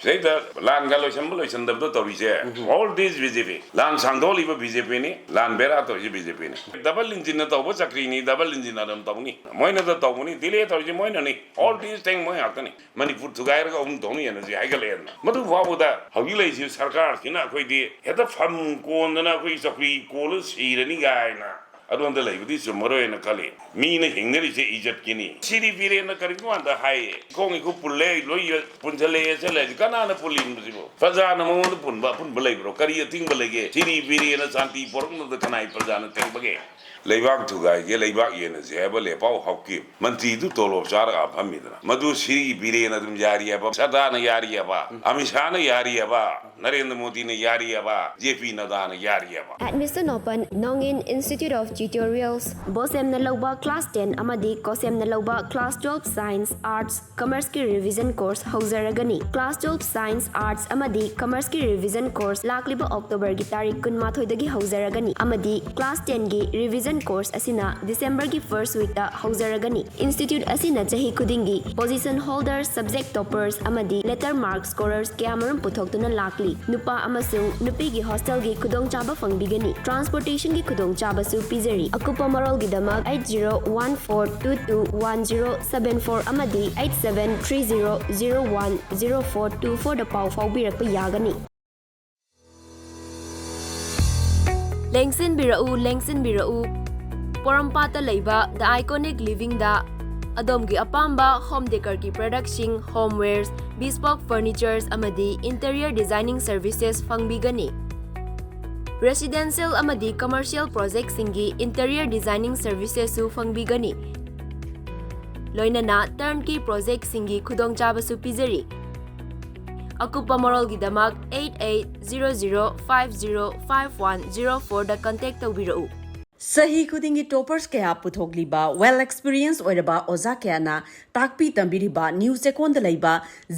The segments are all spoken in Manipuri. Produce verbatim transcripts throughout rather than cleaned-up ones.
ꯁꯤꯗꯩꯗ ꯂꯥꯟꯒ ꯂꯣꯏꯁꯟꯕ ꯂꯣꯏꯁꯟꯗꯕꯗꯣ ꯇꯧꯔꯤꯁꯦ, all this B J P꯫ ꯂꯥꯟ ꯁꯥꯡꯗꯣꯛꯂꯤꯕ B J P ꯅꯤ, ꯂꯥꯟ ꯕꯦꯔꯥ ꯇꯧꯔꯤꯁꯦ B J P ꯅꯤ꯫ Double engine ꯅ ꯇꯧꯕ ꯆꯀ꯭ꯔꯤꯅꯤ, double engine ꯅ ꯑꯗꯨꯝ ꯇꯧꯅꯤ꯫ ꯃꯣꯏꯅꯗ ꯇꯧꯕꯅꯤ, delay ꯇꯧꯔꯤꯁꯦ ꯃꯣꯏꯅꯅꯤ꯫ All this thing ꯃꯣꯏ ꯉꯥꯛꯇꯅꯤ꯫ ꯃꯅꯤꯄꯨꯔ ꯊꯨꯒꯥꯏꯔꯒ ꯑꯍꯨꯝ ꯊꯣꯛꯅ ꯌꯦꯟꯅꯁꯤ ꯍꯥꯏꯒꯠꯂꯛꯑꯦꯗꯅ꯫ ꯃꯗꯨ ꯐꯥꯎꯕꯗ ꯍꯧꯖꯤꯛ ꯂꯩꯔꯤꯁꯤ ꯁꯔꯀꯥꯔꯁꯤꯅ ꯑꯩꯈꯣꯏꯗꯤ ꯍꯦꯛꯇ ꯐꯝ ꯀꯣꯟꯗꯅ ꯑꯩꯈꯣꯏ ꯆꯧꯀ꯭ꯔꯤ ꯀꯣꯜꯂ ꯁꯤꯔꯅꯤ ꯀꯥꯏꯅ ꯑꯗꯣꯝꯗ ꯂꯩꯕꯗꯤ ꯆꯨꯝꯃꯔꯣꯏꯅ ꯈꯜꯂꯤ꯫ ꯃꯤꯅ ꯍꯤꯡꯅꯔꯤꯁꯦ ꯏꯖꯠꯀꯤꯅꯤ꯫ ꯁꯤꯔꯤ ꯕꯤꯔꯦꯟꯅ ꯀꯔꯤꯒꯨꯝꯕ ꯀꯥꯟꯗ ꯍꯥꯏꯌꯦ, "ꯈꯣꯡ ꯏꯈꯨꯠ ꯄꯨꯜꯂꯦ, ꯂꯣꯏ ꯄꯨꯟꯁꯤꯜꯂꯛꯑꯦ" ꯆꯠꯂꯁꯤ꯫ ꯀꯅꯥꯅ ꯄꯨꯜꯂꯤꯕꯁꯤꯕꯨ? ꯄ꯭ꯔꯖꯥꯅ ꯃꯉꯣꯟꯗ ꯄꯨꯟꯕ ꯑꯄꯨꯟꯕ ꯂꯩꯕ꯭ꯔꯣ? ꯀꯔꯤ ꯑꯊꯤꯡꯕ ꯂꯩꯒꯦ? ꯁꯤꯔꯤ ꯕꯤꯔꯦꯟꯅ ꯁꯥꯟꯇꯤ ꯄꯣꯔꯛꯅꯕꯗ ꯀꯅꯥꯏ ꯄ꯭ꯔꯖꯥꯅ ꯊꯤꯡꯕꯒꯦ? ꯂꯩꯕꯥꯛ ꯊꯨꯒꯥꯏꯒꯦ, ꯂꯩꯕꯥꯛ ꯌꯦꯟꯅꯁꯦ ꯍꯥꯏꯕ ꯂꯦꯄꯥꯎ ꯍꯥꯎꯀꯤꯞ ꯃꯟꯇ꯭ꯔꯤꯗꯨ ꯇꯣꯂꯣꯞ ꯆꯥꯔꯒ ꯐꯝꯃꯤꯗꯅ꯫ ꯃꯗꯨ ꯁꯤꯔꯤ ꯕꯤꯔꯦꯟꯅ ꯑꯗꯨꯝ ꯌꯥꯔꯤ ꯍꯥꯏꯕ, ꯁꯔꯗꯥꯅ ꯌꯥꯔꯤ ꯍꯥꯏꯕ, ꯑꯃꯤꯠ ꯁꯥꯍꯅ ꯌꯥꯔꯤ ꯍꯥꯏꯕ, ꯅꯔꯦꯟꯗ꯭ꯔ ꯃꯣꯗꯤꯅ ꯌꯥꯔꯤ ꯍꯥꯏꯕ, ꯖꯦ ꯄꯤ ꯅꯗꯥꯅ ꯌꯥꯔꯤ ꯍꯥꯏꯕ꯫ Admission open, Nongin Institute of Tutorials꯫ ꯕꯣꯁꯦꯝꯅ ꯂꯧꯕ class ten ꯑꯃꯗꯤ ꯀꯣꯁꯦꯝꯅ ꯂꯧꯕ class twelve Science, Arts, Commerce ꯀꯤ revision course ꯍꯧꯖꯔꯒꯅꯤ꯫ Class twelve Science, Arts ꯑꯃꯗꯤ Commerce ꯀꯤ revision course ꯂꯥꯛꯂꯤꯕ October ꯒꯤ ꯇꯥꯔꯤꯛ ꯀꯨꯟꯃꯥꯊꯣꯏꯗꯒꯤ ꯍꯧꯖꯔꯒꯅꯤ ꯑꯃꯗꯤ class ten ꯒꯤ revision course ꯑꯁꯤꯅ December ꯒꯤ first week ꯇ ꯍꯧꯖꯔꯒꯅꯤ꯫ Institute ꯑꯁꯤꯅ ꯆꯍꯤ ꯈꯨꯗꯤꯡꯒꯤ position holders, subject toppers ꯑꯃꯗꯤ letter mark scorers ꯀꯌꯥꯃꯔꯨꯝ ꯄꯨꯊꯣꯛꯇꯨꯅ ꯂꯥꯛꯂꯤ꯫ ꯅꯨꯄꯥ ꯑꯃꯁꯨꯡ ꯅꯨꯄꯤꯒꯤ hostel ꯒꯤ ꯈꯨꯗꯣꯡꯆꯥꯕ ꯐꯪꯕꯤꯒꯅꯤ꯫ Transportation ꯒꯤ ꯈꯨꯗꯣꯡꯆꯥꯕꯁꯨ ꯄꯤꯖꯔꯤ꯫ ꯑꯀꯨꯞꯄ ꯃꯔꯣꯜꯒꯤꯗꯃꯛ eight zero one four two two one zero seven four ꯑꯃꯗꯤ eight seven three zero zero one zero four two four ꯗ ꯄꯥꯎ ꯐꯥꯎꯕꯤꯔꯛꯄ ꯌꯥꯒꯅꯤ꯫ ꯂꯦꯡꯁꯤꯟꯕꯤꯔꯛꯎ, ꯂꯦꯡꯁꯤꯟꯕꯤꯔꯛꯎ꯫ ꯄꯣꯔꯣꯝꯄꯥꯠꯇ ꯂꯩꯕ The Iconic Living ꯗ ꯑꯗꯣꯝꯒꯤ ꯑꯄꯥꯝꯕ home decor ꯒꯤ product ꯁꯤꯡ, homewares, bespoke furnitures ꯑꯃꯗꯤ interior designing services ꯐꯪꯕꯤꯒꯅꯤ꯫ Residential ꯑꯃꯗꯤ commercial project ꯁꯤꯡꯒꯤ interior designing services ꯁꯨ ꯐꯪꯕꯤꯒꯅꯤ꯫ ꯂꯣꯏꯅꯅ turnkey project ꯁꯤꯡꯒꯤ ꯈꯨꯗꯣꯡꯆꯥꯕꯁꯨ ꯄꯤꯖꯔꯤ꯫ ꯑꯀꯨꯞꯄ ꯃꯔꯣꯜꯒꯤꯗꯃꯛ eight eight zero zero five zero five one zero four ꯗ contact ꯇꯧꯕꯤꯔꯛꯎ꯫ ꯆꯍꯤ ꯈꯨꯗꯤꯡꯒꯤ toppers ꯀꯌꯥ ꯄꯨꯊꯣꯛꯂꯤꯕ, well experience ꯑꯣꯏꯔꯕ ꯑꯣꯖꯥ ꯀꯌꯥꯅ ꯇꯥꯛꯄꯤ ꯇꯝꯕꯤꯔꯤꯕ ꯅ꯭ꯌꯨ ꯆꯦꯀꯣꯟꯗ ꯂꯩꯕ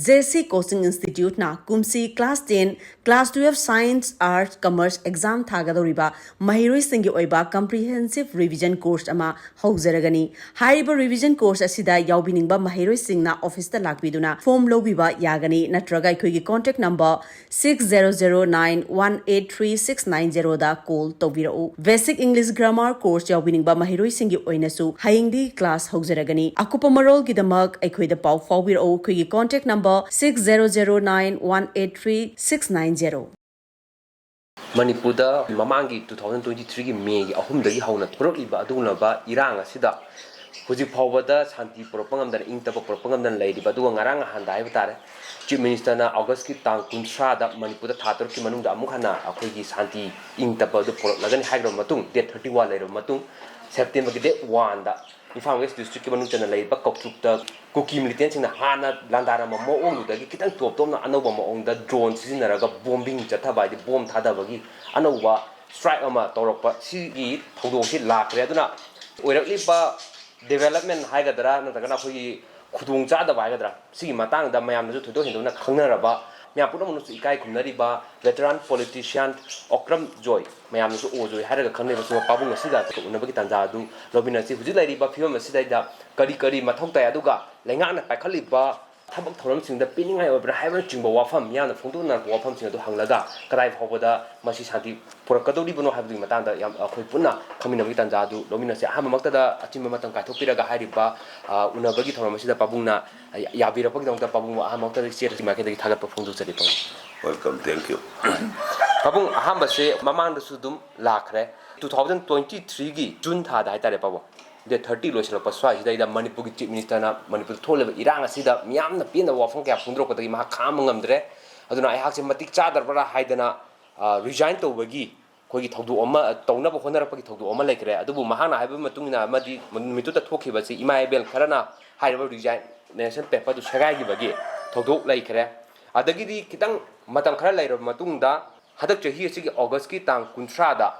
ꯖꯦ ꯁꯤ ꯀꯣꯆꯤꯡ ꯏꯟꯁꯇꯤꯇ꯭ꯌꯨꯠꯅ ꯀꯨꯝꯁꯤ class ten, class twelve science, arts, commerce exam ꯊꯥꯒꯗꯧꯔꯤꯕ ꯃꯍꯩꯔꯣꯏꯁꯤꯡꯒꯤ ꯑꯣꯏꯕ comprehensive revision course ꯑꯃ ꯍꯧꯖꯔꯒꯅꯤ꯫ ꯍꯥꯏꯔꯤꯕ revision course ꯑꯁꯤꯗ ꯌꯥꯎꯕꯤꯅꯤꯡꯕ ꯃꯍꯩꯔꯣꯏꯁꯤꯡꯅ officeꯇ ꯂꯥꯛꯄꯤꯗꯨꯅ form ꯂꯧꯕꯤꯕ ꯌꯥꯒꯅꯤ, ꯅꯠꯇ꯭ꯔꯒ ꯑꯩꯈꯣꯏꯒꯤ contact number six zero zero nine one eight three six nine zeroꯗ call ꯇꯧꯕꯤꯔꯛꯎ꯫ Basic English Grammar course ꯌꯥꯎꯕꯤꯅꯤꯡꯕ ꯃꯍꯩꯔꯣꯏꯁꯤꯡꯒꯤ ꯑꯣꯏꯅꯁꯨ ꯍꯌꯦꯡꯗꯤ class ꯍꯧꯖꯔꯒꯅꯤ꯫ ꯑꯀꯨꯞꯄ ꯃꯔꯣꯜꯒꯤꯗꯃꯛ ꯑꯩꯈꯣꯏꯗ ꯄꯥꯎ ꯐꯥꯎꯕꯤꯔꯛꯎ꯫ ꯑꯩꯈꯣꯏꯒꯤ contact number six zero zero nine one eight three six nine zero꯫ ꯃꯅꯤꯄꯨꯔꯗ ꯃꯃꯥꯡꯒꯤ two thousand twenty threeꯒꯤ Mayꯒꯤ ꯑꯍꯨꯝꯗꯒꯤ ꯍꯧꯅ ꯊꯣꯔꯛꯂꯤꯕ ꯑꯗꯨꯒꯨꯝꯂꯕ ꯏꯔꯥꯡ ꯑꯁꯤꯗ ꯍꯧꯖꯤꯛ ꯐꯥꯎꯕꯗ ꯁꯥꯟꯇꯤ ꯄꯨꯔꯛꯄ ꯉꯝꯗꯅ, ꯏꯪ ꯇꯞꯄ ꯄꯨꯔꯛꯄ ꯉꯝꯗꯅ ꯂꯩꯔꯤꯕ, ꯑꯗꯨꯒ ꯉꯔꯥꯡ ꯅꯍꯥꯟꯗ ꯍꯥꯏꯕ ꯇꯥꯔꯦ, Chief Ministerꯅ Augustꯀꯤ ꯇꯥꯡ ꯀꯨꯟꯊ꯭ꯔꯥꯗ ꯃꯅꯤꯄꯨꯔꯗ ꯊꯥ ꯇꯔꯨꯛꯀꯤ ꯃꯅꯨꯡꯗ ꯑꯃꯨꯛ ꯍꯟꯅ ꯑꯩꯈꯣꯏꯒꯤ ꯁꯥꯟꯇꯤ ꯏꯪ ꯇꯞꯄ ꯑꯗꯨ ꯄꯨꯔꯛꯂꯒꯅꯤ ꯍꯥꯏꯈ꯭ꯔꯕ ꯃꯇꯨꯡ, date thirty one ꯂꯩꯔꯕ ꯃꯇꯨꯡ, Septemberꯒꯤ date oneꯗ ꯏꯝꯐꯥꯜ West Districtꯀꯤ ꯃꯅꯨꯡ ꯆꯟꯅ ꯂꯩꯔꯤꯕ ꯀꯧꯇ꯭ꯔꯨꯛꯇ ꯀꯨꯀꯤ militantꯁꯤꯡꯅ ꯍꯥꯟꯅ ꯂꯥꯟꯗꯥꯔꯝꯕ ꯃꯑꯣꯡꯗꯨꯗꯒꯤ ꯈꯤꯇꯪ ꯇꯣꯞ ꯇꯣꯞꯅ ꯑꯅꯧꯕ ꯃꯑꯣꯡꯗ drone ꯁꯤꯖꯤꯟꯅꯔꯒ bombing ꯆꯠꯊꯕ, ꯍꯥꯏꯗꯤ bomb ꯊꯥꯗꯕꯒꯤ ꯑꯅꯧꯕ strike ꯑꯃ ꯇꯧꯔꯛꯄ, ꯁꯤꯒꯤ ꯊꯧꯗꯣꯛꯁꯤ ꯂꯥꯛꯈ꯭ꯔꯦ꯫ ꯑꯗꯨꯅ ꯑꯣꯏꯔꯛꯂꯤꯕ development ꯍꯥꯏꯒꯗ꯭ꯔꯥ, ꯅꯠꯇ꯭ꯔꯒꯅ ꯑꯩꯈꯣꯏꯒꯤ ꯈꯨꯗꯣꯡ ꯆꯥꯗꯕ ꯍꯥꯏꯒꯗ꯭ꯔꯥ, ꯁꯤꯒꯤ ꯃꯇꯥꯡꯗ ꯃꯌꯥꯝꯅꯁꯨ ꯊꯣꯏꯗꯣꯛ ꯍꯦꯟꯗꯣꯛꯅ ꯈꯪꯅꯔꯕ, ꯃꯌꯥꯝ ꯄꯨꯝꯅꯃꯛꯅꯁꯨ ꯏꯀꯥꯏ ꯈꯨꯝꯅꯔꯤꯕ veteran politician ꯑꯣꯀ꯭ꯔꯝ ꯖꯣꯏ, ꯃꯌꯥꯝꯅꯁꯨ ꯑꯣ ꯖꯣꯏ ꯍꯥꯏꯔꯒ ꯈꯪꯅꯔꯤꯕ ꯁꯤꯒꯨꯝꯕ ꯄꯥꯕꯨꯡ ꯑꯁꯤꯗ ꯎꯅꯕꯒꯤ ꯇꯥꯟꯖꯥ ꯑꯗꯨ ꯂꯧꯃꯤꯟꯅꯁꯤ꯫ ꯍꯧꯖꯤꯛ ꯂꯩꯔꯤꯕ ꯐꯤꯕꯝ ꯑꯁꯤꯗꯩꯗ ꯀꯔꯤ ꯀꯔꯤ ꯃꯊꯧ ꯇꯥꯏ, ꯑꯗꯨꯒ ꯂꯩꯉꯥꯛꯅ ꯄꯥꯏꯈꯠꯂꯤꯕ ꯊꯕꯛ ꯊꯧꯔꯝꯁꯤꯡꯗ ꯄꯤꯅꯤꯡꯉꯥꯏ ꯑꯣꯏꯕ꯭ꯔꯥ ꯍꯥꯏꯕꯅꯆꯤꯡꯕ ꯋꯥꯐꯝ, ꯃꯤꯌꯥꯝꯅ ꯐꯣꯡꯗꯣꯛꯅꯔꯛꯄ ꯋꯥꯐꯝꯁꯤꯡ ꯑꯗꯨ ꯍꯪꯂꯒ ꯀꯗꯥꯏ ꯐꯥꯎꯕꯗ ꯃꯁꯤ ꯁꯥꯟꯇꯤ ꯄꯨꯔꯛꯀꯗꯧꯔꯤꯕꯅꯣ ꯍꯥꯏꯕꯗꯨꯒꯤ ꯃꯇꯥꯡꯗ ꯌꯥꯝ, ꯑꯩꯈꯣꯏ ꯄꯨꯟꯅ ꯈꯪꯃꯤꯟꯅꯕꯒꯤ ꯇꯥꯟꯖꯥ ꯑꯗꯨ ꯂꯧꯃꯤꯟꯅꯁꯤ꯫ ꯑꯍꯥꯟꯕꯃꯛꯇꯗ ꯑꯆꯤꯟꯕ ꯃꯇꯝ ꯀꯥꯏꯊꯣꯛꯄꯤꯔꯒ ꯍꯥꯏꯔꯤꯕ, ꯑ, ꯎꯅꯕꯒꯤ ꯊꯧꯔꯝ ꯑꯁꯤꯗ ꯄꯥꯕꯨꯡꯅ ꯌꯥꯕꯤꯔꯛꯄꯒꯤꯗꯃꯛꯇ ꯄꯥꯕꯨꯡꯕꯨ ꯑꯍꯥꯟꯕꯃꯛꯇꯗ ꯏꯆꯦ ꯃꯥꯏꯀꯩꯗꯒꯤ ꯊꯥꯒꯠꯄ ꯐꯣꯡꯗꯣꯛꯆꯔꯤ, ꯄꯥꯕꯨꯡ꯫ Welcome, thank you. ꯄꯥꯕꯨꯡ, ꯑꯍꯥꯟꯕꯁꯦ ꯃꯃꯥꯡꯗꯁꯨ ꯑꯗꯨꯝ ꯂꯥꯛꯈ꯭ꯔꯦ꯫ Two thousand twenty threeꯒꯤ June ꯊꯥꯗ ꯍꯥꯏꯇꯥꯔꯦ, ꯄꯥꯕꯨꯡ, date thirty ꯂꯣꯏꯁꯤꯜꯂꯛꯄ ꯁ꯭ꯋꯥꯏꯁꯤꯗꯩꯗ ꯃꯅꯤꯄꯨꯔꯒꯤ Chief Ministerꯅ ꯃꯅꯤꯄꯨꯔꯗ ꯊꯣꯛꯂꯤꯕ ꯏꯔꯥꯡ ꯑꯁꯤꯗ ꯃꯤꯌꯥꯝꯅ ꯄꯦꯟꯗꯕ ꯋꯥꯐꯝ ꯀꯌꯥ ꯐꯣꯡꯗꯣꯔꯛꯄꯗꯒꯤ ꯃꯍꯥꯛ ꯈꯥꯡꯕ ꯉꯝꯗ꯭ꯔꯦ꯫ ꯑꯗꯨꯅ ꯑꯩꯍꯥꯛꯁꯦ ꯃꯇꯤꯛ ꯆꯥꯗ꯭ꯔꯕ꯭ꯔꯥ ꯍꯥꯏꯗꯅ, ꯑ, resign ꯇꯧꯕꯒꯤ ꯑꯩꯈꯣꯏꯒꯤ ꯊꯧꯗꯣꯛ ꯑꯃ, ꯇꯧꯅꯕ ꯍꯣꯠꯅꯔꯛꯄꯒꯤ ꯊꯧꯗꯣꯛ ꯑꯃ ꯂꯩꯈ꯭ꯔꯦ꯫ ꯑꯗꯨꯕꯨ ꯃꯍꯥꯛꯅ ꯍꯥꯏꯕ ꯃꯇꯨꯡ ꯏꯟꯅ ꯑꯃꯗꯤ ꯅꯨꯃꯤꯠꯇꯨꯗ ꯊꯣꯛꯈꯤꯕꯁꯤ ꯏꯃꯥ ꯏꯕꯦꯜ ꯈꯔꯅ ꯍꯥꯏꯔꯤꯕ resignation paperꯗꯨ ꯁꯦꯒꯥꯏꯈꯤꯕꯒꯤ ꯊꯧꯗꯣꯛ ꯂꯩꯈ꯭ꯔꯦ꯫ ꯑꯗꯒꯤꯗꯤ ꯈꯤꯇꯪ ꯃꯇꯝ ꯈꯔ ꯂꯩꯔꯕ ꯃꯇꯨꯡꯗ ꯍꯟꯗꯛ ꯆꯍꯤ ꯑꯁꯤꯒꯤ Augustꯀꯤ ꯇꯥꯡ ꯀꯨꯟꯊ꯭ꯔꯥꯗ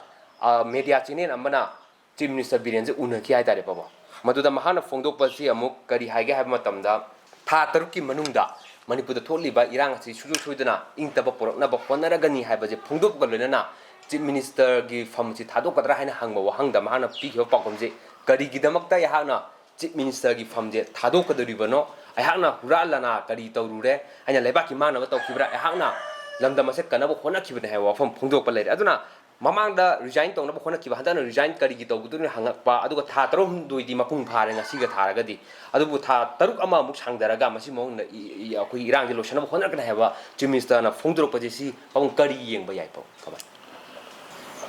ꯃꯦꯗꯤꯌꯥ ꯆꯦꯅꯦꯜ ꯑꯃꯅ ꯆꯤꯐ ꯃꯤꯅꯤꯁꯇꯔ ꯕꯤꯔꯦꯟꯁꯦ ꯎꯅꯈꯤ ꯍꯥꯏꯇꯥꯔꯦ ꯄꯥꯕ꯫ ꯃꯗꯨꯗ ꯃꯍꯥꯛꯅ ꯐꯣꯡꯗꯣꯛꯄꯁꯤ ꯑꯃꯨꯛ ꯀꯔꯤ ꯍꯥꯏꯒꯦ ꯍꯥꯏꯕ ꯃꯇꯝꯗ, ꯊꯥ ꯇꯔꯨꯛꯀꯤ ꯃꯅꯨꯡꯗ ꯃꯅꯤꯄꯨꯔꯗ ꯊꯣꯛꯂꯤꯕ ꯏꯔꯥꯡ ꯑꯁꯤ ꯁꯨꯡꯁꯣꯏ ꯁꯣꯏꯗꯅ ꯏꯪ ꯇꯞꯄ ꯄꯨꯔꯛꯅꯕ ꯍꯣꯠꯅꯔꯒꯅꯤ ꯍꯥꯏꯕꯁꯦ ꯐꯣꯡꯗꯣꯛꯄꯒ ꯂꯣꯏꯅꯅ ꯆꯤꯐ ꯃꯤꯅꯤꯁꯇꯔꯒꯤ ꯐꯝꯁꯤ ꯊꯥꯗꯣꯛꯀꯗ꯭ꯔꯥ ꯍꯥꯏꯅ ꯍꯪꯕ ꯋꯥꯍꯪꯗ ꯃꯍꯥꯛꯅ ꯄꯤꯈꯤꯕ ꯄꯥꯎꯈꯨꯝꯁꯤ, ꯀꯔꯤꯒꯤꯗꯃꯛꯇ ꯑꯩꯍꯥꯛꯅ ꯆꯤꯐ ꯃꯤꯅꯤꯁꯇꯔꯒꯤ ꯐꯝꯁꯦ ꯊꯥꯗꯣꯛꯀꯗꯧꯔꯤꯕꯅꯣ? ꯑꯩꯍꯥꯛꯅ ꯍꯨꯔꯥꯟ ꯂꯥꯟꯅ ꯀꯔꯤ ꯇꯧꯔꯨꯔꯦ? ꯑꯩꯅ ꯂꯩꯕꯥꯛꯀꯤ ꯃꯥꯡꯅꯕ ꯇꯧꯈꯤꯕ꯭ꯔꯥ? ꯑꯩꯍꯥꯛꯅ ꯂꯝꯗꯝ ꯑꯁꯦ ꯀꯟꯅꯕ ꯍꯣꯠꯅꯈꯤꯕꯅꯦ ꯍꯥꯏꯕ ꯋꯥꯐꯝ ꯐꯣꯡꯗꯣꯛꯄ ꯂꯩꯔꯦ꯫ ꯑꯗꯨꯅ ꯃꯃꯥꯡꯗ ꯔꯤꯖꯥꯏꯟ ꯇꯧꯅꯕ ꯍꯣꯠꯅꯈꯤꯕ, ꯍꯟꯗꯛꯅ ꯔꯤꯖꯥꯏꯟ ꯀꯔꯤꯒꯤ ꯇꯧꯒꯗꯣꯏꯅꯣ ꯍꯪꯉꯛꯄ, ꯑꯗꯨꯒ ꯊꯥ ꯇꯔꯥꯍꯨꯝꯗꯣꯏꯗꯤ ꯃꯄꯨꯡ ꯐꯥꯔꯦ ꯉꯁꯤꯒ ꯊꯥꯔꯒꯗꯤ, ꯑꯗꯨꯕꯨ ꯊꯥ ꯇꯔꯨꯛ ꯑꯃꯃꯨꯛ ꯁꯥꯡꯊꯔꯒ ꯃꯁꯤ ꯃꯑꯣꯡꯗ ꯏ-, ꯏ-, ꯑꯩꯈꯣꯏꯒꯤ ꯏꯔꯥꯡꯁꯦ ꯂꯣꯏꯁꯤꯟꯅꯕ ꯍꯣꯠꯅꯔꯛꯀꯅꯤ ꯍꯥꯏꯕ ꯆꯤꯐ ꯃꯤꯅꯤꯁꯇꯔꯅ ꯐꯣꯡꯗꯣꯔꯛꯄꯁꯦ, ꯁꯤ ꯃꯑꯣꯡ ꯀꯔꯤ ꯌꯦꯡꯕ ꯌꯥꯏ, ꯄꯥꯕ?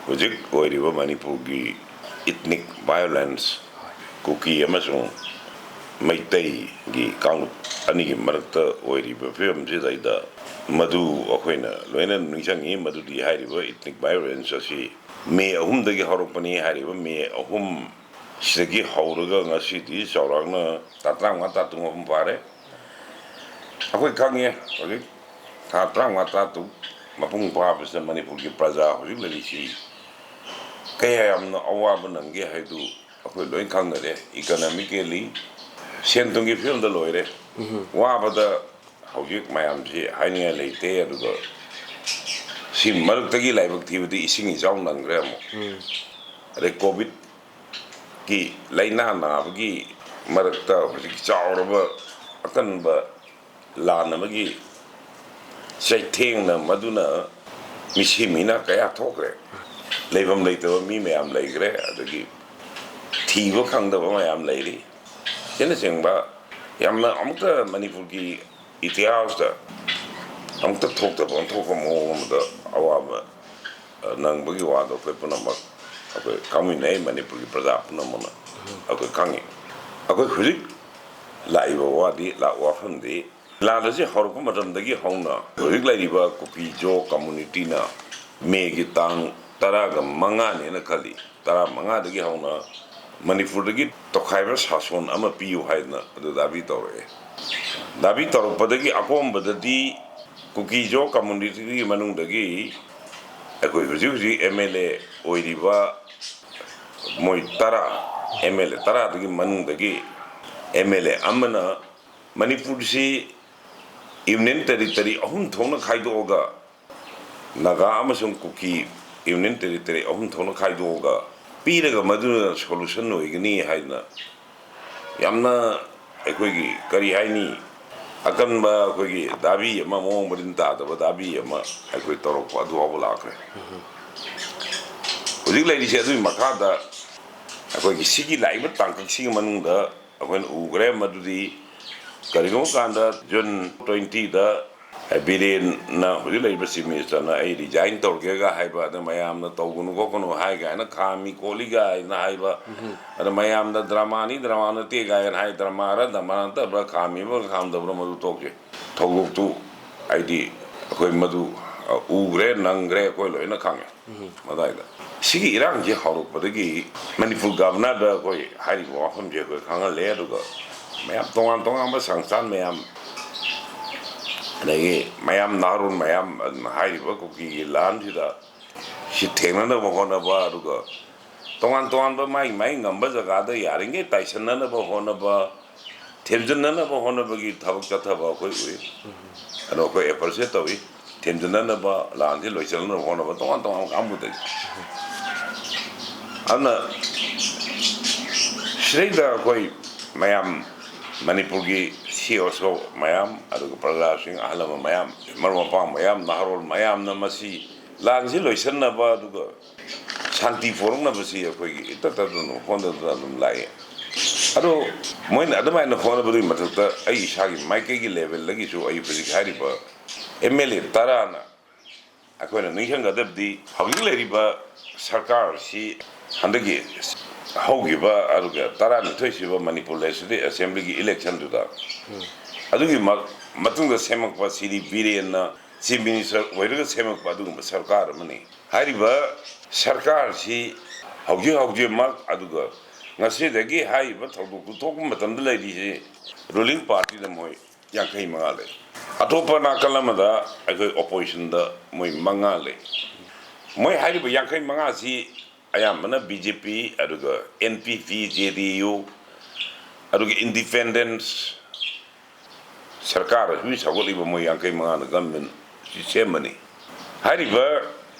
ꯍꯧꯖꯤꯛ ꯑꯣꯏꯔꯤꯕ ꯃꯅꯤꯄꯨꯔꯒꯤ ꯏꯊꯅꯤꯛ ꯚꯥꯏꯑꯣꯂꯦꯟꯁ, ꯀꯨꯀꯤ ꯑꯃꯁꯨꯡ ꯃꯩꯇꯩꯒꯤ ꯀꯥꯡꯂꯨꯞ ꯑꯅꯤꯒꯤ ꯃꯔꯛꯇ ꯑꯣꯏꯔꯤꯕ ꯐꯤꯕꯝꯁꯤꯗꯩꯗ, ꯃꯗꯨ ꯑꯩꯈꯣꯏꯅ ꯂꯣꯏꯅ ꯅꯤꯡꯁꯤꯡꯉꯤ꯫ ꯃꯗꯨꯗꯤ ꯍꯥꯏꯔꯤꯕ ꯏꯊꯅꯤꯛ ꯚꯥꯏꯑꯣꯂꯦꯟꯁ ꯑꯁꯤ ꯃꯦ ꯑꯍꯨꯝꯗꯒꯤ ꯍꯧꯔꯛꯄꯅꯤ꯫ ꯍꯥꯏꯔꯤꯕ ꯃꯦ ꯑꯍꯨꯝ ꯁꯤꯗꯒꯤ ꯍꯧꯔꯒ ꯉꯁꯤꯗꯤ ꯆꯥꯎꯔꯥꯛꯅ ꯊꯥ ꯇꯔꯥꯃꯉꯥ, ꯊꯥ ꯇꯔꯥ ꯇꯔꯨꯛ ꯃꯄꯨꯡ ꯐꯥꯔꯦ꯫ ꯑꯩꯈꯣꯏ ꯈꯪꯉꯦ, ꯍꯧꯖꯤꯛ ꯊꯥ ꯇꯔꯥꯃꯉꯥ, ꯊꯥ ꯇꯔꯥ ꯇꯔꯨꯛ ꯃꯄꯨꯡ ꯐꯥꯕꯁꯤꯗ ꯃꯅꯤꯄꯨꯔꯒꯤ ꯄ꯭ꯔꯖꯥ ꯍꯧꯖꯤꯛ ꯂꯩꯔꯤꯁꯤ ꯀꯌꯥ ꯌꯥꯝꯅ ꯑꯋꯥꯕ ꯅꯪꯒꯦ ꯍꯥꯏꯗꯨ ꯑꯩꯈꯣꯏ ꯂꯣꯏ ꯈꯪꯅꯔꯦ꯫ ꯏꯀꯅꯃꯤꯀꯦꯜꯂꯤ, ꯁꯦꯟ ꯊꯨꯝꯒꯤ ꯐꯤꯕꯝꯗ ꯂꯣꯏꯔꯦ꯫ ꯋꯥꯕꯗ ꯍꯧꯖꯤꯛ ꯃꯌꯥꯝꯁꯤ ꯍꯥꯏꯅꯤꯡꯉꯥꯏ ꯂꯩꯇꯦ꯫ ꯑꯗꯨꯒ ꯁꯤ ꯃꯔꯛꯇꯒꯤ ꯂꯥꯏꯕꯛ ꯊꯤꯕꯗꯤ ꯏꯁꯤꯡ ꯏꯆꯥꯎ ꯅꯪꯈ꯭ꯔꯦ ꯑꯃꯨꯛ꯫ ꯑꯗꯩ ꯀꯣꯚꯤꯗꯀꯤ ꯂꯥꯏꯅꯥ ꯅꯥꯕꯒꯤ ꯃꯔꯛꯇ ꯍꯧꯖꯤꯛ ꯆꯥꯎꯔꯕ ꯑꯀꯟꯕ ꯂꯥꯟ ꯑꯃꯒꯤ ꯆꯩꯊꯦꯡꯅ ꯃꯗꯨꯅ ꯃꯤꯁꯤ ꯃꯤꯅꯥ ꯀꯌꯥ ꯊꯣꯛꯈ꯭ꯔꯦ꯫ ꯂꯩꯐꯝ ꯂꯩꯇꯕ ꯃꯤ ꯃꯌꯥꯝ ꯂꯩꯈ꯭ꯔꯦ꯫ ꯑꯗꯒꯤ ꯊꯤꯕ ꯈꯪꯗꯕ ꯃꯌꯥꯝ ꯂꯩꯔꯤ꯫ ꯑꯁꯤꯅꯆꯤꯡꯕ ꯌꯥꯝꯅ ꯑꯃꯨꯛꯇ ꯃꯅꯤꯄꯨꯔꯒꯤ ꯏꯇꯤꯍꯥꯁꯇ ꯑꯃꯨꯛꯇ ꯊꯣꯛꯇꯕ ꯑꯣꯟꯊꯣꯛꯄ ꯃꯑꯣꯡ ꯑꯃꯗ ꯑꯋꯥꯕ, ꯑ, ꯅꯪꯕꯒꯤ ꯋꯥꯗꯣ ꯑꯩꯈꯣꯏ ꯄꯨꯝꯅꯃꯛ ꯑꯩꯈꯣꯏ ꯈꯪꯃꯤꯟꯅꯩ꯫ ꯃꯅꯤꯄꯨꯔꯒꯤ ꯄ꯭ꯔꯖꯥ ꯄꯨꯝꯅꯃꯛꯅ ꯑꯩꯈꯣꯏ ꯈꯪꯉꯤ꯫ ꯑꯩꯈꯣꯏ ꯍꯧꯖꯤꯛ ꯂꯥꯛꯏꯕ ꯋꯥꯗꯤ, ꯂꯥꯛ-, ꯋꯥꯐꯝꯗꯤ, ꯂꯥꯟ ꯑꯁꯤ ꯍꯧꯔꯛꯄ ꯃꯇꯝꯗꯒꯤ ꯍꯧꯅ ꯍꯧꯖꯤꯛ ꯂꯩꯔꯤꯕ ꯀꯨꯀꯤ ꯖꯣ ꯀꯝꯃꯨꯅꯤꯇꯤꯅ ꯃꯦꯒꯤ ꯇꯥꯡ ꯇꯔꯥꯒ ꯃꯉꯥꯅꯦꯅ ꯈꯜꯂꯤ, ꯇꯔꯥꯃꯉꯥꯗꯒꯤ ꯍꯧꯅ ꯃꯅꯤꯄꯨꯔꯗꯒꯤ ꯇꯣꯈꯥꯏꯕ ꯁꯥꯁꯣꯟ ꯑꯃ ꯄꯤꯌꯨ ꯍꯥꯏꯗꯅ ꯑꯗꯨ ꯗꯥꯕꯤ ꯇꯧꯔꯛꯑꯦ꯫ ꯗꯥꯕꯤ ꯇꯧꯔꯛꯄꯗꯒꯤ ꯑꯀꯣꯝꯕꯗꯗꯤ ꯀꯨꯀꯤ ꯖꯣ ꯀꯝꯃꯨꯅꯤꯇꯤꯒꯤ ꯃꯅꯨꯡꯗꯒꯤ ꯑꯩꯈꯣꯏ ꯍꯧꯖꯤꯛ ꯍꯧꯖꯤꯛ ꯑꯦꯝ ꯑꯦꯜ ꯑꯦ ꯑꯣꯏꯔꯤꯕ ꯃꯣꯏ ꯇꯔꯥ, ꯑꯦꯝ ꯑꯦꯜ ꯑꯦ ꯇꯔꯥꯗꯨꯒꯤ ꯃꯅꯨꯡꯗꯒꯤ ꯑꯦꯝ ꯑꯦꯜ ꯑꯦ ꯑꯃꯅ ꯃꯅꯤꯄꯨꯔꯁꯤ ꯌꯨꯅꯤꯌꯟ ꯇꯦꯔꯤꯇꯣꯔꯤ ꯑꯍꯨꯝ ꯊꯣꯛꯅ ꯈꯥꯏꯗꯣꯛꯑꯒ, ꯅꯥꯒꯥ ꯑꯃꯁꯨꯡ ꯀꯨꯀꯤ ꯌꯨꯅꯤꯌꯟ ꯇꯦꯔꯤꯇꯣꯔꯤ ꯑꯍꯨꯝ ꯊꯣꯛꯅ ꯈꯥꯏꯗꯣꯛꯑꯒ ꯄꯤꯔꯒ ꯃꯗꯨꯅ ꯁꯣꯂꯨꯁꯟ ꯑꯣꯏꯒꯅꯤ ꯍꯥꯏꯗꯅ ꯌꯥꯝꯅ, ꯑꯩꯈꯣꯏꯒꯤ ꯀꯔꯤ ꯍꯥꯏꯅꯤ, ꯑꯀꯟꯕ, ꯑꯩꯈꯣꯏꯒꯤ ꯗꯥꯕꯤ ꯑꯃ, ꯃꯑꯣꯡ ꯃꯔꯤꯟ ꯇꯥꯗꯕ ꯗꯥꯕꯤ ꯑꯃ ꯑꯩꯈꯣꯏ ꯇꯧꯔꯛꯄ ꯑꯗꯨ ꯐꯥꯎꯕ ꯂꯥꯛꯈ꯭ꯔꯦ꯫ ꯍꯧꯖꯤꯛ ꯂꯩꯔꯤꯁꯦ ꯑꯗꯨꯒꯤ ꯃꯈꯥꯗ ꯑꯩꯈꯣꯏꯒꯤ ꯁꯤꯒꯤ ꯂꯥꯛꯏꯕ ꯇꯥꯡꯀꯛꯁꯤꯒꯤ ꯃꯅꯨꯡꯗ ꯑꯩꯈꯣꯏꯅ ꯎꯈ꯭ꯔꯦ꯫ ꯃꯗꯨꯗꯤ ꯀꯔꯤꯒꯨꯝꯕ ꯀꯥꯟꯗ ꯖꯨꯟ ꯇ꯭ꯋꯦꯟꯇꯤꯗ ꯕꯤꯔꯦꯟꯅ, ꯍꯧꯖꯤꯛ ꯂꯩꯔꯤꯕ ꯆꯤꯐ ꯃꯤꯅꯤꯁꯇꯔꯅ, "ꯑꯩ ꯔꯤꯖꯥꯏꯟ ꯇꯧꯔꯒꯦꯒ" ꯍꯥꯏꯕ, ꯑꯗ ꯃꯌꯥꯝꯅ "ꯇꯧꯒꯅꯨ ꯈꯣꯠꯀꯅꯨ" ꯍꯥꯏ ꯀꯥꯏꯅ ꯈꯥꯝꯃꯤ ꯈꯣꯠꯂꯤ ꯀꯥꯏꯅ ꯍꯥꯏꯕ, ꯑꯗ ꯃꯌꯥꯝꯗ "ꯗ꯭ꯔꯃꯥꯅꯤ, ꯗ꯭ꯔꯃꯥ ꯅꯠꯇꯦ" ꯀꯥꯏꯅ ꯍꯥꯏ, ꯗ꯭ꯔꯃꯥꯔ ꯗ꯭ꯔꯃꯥ ꯅꯠꯇꯕ꯭ꯔꯥ, ꯈꯥꯝꯃꯤꯕ꯭ꯔꯥ ꯈꯥꯝꯗꯕ꯭ꯔꯥ, ꯃꯗꯨ ꯇꯣꯛꯁꯦ꯫ ꯊꯧꯗꯣꯛꯇꯨ ꯍꯥꯏꯗꯤ ꯑꯩꯈꯣꯏ ꯃꯗꯨ, ꯑ, ꯎꯈ꯭ꯔꯦ, ꯅꯪꯈ꯭ꯔꯦ, ꯑꯩꯈꯣꯏ ꯂꯣꯏꯅ ꯈꯪꯉꯦ꯫ ꯃꯗꯥꯏꯗ ꯁꯤꯒꯤ ꯏꯔꯥꯡꯁꯤ ꯍꯧꯔꯛꯄꯗꯒꯤ ꯃꯅꯤꯄꯨꯔ ꯒꯚꯔꯅꯔꯗ ꯑꯩꯈꯣꯏ ꯍꯥꯏꯔꯤꯕ ꯋꯥꯐꯝꯁꯦ ꯑꯩꯈꯣꯏ ꯈꯪꯍꯜꯂꯦ꯫ ꯑꯗꯨꯒ ꯃꯌꯥꯝ, ꯇꯣꯉꯥꯟ ꯇꯣꯉꯥꯟꯕ ꯁꯪꯁꯊꯥꯟ ꯃꯌꯥꯝ, ꯑꯗꯒꯤ ꯃꯌꯥꯝ, ꯅꯍꯥꯔꯣꯜ ꯃꯌꯥꯝ ꯑꯗꯨꯅ ꯍꯥꯏꯔꯤꯕ ꯀꯨꯀꯤꯒꯤ ꯂꯥꯟꯁꯤꯗ ꯁꯤ ꯊꯦꯡꯅꯅꯕ ꯍꯣꯠꯅꯕ, ꯑꯗꯨꯒ ꯇꯣꯉꯥꯟ ꯇꯣꯉꯥꯟꯕ ꯃꯥꯏ ꯃꯥꯏ ꯉꯝꯕ ꯖꯒꯥꯗ ꯌꯥꯔꯤꯉꯩ ꯇꯥꯏꯁꯟꯅꯅꯕ ꯍꯣꯠꯅꯕ, ꯊꯦꯝꯖꯤꯟꯅꯅꯕ ꯍꯣꯠꯅꯕꯒꯤ ꯊꯕꯛ ꯆꯠꯊꯕ ꯑꯩꯈꯣꯏ ꯎꯏ꯫ ꯑꯗꯣ ꯑꯩꯈꯣꯏ ꯑꯦꯄ꯭ꯔꯤꯁꯤꯌꯦꯠ ꯇꯧꯏ꯫ ꯊꯦꯝꯖꯤꯟꯅꯅꯕ, ꯂꯥꯟꯁꯤ ꯂꯣꯏꯁꯤꯟꯅꯅꯕ ꯍꯣꯠꯅꯕ ꯇꯣꯉꯥꯟ ꯇꯣꯉꯥꯟꯕ ꯀꯥꯡꯕꯨꯗꯒꯤ꯫ ꯑꯗꯨꯅ ꯁꯤꯗꯩꯗ ꯑꯩꯈꯣꯏ ꯃꯌꯥꯝ, ꯃꯅꯤꯄꯨꯔꯒꯤ ꯁꯤ ꯑꯣ ꯁꯣ ꯃꯌꯥꯝ, ꯑꯗꯨꯒ ꯄ꯭ꯔꯖꯥꯁꯤꯡ, ꯑꯍꯜ ꯂꯃꯟ ꯃꯌꯥꯝ, ꯃꯔꯨꯞ ꯃꯄꯥꯡ ꯃꯌꯥꯝ, ꯅꯍꯥꯔꯣꯜ ꯃꯌꯥꯝꯅ ꯃꯁꯤ ꯂꯥꯟꯁꯤ ꯂꯣꯏꯁꯤꯟꯅꯕ, ꯑꯗꯨꯒ ꯁꯥꯟꯇꯤ ꯄꯨꯔꯛꯅꯕꯁꯤ ꯑꯩꯈꯣꯏꯒꯤ ꯏꯇꯠ ꯇꯠꯇꯅ ꯍꯣꯠꯅꯗꯨꯅ ꯑꯗꯨꯝ ꯂꯥꯛꯑꯦ꯫ ꯑꯗꯣ ꯃꯣꯏꯅ ꯑꯗꯨꯃꯥꯏꯅ ꯍꯣꯠꯅꯕꯗꯨꯒꯤ ꯃꯊꯛꯇ ꯑꯩ ꯏꯁꯥꯒꯤ ꯃꯥꯏꯀꯩꯒꯤ ꯂꯦꯚꯦꯜꯗꯒꯤꯁꯨ ꯑꯩ ꯍꯧꯖꯤꯛ ꯍꯥꯏꯔꯤꯕ ꯑꯦꯝ ꯑꯦꯜ ꯑꯦ ꯇꯔꯥꯅ, ꯑꯩꯈꯣꯏꯅ ꯅꯤꯡꯁꯤꯡꯒꯗꯕꯗꯤ ꯍꯧꯖꯤꯛ ꯂꯩꯔꯤꯕ ꯁꯔꯀꯥꯔꯁꯤ ꯍꯟꯗꯛꯀꯤ ꯍꯧꯈꯤꯕ ꯑꯗꯨꯒ ꯇꯔꯥꯅꯤꯊꯣꯏ ꯁꯨꯕ ꯃꯅꯤꯄꯨꯔ ꯂꯦꯖꯤꯁꯂꯦꯇꯤꯚ ꯑꯦꯁꯦꯝꯕ꯭ꯂꯤꯒꯤ ꯏꯂꯦꯛꯁꯟꯗꯨꯗ, ꯑꯗꯨꯒꯤ ꯃ-, ꯃꯇꯨꯡꯗ ꯁꯦꯝꯃꯛꯄ ꯁꯤꯔꯤ ꯕꯤꯔꯦꯟꯅ ꯆꯤꯐ ꯃꯤꯅꯤꯁꯇꯔ ꯑꯣꯏꯔꯒ ꯁꯦꯝꯃꯛꯄ ꯑꯗꯨꯒꯨꯝꯕ ꯁꯔꯀꯥꯔ ꯑꯃꯅꯤ꯫ ꯍꯥꯏꯔꯤꯕ ꯁꯔꯀꯥꯔꯁꯤ ꯍꯧꯖꯤꯛ ꯍꯧꯖꯤꯛꯃꯛ, ꯑꯗꯨꯒ ꯉꯁꯤꯗꯒꯤ ꯍꯥꯏꯔꯤꯕ ꯊꯧꯗꯣꯛꯇꯨ ꯊꯣꯛꯄ ꯃꯇꯝꯗ ꯂꯩꯔꯤꯁꯤ ꯔꯨꯂꯤꯡ ꯄꯥꯔꯇꯤꯗ ꯃꯣꯏ ꯌꯥꯡꯈꯩ ꯃꯉꯥ ꯂꯩ꯫ ꯑꯇꯣꯞꯄ ꯅꯥꯀꯜ ꯑꯃꯗ ꯑꯩꯈꯣꯏ ꯑꯣꯄꯣꯖꯤꯁꯟꯗ ꯃꯣꯏ ꯃꯉꯥ ꯂꯩ꯫ ꯃꯣꯏ ꯍꯥꯏꯔꯤꯕ ꯌꯥꯡꯈꯩ ꯃꯉꯥꯁꯤ ꯑꯌꯥꯝꯕꯅ ꯕꯤ ꯖꯦ ꯄꯤ, ꯑꯗꯨꯒ ꯑꯦꯟ ꯄꯤ ꯄꯤ, ꯖꯦ ꯗꯤ ꯌꯨ, ꯑꯗꯨꯒ ꯏꯟꯗꯤꯄꯦꯟꯗꯦꯟꯁ ꯁꯔꯀꯥꯔ ꯑꯁꯤ ꯁꯧꯒꯠꯂꯤꯕ ꯃꯣꯏ ꯌꯥꯡꯈꯩ ꯃꯉꯥꯅ ꯒꯃꯦꯟ ꯁꯤ ꯁꯦꯝꯕꯅꯤ꯫ ꯍꯥꯏꯔꯤꯕ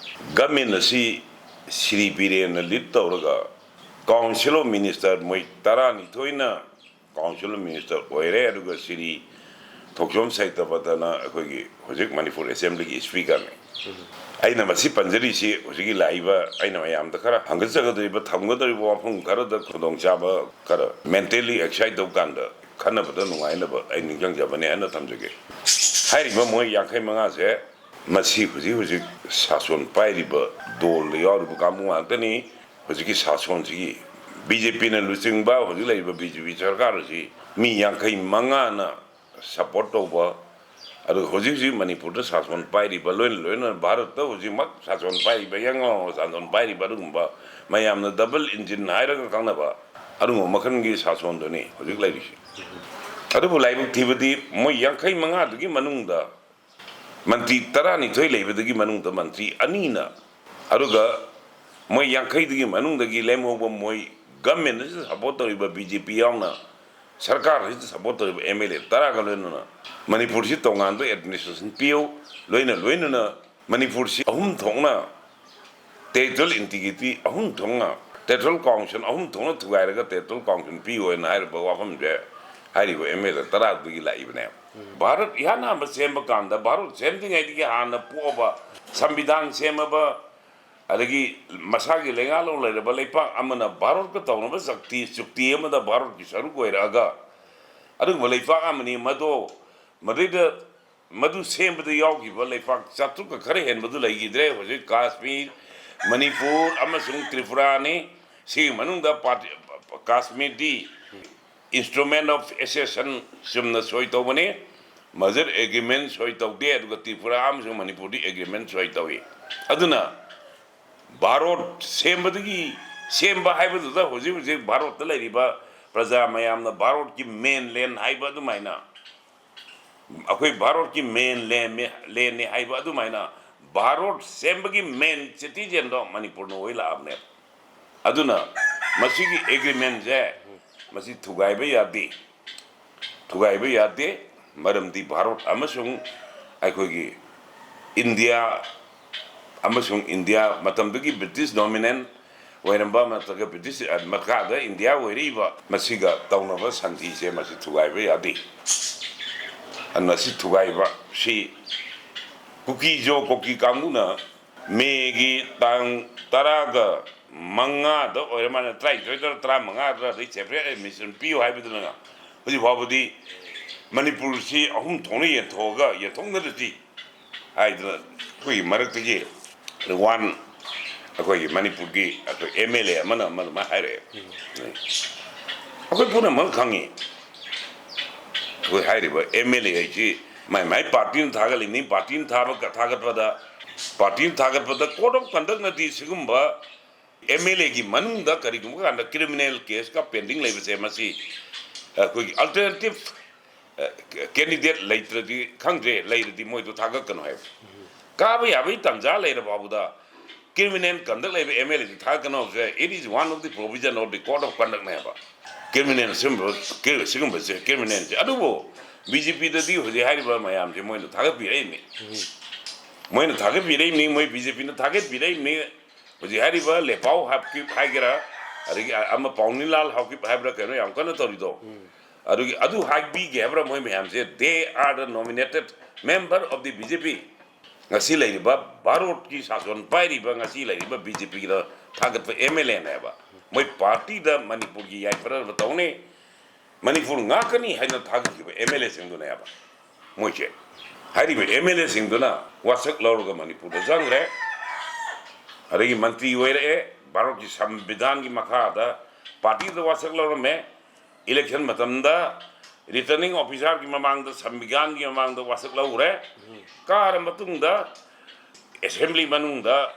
ꯒꯃꯦꯟ ꯑꯁꯤ ꯁ꯭ꯔꯤ ꯕꯤꯔꯦꯟꯅ ꯂꯤꯗ ꯇꯧꯔꯒ ꯀꯥꯎꯟꯁꯤꯜ ꯑꯣꯐ ꯃꯤꯅꯤꯁꯇꯔ ꯃꯣꯏ ꯇꯔꯥꯅꯤꯊꯣꯏꯅ ꯀꯥꯎꯟꯁꯤꯜ ꯑꯣꯐ ꯃꯤꯅꯤꯁꯇꯔ ꯑꯣꯏꯔꯦ꯫ ꯑꯗꯨꯒ ꯁ꯭ꯔꯤ ꯊꯣꯛꯆꯣꯝ ꯁꯩꯇꯄꯇꯅ ꯑꯩꯈꯣꯏꯒꯤ ꯍꯧꯖꯤꯛ ꯃꯅꯤꯄꯨꯔ ꯑꯦꯁꯦꯝꯕ꯭ꯂꯤꯒꯤ ꯏꯁꯄꯤꯀꯔꯅꯤ꯫ ꯑꯩꯅ ꯃꯁꯤ ꯄꯟꯖꯔꯤꯁꯤ ꯍꯧꯖꯤꯛꯀꯤ ꯂꯥꯛꯏꯕ ꯑꯩꯅ ꯃꯌꯥꯝꯗ ꯈꯔ ꯍꯪꯒꯠꯆꯒꯗꯧꯔꯤꯕ, ꯊꯝꯒꯗꯧꯔꯤꯕ ꯋꯥꯐꯝ ꯈꯔꯗ ꯈꯨꯗꯣꯡꯆꯥꯕ ꯈꯔ, ꯃꯦꯟꯇꯦꯜꯂꯤ ꯑꯦꯛꯁꯥꯏꯠ ꯇꯧꯕ ꯀꯥꯟꯗ ꯈꯟꯅꯕꯗ ꯅꯨꯡꯉꯥꯏꯅꯕ ꯑꯩ ꯅꯤꯡꯁꯤꯡꯖꯕꯅꯦ ꯍꯥꯏꯅ ꯊꯝꯖꯒꯦ꯫ ꯍꯥꯏꯔꯤꯕ ꯃꯣꯏ ꯌꯥꯡꯈꯩ ꯃꯉꯥꯁꯦ ꯃꯁꯤ ꯍꯧꯖꯤꯛ ꯍꯧꯖꯤꯛ ꯁꯥꯁꯣꯟ ꯄꯥꯏꯔꯤꯕ ꯗꯣꯜꯗ ꯌꯥꯎꯔꯤꯕ ꯀꯥꯡꯕꯨ ꯉꯥꯛꯇꯅꯤ꯫ ꯍꯧꯖꯤꯛꯀꯤ ꯁꯥꯁꯣꯟꯁꯤꯒꯤ ꯕꯤ ꯖꯦ ꯄꯤꯅ ꯂꯨꯆꯤꯡꯕ ꯍꯧꯖꯤꯛ ꯂꯩꯔꯤꯕ ꯕꯤ ꯖꯦ ꯄꯤ ꯁꯔꯀꯥꯔ ꯑꯁꯤ ꯃꯤ ꯌꯥꯡꯈꯩ ꯃꯉꯥꯅ ꯁꯄꯣꯔꯠ ꯇꯧꯕ, ꯑꯗꯨꯒ ꯍꯧꯖꯤꯛ ꯍꯧꯖꯤꯛ ꯃꯅꯤꯄꯨꯔꯗ ꯁꯥꯁꯣꯟ ꯄꯥꯏꯔꯤꯕ, ꯂꯣꯏꯅ ꯂꯣꯏꯅꯅ ꯚꯥꯔꯠꯇ ꯍꯧꯖꯤꯛꯃꯛ ꯁꯥꯁꯣꯟ ꯄꯥꯏꯔꯤꯕ, ꯌꯥꯡ ꯂꯥꯎꯅ ꯁꯥꯁꯣꯟ ꯄꯥꯏꯔꯤꯕ, ꯑꯗꯨꯒꯨꯝꯕ ꯃꯌꯥꯝꯅ ꯗꯕꯜ ꯏꯟꯖꯤꯟ ꯍꯥꯏꯔꯒ ꯈꯪꯅꯕ ꯑꯗꯨꯒꯨꯝꯕ ꯃꯈꯜꯒꯤ ꯁꯥꯁꯣꯟꯗꯨꯅꯤ ꯍꯧꯖꯤꯛ ꯂꯩꯔꯤꯁꯤ꯫ ꯑꯗꯨꯕꯨ ꯂꯥꯏꯕꯛ ꯊꯤꯕꯗꯤ ꯃꯣꯏ ꯌꯥꯡꯈꯩ ꯃꯉꯥꯗꯨꯒꯤ ꯃꯅꯨꯡꯗ ꯃꯟꯇ꯭ꯔꯤ ꯇꯔꯥꯅꯤꯊꯣꯏ ꯂꯩꯕꯗꯒꯤ ꯃꯅꯨꯡꯗ ꯃꯟꯇ꯭ꯔꯤ ꯑꯅꯤꯅ, ꯑꯗꯨꯒ ꯃꯣꯏ ꯌꯥꯡꯈꯩꯗꯨꯒꯤ ꯃꯅꯨꯡꯗꯒꯤ ꯂꯦꯝꯍꯧꯕ ꯃꯣꯏ ꯒꯃꯦꯟ ꯑꯁꯤꯗ ꯁꯄꯣꯔꯠ ꯇꯧꯔꯤꯕ ꯕꯤ ꯖꯦ ꯄꯤ ꯌꯥꯎꯅ ꯁꯔꯀꯥꯔ ꯑꯁꯤꯗ ꯁꯄꯣꯔꯠ ꯇꯧꯔꯤꯕ ꯑꯦꯝ ꯑꯦꯜ ꯑꯦ ꯇꯔꯥꯒ ꯂꯣꯏꯅꯅ ꯃꯅꯤꯄꯨꯔꯁꯤ ꯇꯣꯉꯥꯟꯕ ꯑꯦꯗꯃꯤꯅꯤꯁꯇ꯭ꯔꯦꯁꯟ ꯄꯤꯌꯨ, ꯂꯣꯏꯅ ꯂꯣꯏꯅꯅ ꯃꯅꯤꯄꯨꯔꯁꯤ ꯑꯍꯨꯝ ꯊꯣꯛꯅ ꯇꯦꯔꯤꯇꯣꯔꯤꯌꯦꯜ ꯏꯟꯇꯤꯒ꯭ꯔꯤꯇꯤ ꯑꯍꯨꯝ ꯊꯣꯛꯅ, ꯇꯦꯔꯤꯇꯣꯔꯤꯌꯦꯜ ꯀꯥꯎꯟꯁꯤꯜ ꯑꯍꯨꯝ ꯊꯣꯛꯅ ꯊꯨꯒꯥꯏꯔꯒ ꯇꯦꯔꯤꯇꯣꯔꯤꯌꯦꯜ ꯀꯥꯎꯟꯁꯤꯜ ꯄꯤꯌꯨ ꯍꯥꯏꯅ ꯍꯥꯏꯔꯤꯕ ꯋꯥꯐꯝꯁꯦ ꯍꯥꯏꯔꯤꯕ ꯑꯦꯝ ꯑꯦꯜ ꯑꯦ ꯇꯔꯥꯗꯒꯤ ꯂꯥꯛꯏꯕꯅꯦ꯫ ꯚꯥꯔꯠ ꯏꯍꯥꯟ ꯍꯥꯟꯕ ꯁꯦꯝꯕ ꯀꯥꯟꯗ, ꯚꯥꯔꯠ ꯁꯦꯝꯗ꯭ꯔꯤꯉꯩꯗꯒꯤ ꯍꯥꯟꯅ ꯄꯣꯛꯑꯕ, ꯁꯪꯕꯤꯙꯥꯟ ꯁꯦꯝꯃꯕ, ꯑꯗꯒꯤ ꯃꯁꯥꯒꯤ ꯂꯩꯉꯥꯛꯂꯣꯟ ꯂꯩꯔꯕ ꯂꯩꯄꯥꯛ ꯑꯃꯅ ꯚꯥꯔꯠꯀ ꯇꯧꯅꯕ ꯆꯛꯇꯤ ꯆꯨꯛꯇꯤ ꯑꯃꯗ ꯚꯥꯔꯠꯀꯤ ꯁꯔꯨꯛ ꯑꯣꯏꯔꯛꯑꯒ ꯑꯗꯨꯒꯨꯝꯕ ꯂꯩꯄꯥꯛ ꯑꯃꯅꯤ꯫ ꯃꯗꯣ ꯃꯗꯩꯗ ꯃꯗꯨ ꯁꯦꯝꯕꯗ ꯌꯥꯎꯈꯤꯕ ꯂꯩꯄꯥꯛ ꯆꯥꯇ꯭ꯔꯨꯛꯀ ꯈꯔ ꯍꯦꯟꯕꯗꯨ ꯂꯩꯈꯤꯗ꯭ꯔꯦ꯫ ꯍꯧꯖꯤꯛ ꯀꯥꯁꯃꯤꯔ, ꯃꯅꯤꯄꯨꯔ ꯑꯃꯁꯨꯡ ꯇ꯭ꯔꯤꯄꯨꯔꯥꯅꯤ꯫ ꯁꯤꯒꯤ ꯃꯅꯨꯡꯗ ꯄꯥꯔꯇꯤ, ꯀꯥꯁꯃꯤꯔꯗꯤ instrument of accession ꯆꯨꯝꯅ ꯁꯣꯏ ꯇꯧꯕꯅꯤ꯫ ꯃꯔꯖꯔ ꯑꯦꯒ꯭ꯔꯤꯃꯦꯟ ꯁꯣꯏ ꯇꯧꯗꯦ, ꯑꯗꯨꯒ ꯇ꯭ꯔꯤꯄꯨꯔꯥ ꯑꯃꯁꯨꯡ ꯃꯅꯤꯄꯨꯔꯗꯤ ꯑꯦꯒ꯭ꯔꯤꯃꯦꯟ ꯁꯣꯏ ꯇꯧꯏ꯫ ꯑꯗꯨꯅ ꯚꯥꯔꯣꯠ ꯁꯦꯝꯕꯗꯒꯤ, ꯁꯦꯝꯕ ꯍꯥꯏꯕꯗꯨꯗ ꯍꯧꯖꯤꯛ ꯍꯧꯖꯤꯛ ꯚꯥꯔꯣꯠꯇ ꯂꯩꯔꯤꯕ ꯄ꯭ꯔꯖꯥ ꯃꯌꯥꯝꯅ ꯚꯥꯔꯣꯠꯀꯤ ꯃꯦꯟ ꯂꯦꯟ ꯍꯥꯏꯕ ꯑꯗꯨꯃꯥꯏꯅ, ꯑꯩꯈꯣꯏ ꯚꯥꯔꯣꯠꯀꯤ ꯃꯦꯟ ꯂꯦꯟꯅꯤ, ꯂꯦꯟꯅꯤ ꯍꯥꯏꯕ ꯑꯗꯨꯃꯥꯏꯅ ꯚꯥꯔꯠ ꯁꯦꯝꯕꯒꯤ main citizenꯗꯣ ꯃꯅꯤꯄꯨꯔꯅ ꯑꯣꯏ ꯂꯥꯛꯑꯕꯅꯦꯕ꯫ ꯑꯗꯨꯅ ꯃꯁꯤꯒꯤ agreementꯁꯦ ꯃꯁꯤ ꯊꯨꯒꯥꯏꯕ ꯌꯥꯗꯦ, ꯊꯨꯒꯥꯏꯕ ꯌꯥꯗꯦ꯫ ꯃꯔꯝꯗꯤ ꯚꯥꯔꯠ ꯑꯃꯁꯨꯡ ꯑꯩꯈꯣꯏꯒꯤ ꯏꯟꯗꯤꯌꯥ ꯑꯃꯁꯨꯡ ꯏꯟꯗꯤꯌꯥ ꯃꯇꯝꯗꯨꯒꯤ British dominant ꯑꯣꯏꯔꯝꯕ ꯅꯠꯇ꯭ꯔꯒ British ꯃꯈꯥꯗ ꯏꯟꯗꯤꯌꯥ ꯑꯣꯏꯔꯛꯏꯕ ꯃꯁꯤꯒ ꯇꯧꯅꯕ ꯁꯟꯙꯤꯁꯦ ꯃꯁꯤ ꯊꯨꯒꯥꯏꯕ ꯌꯥꯗꯦ꯫ ꯑꯗꯨꯅ ꯁꯤ ꯊꯨꯒꯥꯏꯕ ꯁꯤ ꯀꯨꯀꯤꯖꯣ ꯀꯨꯀꯤ ꯀꯥꯡꯕꯨꯅ ꯃꯦꯒꯤ ꯇꯥꯡ ꯇꯔꯥꯒ ꯃꯉꯥꯗ ꯑꯣꯏꯔ ꯃꯥꯜꯂꯦ, ꯇꯔꯥꯅꯤꯊꯣꯏꯗꯔ ꯇꯔꯥꯃꯉꯥꯗꯔ ꯑꯗꯩ separate admission ꯄꯤꯌꯨ ꯍꯥꯏꯕꯗꯨꯅ ꯍꯧꯖꯤꯛ ꯐꯥꯎꯕꯗꯤ ꯃꯅꯤꯄꯨꯔꯁꯤ ꯑꯍꯨꯝ ꯊꯣꯛꯅ ꯌꯦꯟꯊꯣꯛꯑꯒ ꯌꯦꯟꯊꯣꯛꯅꯔꯁꯤ ꯍꯥꯏꯗꯅ ꯑꯩꯈꯣꯏꯒꯤ ꯃꯔꯛꯇꯒꯤ one ꯑꯩꯈꯣꯏꯒꯤ ꯃꯅꯤꯄꯨꯔꯒꯤ ꯑꯩꯈꯣꯏ MLA ꯑꯃꯅ ꯑꯃ ꯑꯗꯨꯃꯥꯏꯅ ꯍꯥꯏꯔꯛꯑꯦ꯫ ꯑꯩꯈꯣꯏ ꯄꯨꯝꯅꯃꯛ ꯈꯪꯉꯤ꯫ ꯑꯩꯈꯣꯏ ꯍꯥꯏꯔꯤꯕ MLA ꯍꯥꯏꯁꯤ ꯃꯥꯏ ꯃꯥꯏ partyꯅ ꯊꯥꯒꯠꯂꯤꯕꯅꯤ꯫ Partyꯅ ꯊꯥꯕ ꯊꯥꯒꯠꯄꯗ partyꯅ ꯊꯥꯒꯠꯄꯗ code of conductꯅꯗꯤ ꯁꯤꯒꯨꯝꯕ MLAꯒꯤ ꯃꯅꯨꯡꯗ ꯀꯔꯤꯒꯨꯝꯕ ꯀꯥꯟꯗ criminal caseꯀ pending ꯂꯩꯕꯁꯦ ꯃꯁꯤ ꯑꯩꯈꯣꯏꯒꯤ alternative candidate ꯂꯩꯇ꯭ꯔꯗꯤ ꯈꯪꯗ꯭ꯔꯦ, ꯂꯩꯔꯗꯤ ꯃꯣꯏꯗꯣ ꯊꯥꯒꯠꯀꯅꯨ ꯍꯥꯏꯕ꯫ ꯀꯥꯕ ꯌꯥꯕꯒꯤ ꯇꯥꯟꯖꯥ ꯂꯩꯔ ꯐꯥꯎꯕꯗ criminal conduct ꯂꯩꯕ MLAꯁꯤ ꯊꯥꯒꯠꯀꯅꯨ ꯍꯥꯏꯕꯁꯦ, it is one of the provision of the code of conductꯅꯦꯕ꯫ Criminal ꯁꯤꯒꯨꯝꯕ, ꯀ꯭ꯔꯤ-, ꯁꯤꯒꯨꯝꯕꯁꯦ criminalꯁꯦ꯫ ꯑꯗꯨꯕꯨ BJPꯗꯗꯤ ꯍꯧꯖꯤꯛ ꯍꯥꯏꯔꯤꯕ ꯃꯌꯥꯝꯁꯦ ꯃꯣꯏꯅ ꯊꯥꯒꯠꯄꯤꯔꯛꯏꯅꯤ꯫ ꯃꯣꯏꯅ ꯊꯥꯒꯠꯄꯤꯔꯛꯏꯅꯤ, ꯃꯣꯏ BJPꯅ ꯊꯥꯒꯠꯄꯤꯔꯛꯏꯅꯤ꯫ ꯍꯧꯖꯤꯛ ꯍꯥꯏꯔꯤꯕ ꯂꯦꯄꯥꯎ ꯍꯥꯞꯀꯤꯞ ꯍꯥꯏꯒꯦꯔꯥ, ꯑꯗꯒꯤ ꯑꯃ ꯄꯥꯎꯅꯤꯂꯥꯜ ꯍꯥꯎꯀꯤꯞ ꯍꯥꯏꯕ꯭ꯔꯥ ꯀꯩꯅꯣ ꯌꯥꯝ ꯀꯟꯅ ꯇꯧꯔꯤꯗꯣ, ꯑꯗꯨꯒꯤ, ꯑꯗꯨ ꯍꯥꯏꯕꯤꯒꯦ ꯍꯥꯏꯕ꯭ꯔꯥ? ꯃꯣꯏ ꯃꯌꯥꯝꯁꯦ, they are the nominated member of the BJP꯫ ꯉꯁꯤ ꯂꯩꯔꯤꯕ ꯚꯥꯔꯠꯀꯤ ꯁꯥꯁꯣꯟ ꯄꯥꯏꯔꯤꯕ ꯉꯁꯤ ꯂꯩꯔꯤꯕ BJPꯗ ꯊꯥꯒꯠꯄ MLAꯅꯦꯕ꯫ ꯃꯣꯏ partyꯗ ꯃꯅꯤꯄꯨꯔꯒꯤ ꯌꯥꯏꯐꯅꯕ ꯇꯧꯅꯤ, ꯃꯅꯤꯄꯨꯔ ꯉꯥꯛꯀꯅꯤ ꯍꯥꯏꯅ ꯊꯥꯒꯠꯈꯤꯕ MLAꯁꯤꯡꯗꯨꯅꯦꯕ꯫ ꯃꯣꯏꯁꯦ ꯍꯥꯏꯔꯤꯕ MLAꯁꯤꯡꯗꯨꯅ ꯋꯥꯁꯛ ꯂꯧꯔꯒ ꯃꯅꯤꯄꯨꯔꯗ ꯆꯪꯈ꯭ꯔꯦ, ꯑꯗꯒꯤ ꯃꯟꯇ꯭ꯔꯤ ꯑꯣꯏꯔꯛꯑꯦ, ꯚꯥꯔꯠꯀꯤ ꯁꯪꯕꯤꯙꯥꯟꯒꯤ ꯃꯈꯥꯗ partyꯗ ꯋꯥꯁꯛ ꯂꯧꯔꯝꯃꯦ꯫ Election ꯃꯇꯝꯗ returning officerꯒꯤ ꯃꯃꯥꯡꯗ, ꯁꯪꯕꯤꯙꯥꯟꯒꯤ ꯃꯃꯥꯡꯗ ꯋꯥꯁꯛ ꯂꯧꯈ꯭ꯔꯦ꯫ ꯀꯥꯔ ꯃꯇꯨꯡꯗ assembly ꯃꯅꯨꯡꯗ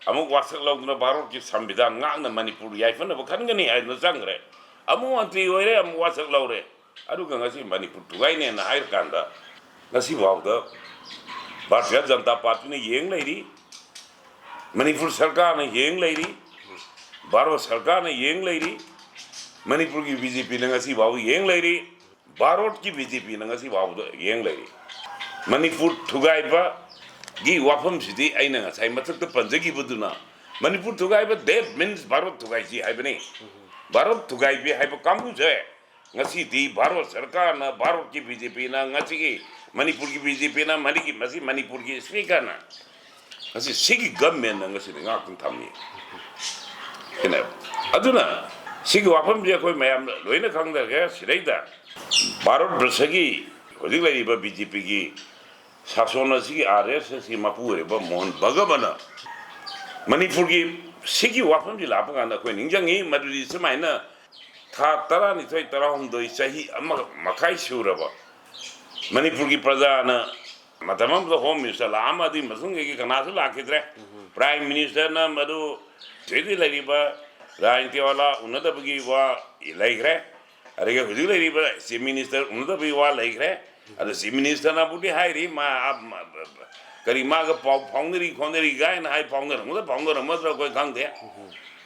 ꯑꯃꯨꯛ ꯋꯥꯁꯛ ꯂꯧꯗꯨꯅ ꯚꯥꯔꯠꯀꯤ ꯁꯪꯕꯤꯙꯥꯟ ꯉꯥꯛꯅ ꯃꯅꯤꯄꯨꯔ ꯌꯥꯏꯐꯅꯕ ꯈꯟꯒꯅꯤ ꯍꯥꯏꯗꯨꯅ ꯆꯪꯈ꯭ꯔꯦ꯫ ꯑꯃꯨꯛ ꯃꯟꯇ꯭ꯔꯤ ꯑꯣꯏꯔꯦ, ꯑꯃꯨꯛ ꯋꯥꯁꯛ ꯂꯧꯔꯦ꯫ ꯑꯗꯨꯒ ꯉꯁꯤ ꯃꯅꯤꯄꯨꯔ ꯊꯨꯒꯥꯏꯅꯦꯅ ꯍꯥꯏꯔꯀꯥꯟꯗ ꯉꯁꯤꯐꯥꯎꯗ ꯚꯥꯔꯇꯤꯌ ꯖꯅꯇꯥ ꯄꯥꯔꯇꯤꯅ ꯌꯦꯡ ꯂꯩꯔꯤ, ꯃꯅꯤꯄꯨꯔ ꯁꯔꯀꯥꯔꯅ ꯌꯦꯡ ꯂꯩꯔꯤ, ꯚꯥꯔꯠ ꯁꯔꯀꯥꯔꯅ ꯌꯦꯡ ꯂꯩꯔꯤ, ꯃꯅꯤꯄꯨꯔꯒꯤ ꯕꯤ ꯖꯦ ꯄꯤꯅ ꯉꯁꯤ ꯐꯥꯎꯕ ꯌꯦꯡ ꯂꯩꯔꯤ, ꯚꯥꯔꯠꯀꯤ ꯕꯤ ꯖꯦ ꯄꯤꯅ ꯉꯁꯤ ꯐꯥꯎꯕꯗ ꯌꯦꯡ ꯂꯩꯔꯤ꯫ ꯃꯅꯤꯄꯨꯔ ꯊꯨꯒꯥꯏꯕꯒꯤ ꯋꯥꯐꯝꯁꯤꯗꯤ ꯑꯩꯅ ꯉꯁꯥꯏ ꯃꯊꯛꯇ ꯄꯟꯖꯈꯤꯕꯗꯨꯅ, ꯃꯅꯤꯄꯨꯔ ꯊꯨꯒꯥꯏꯕ, that means ꯚꯥꯔꯠ ꯊꯨꯒꯥꯏꯁꯤ ꯍꯥꯏꯕꯅꯤ꯫ ꯚꯥꯔꯠ ꯊꯨꯒꯥꯏꯕꯤ ꯍꯥꯏꯕ ꯀꯥꯡꯕꯨꯁꯦ ꯉꯁꯤꯗꯤ ꯚꯥꯔꯠ ꯁꯔꯀꯥꯔꯅ, ꯚꯥꯔꯠꯀꯤ ꯕꯤ ꯖꯦ ꯄꯤꯅ, ꯉꯁꯤꯒꯤ ꯃꯅꯤꯄꯨꯔꯒꯤ ꯕꯤ ꯖꯦ ꯄꯤꯅ, ꯃꯅꯤꯒꯤ, ꯃꯁꯤ ꯃꯅꯤꯄꯨꯔꯒꯤ ꯁ꯭ꯄꯤꯀꯔꯅ, ꯉꯁꯤ ꯁꯤꯒꯤ ꯒꯚꯔꯟꯃꯦꯟꯅ ꯉꯁꯤꯗꯤ ꯉꯥꯛꯇꯨꯅ ꯊꯝꯃꯤ꯫ ꯁꯤꯅꯦꯕ꯫ ꯑꯗꯨꯅ ꯁꯤꯒꯤ ꯋꯥꯐꯝꯁꯦ ꯑꯩꯈꯣꯏ ꯃꯌꯥꯝ ꯂꯣꯏꯅ ꯈꯪꯗꯔꯒꯦ꯫ ꯁꯤꯗꯩꯗ ꯚꯥꯔꯠ ꯕꯔꯁꯒꯤ ꯍꯧꯖꯤꯛ ꯂꯩꯔꯤꯕ ꯕꯤ ꯖꯦ ꯄꯤꯒꯤ ꯁꯥꯁꯣꯟ ꯑꯁꯤꯒꯤ, ꯑꯥꯔ ꯑꯦꯁ ꯑꯦꯁꯀꯤ ꯃꯄꯨ ꯑꯣꯏꯔꯤꯕ ꯃꯣꯍꯟ ꯚꯒꯕꯅ ꯃꯅꯤꯄꯨꯔꯒꯤ ꯁꯤꯒꯤ ꯋꯥꯐꯝꯁꯤ ꯂꯥꯛꯄ ꯀꯥꯟꯗ ꯑꯩꯈꯣꯏ ꯅꯤꯡꯁꯤꯡꯉꯤ, ꯃꯗꯨꯗꯤ ꯁꯨꯃꯥꯏꯅ ꯊꯥ ꯇꯔꯥꯅꯤꯊꯣꯏ, ꯇꯔꯥꯍꯨꯝꯗꯣꯏ, ꯆꯍꯤ ꯑꯃ ꯃꯈꯥꯏ ꯁꯨꯔꯕ ꯃꯅꯤꯄꯨꯔꯒꯤ ꯄ꯭ꯔꯖꯥꯅ ꯃꯇꯝ ꯑꯃꯗ ꯍꯣꯝ ꯃꯤꯅꯤꯁꯇꯔ ꯂꯥꯛꯑꯝꯃ, ꯑꯗꯨꯒꯤ ꯃꯇꯨꯡꯗꯒꯤ ꯀꯅꯥꯁꯨ ꯂꯥꯛꯈꯤꯗ꯭ꯔꯦ꯫ ꯄ꯭ꯔꯥꯏꯝ ꯃꯤꯅꯤꯁꯇꯔꯅ ꯃꯗꯨ ꯁꯤꯗꯩꯗ ꯂꯩꯔꯤꯕ ꯔꯥꯖꯅꯤꯇꯤ ꯋꯥꯂꯥ ꯎꯅꯗꯕꯒꯤ ꯋꯥ ꯂꯩꯈ꯭ꯔꯦ꯫ ꯑꯗꯒꯤ ꯍꯧꯖꯤꯛ ꯂꯩꯔꯤꯕ ꯆꯤꯐ ꯃꯤꯅꯤꯁꯇꯔ ꯎꯅꯗꯕꯒꯤ ꯋꯥ ꯂꯩꯈ꯭ꯔꯦ꯫ ꯑꯗꯣ ꯆꯤꯐ ꯃꯤꯅꯤꯁꯇꯔꯅꯕꯨꯗꯤ ꯍꯥꯏꯔꯤ, ꯃꯥ, ꯃꯥ, ꯀꯔꯤ, ꯃꯥꯒ ꯄꯥꯎ ꯐꯥꯎꯅꯔꯤ ꯈꯣꯠꯅꯔꯤ ꯀꯥꯏꯅ ꯍꯥꯏ, ꯐꯥꯎꯅꯔꯝꯒꯗ꯭ꯔꯥ ꯐꯥꯎꯅꯔꯝꯃꯗ꯭ꯔꯥ ꯑꯩꯈꯣꯏ ꯈꯪꯗꯦ꯫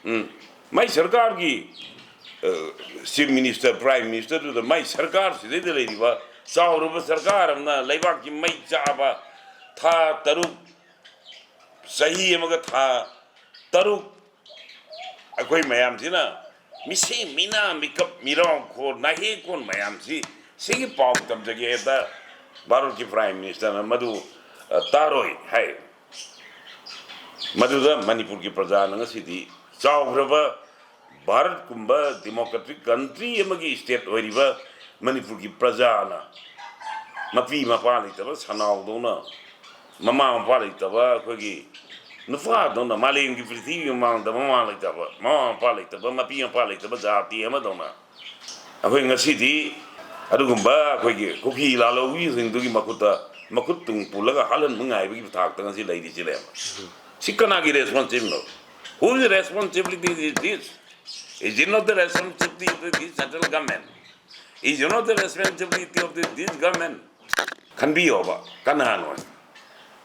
ꯎꯝ꯫ ꯃꯥꯏ ꯁꯔꯀꯥꯔꯒꯤ, ꯑ, ꯆꯤꯐ ꯃꯤꯅꯤꯁꯇꯔ, ꯄ꯭ꯔꯥꯏꯝ ꯃꯤꯅꯤꯁꯇꯔꯗꯨꯗ ꯃꯥꯏ ꯁꯔꯀꯥꯔꯁꯤꯗꯩꯗ ꯂꯩꯔꯤꯕ ꯆꯥꯎꯔꯕ ꯁꯔꯀꯥꯔ ꯑꯃꯅ ꯂꯩꯕꯥꯛꯀꯤ ꯃꯩ ꯆꯥꯕ ꯊꯥ ꯇꯔꯨꯛ, ꯆꯍꯤ ꯑꯃꯒ ꯊꯥ ꯇꯔꯨꯛ ꯑꯩꯈꯣꯏ ꯃꯌꯥꯝꯁꯤꯅ ꯃꯤꯁꯤ ꯃꯤꯅꯥ ꯃꯤꯀꯞ ꯃꯤꯔꯥꯎꯈꯣꯟ ꯅꯥꯍꯦꯛꯈꯣꯟ ꯃꯌꯥꯝꯁꯤ ꯁꯤꯒꯤ ꯄꯥꯎ ꯇꯝꯖꯒꯦ ꯍꯥꯏꯕꯗ ꯚꯥꯔꯠꯀꯤ ꯄ꯭ꯔꯥꯏꯝ ꯃꯤꯅꯤꯁꯇꯔꯅ ꯃꯗꯨ, ꯑ, ꯇꯥꯔꯣꯏ ꯍꯥꯏ꯫ ꯃꯗꯨꯗ ꯃꯅꯤꯄꯨꯔꯒꯤ ꯄ꯭ꯔꯖꯥꯅ ꯉꯁꯤꯗꯤ ꯆꯥꯎꯈ꯭ꯔꯕ ꯚꯥꯔꯠꯀꯨꯝꯕ ꯗꯤꯃꯣꯀ꯭ꯔꯦꯇꯤꯛ ꯀꯟꯇ꯭ꯔꯤ ꯑꯃꯒꯤ ꯁ꯭ꯇꯦꯠ ꯑꯣꯏꯔꯤꯕ ꯃꯅꯤꯄꯨꯔꯒꯤ ꯄ꯭ꯔꯖꯥꯅ ꯃꯄꯤ ꯃꯄꯥ ꯂꯩꯇꯕ ꯁꯅꯥꯎꯗꯧꯅ, ꯃꯃꯥ ꯃꯄꯥ ꯂꯩꯇꯕ ꯑꯩꯈꯣꯏꯒꯤ ꯅꯨꯄꯥꯗꯧꯅ, ꯃꯥꯂꯦꯝꯒꯤ ꯄ꯭ꯔꯤꯊꯤꯕꯤ ꯃꯃꯥꯡꯗ ꯃꯃꯥ ꯂꯩꯇꯕ, ꯃꯃꯥ ꯃꯄꯥ ꯂꯩꯇꯕ, ꯃꯄꯤ ꯃꯄꯥ ꯂꯩꯇꯕ ꯖꯥꯇꯤ ꯑꯃꯗꯧꯅ ꯑꯩꯈꯣꯏ ꯉꯁꯤꯗꯤ ꯑꯗꯨꯒꯨꯝꯕ ꯑꯩꯈꯣꯏꯒꯤ ꯀꯨꯀꯤ ꯂꯥꯂꯧꯕꯤꯁꯤꯡꯗꯨꯒꯤ ꯃꯈꯨꯠꯇ ꯃꯈꯨꯠ ꯇꯨꯡ ꯄꯨꯜꯂꯒ ꯍꯥꯠꯍꯟꯕ ꯉꯥꯏꯕꯒꯤ ꯊꯥꯛꯇ ꯉꯁꯤ ꯂꯩꯔꯤꯁꯤꯅꯦꯕ꯫ ꯁꯤ ꯀꯅꯥꯒꯤ ꯔꯦꯁꯄꯣꯟꯁꯤꯕꯜꯅꯣ? Who is the responsibility is this? Is it not the responsibility of the, this central government? Is it not the responsibility of the, this government? ꯈꯟꯕꯤꯌꯣꯕ, ꯀꯅꯥꯅꯣ?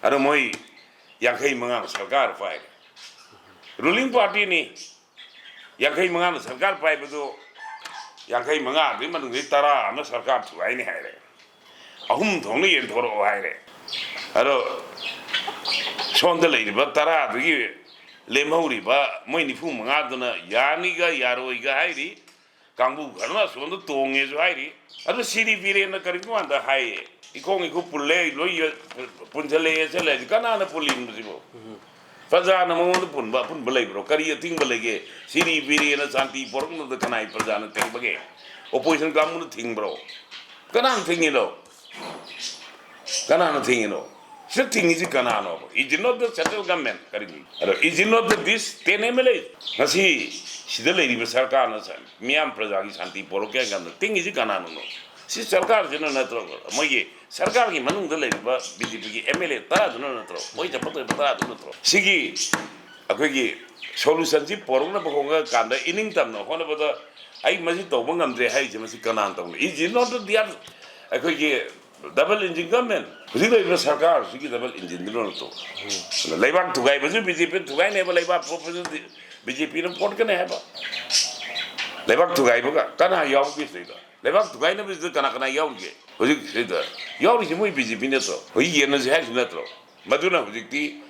ꯑꯗꯣ ꯃꯣꯏ ꯌꯥꯡꯈꯩ ꯃꯉꯥꯅ ꯁꯔꯀꯥꯔ ꯄꯥꯏꯔꯦ꯫ ꯔꯨꯂꯤꯡ ꯄꯥꯔꯇꯤꯅꯤ, ꯌꯥꯡꯈꯩ ꯃꯉꯥꯅ ꯁꯔꯀꯥꯔ ꯄꯥꯏꯕꯗꯨ, ꯌꯥꯡꯈꯩ ꯃꯉꯥꯗꯨꯒꯤ ꯃꯅꯨꯡꯗꯒꯤ ꯇꯔꯥ ꯑꯃꯅ ꯁꯔꯀꯥꯔ ꯊꯨꯒꯥꯏꯅꯤ ꯍꯥꯏꯔꯦ, ꯑꯍꯨꯝ ꯊꯣꯛꯅ ꯌꯦꯟꯊꯣꯔꯛꯑꯣ ꯍꯥꯏꯔꯦ꯫ ꯑꯗꯣ ꯁꯣꯝꯗ ꯂꯩꯔꯤꯕ ꯇꯔꯥꯗꯨꯒꯤ ꯂꯦꯝꯍꯧꯔꯤꯕ ꯃꯣꯏ ꯅꯤꯐꯨ ꯃꯉꯥꯗꯨꯅ ꯌꯥꯅꯤꯒ ꯌꯥꯔꯣꯏꯒ ꯍꯥꯏꯔꯤ꯫ ꯀꯥꯡꯕꯨ ꯈꯔꯅ ꯑꯁꯣꯝꯗ ꯇꯣꯡꯉꯦꯁꯨ ꯍꯥꯏꯔꯤ꯫ ꯑꯗꯨ ꯁꯤꯔꯤ ꯕꯤꯔꯦꯟꯅ ꯀꯔꯤꯒꯨꯝꯕ ꯀꯥꯟꯗ ꯍꯥꯏꯌꯦ, "ꯏꯈꯣꯡ ꯏꯈꯨꯠ ꯄꯨꯜꯂꯦ, ꯂꯣꯏ ꯌ-, ꯄꯨꯟꯁꯤꯜꯂꯦ, ꯌꯦꯠꯁꯜꯂꯦ" ꯍꯥꯏꯁꯦ ꯀꯅꯥꯅ ꯄꯨꯜꯂꯤꯅꯣ ꯁꯤꯕꯣ? ꯄ꯭ꯔꯖꯥꯅ ꯃꯉꯣꯟꯗ ꯄꯨꯟꯕ ꯑꯄꯨꯟꯕ ꯂꯩꯕ꯭ꯔꯣ? ꯀꯔꯤ ꯑꯊꯤꯡꯕ ꯂꯩꯒꯦ? ꯁꯤꯔꯤ ꯕꯤꯔꯦꯟꯅ ꯁꯥꯟꯇꯤ ꯄꯣꯔꯛꯅꯕꯗ ꯀꯅꯥꯏ ꯄ꯭ꯔꯖꯥꯅ ꯊꯤꯡꯕꯒꯦ? ꯑꯣꯄꯣꯖꯤꯁꯟ ꯀꯥꯡꯕꯨꯅ ꯊꯤꯡꯕ꯭ꯔꯣ? ꯀꯅꯥꯅ ꯊꯤꯡꯉꯤꯅꯣ? ꯀꯅꯥꯅ ꯊꯤꯡꯉꯤꯅꯣ? ꯁꯤꯗ ꯊꯤꯡꯉꯤꯁꯤ ꯀꯅꯥꯅꯣꯕ? Is it not the central government? ꯀꯔꯤꯒꯤ? ꯑꯗꯣ, is it not the this ten M L A? ꯉꯁꯤ ꯁꯤꯗ ꯂꯩꯔꯤꯕ ꯁꯔꯀꯥꯔꯅ ꯁ-, ꯃꯤꯌꯥꯝ ꯄ꯭ꯔꯖꯥꯒꯤ ꯁꯥꯟꯇꯤ ꯄꯣꯔꯛꯀꯦ ꯍꯥꯏ ꯀꯥꯟꯗ ꯊꯤꯡꯉꯤꯁꯤ ꯀꯅꯥꯅꯣ? ꯁꯤ ꯁꯔꯀꯥꯔꯁꯤꯅ ꯅꯠꯇ꯭ꯔꯣ? ꯃꯣꯏꯒꯤ ꯁꯔꯀꯥꯔꯒꯤ ꯃꯅꯨꯡꯗ ꯂꯩꯔꯤꯕ ꯕꯤ ꯖꯦ ꯄꯤꯒꯤ ꯑꯦꯝ ꯑꯦꯜ ꯑꯦ ꯇꯔꯥꯗꯨꯅ ꯅꯠꯇ꯭ꯔꯣ? ꯃꯣꯏ ꯆꯠꯄ ꯇꯧꯔꯤꯕ ꯇꯔꯥꯗꯨ ꯅꯠꯇ꯭ꯔꯣ? ꯁꯤꯒꯤ ꯑꯩꯈꯣꯏꯒꯤ ꯁꯣꯂꯨꯁꯟꯁꯤ ꯄꯣꯔꯛꯅꯕ ꯍꯣꯠꯅ ꯀꯥꯟꯗ, ꯏꯅꯤꯡ ꯇꯝꯅ ꯍꯣꯠꯅꯕꯗ ꯑꯩ ꯃꯁꯤ ꯇꯧꯕ ꯉꯝꯗ꯭ꯔꯦ ꯍꯥꯏꯔꯤꯁꯦ, ꯃꯁꯤ ꯀꯅꯥꯅ ꯇꯧꯅꯤ? Is it not the, ꯑꯩꯈꯣꯏꯒꯤ ꯗꯕꯜ ꯏꯟꯖꯤꯟ ꯒꯃꯦꯟ, ꯍꯧꯖꯤꯛ ꯂꯩꯔꯤꯕ ꯁꯔꯀꯥꯔꯁꯤꯒꯤ ꯗꯕꯜ ꯏꯟꯖꯤꯟꯗꯨꯅ ꯅꯠꯇ꯭ꯔꯣ? ꯑꯗꯨꯅ ꯂꯩꯕꯥꯛ ꯊꯨꯒꯥꯏꯕꯁꯨ ꯕꯤ ꯖꯦ ꯄꯤꯅ ꯊꯨꯒꯥꯏꯅꯦꯕ, ꯂꯩꯕꯥꯛ ꯄꯣꯛꯄꯁꯨ ꯕꯤ ꯖꯦ ꯄꯤꯅ ꯄꯣꯠꯀꯅꯤ ꯍꯥꯏꯕ꯫ ꯂꯩꯕꯥꯛ ꯊꯨꯒꯥꯏꯕꯒ ꯀꯅꯥ ꯌꯥꯎꯒꯦ ꯁꯤꯗꯩꯗ? ꯂꯩꯕꯥꯛ ꯊꯨꯒꯥꯏꯅꯕꯁꯤꯗ ꯀꯅꯥ ꯀꯅꯥ ꯌꯥꯎꯔꯤꯒꯦ? ꯍꯧꯖꯤꯛ ꯁꯤꯗ ꯌꯥꯎꯔꯤꯁꯤ ꯃꯣꯏ ꯕꯤ ꯖꯦ ꯄꯤ ꯅꯠꯇ꯭ꯔꯣ? ꯍꯧꯖꯤꯛ ꯌꯦꯟꯅꯁꯤ ꯍꯥꯏꯔꯤꯁꯤ ꯅꯠꯇ꯭ꯔꯣ? ꯃꯗꯨꯅ ꯍꯧꯖꯤꯛꯇꯤ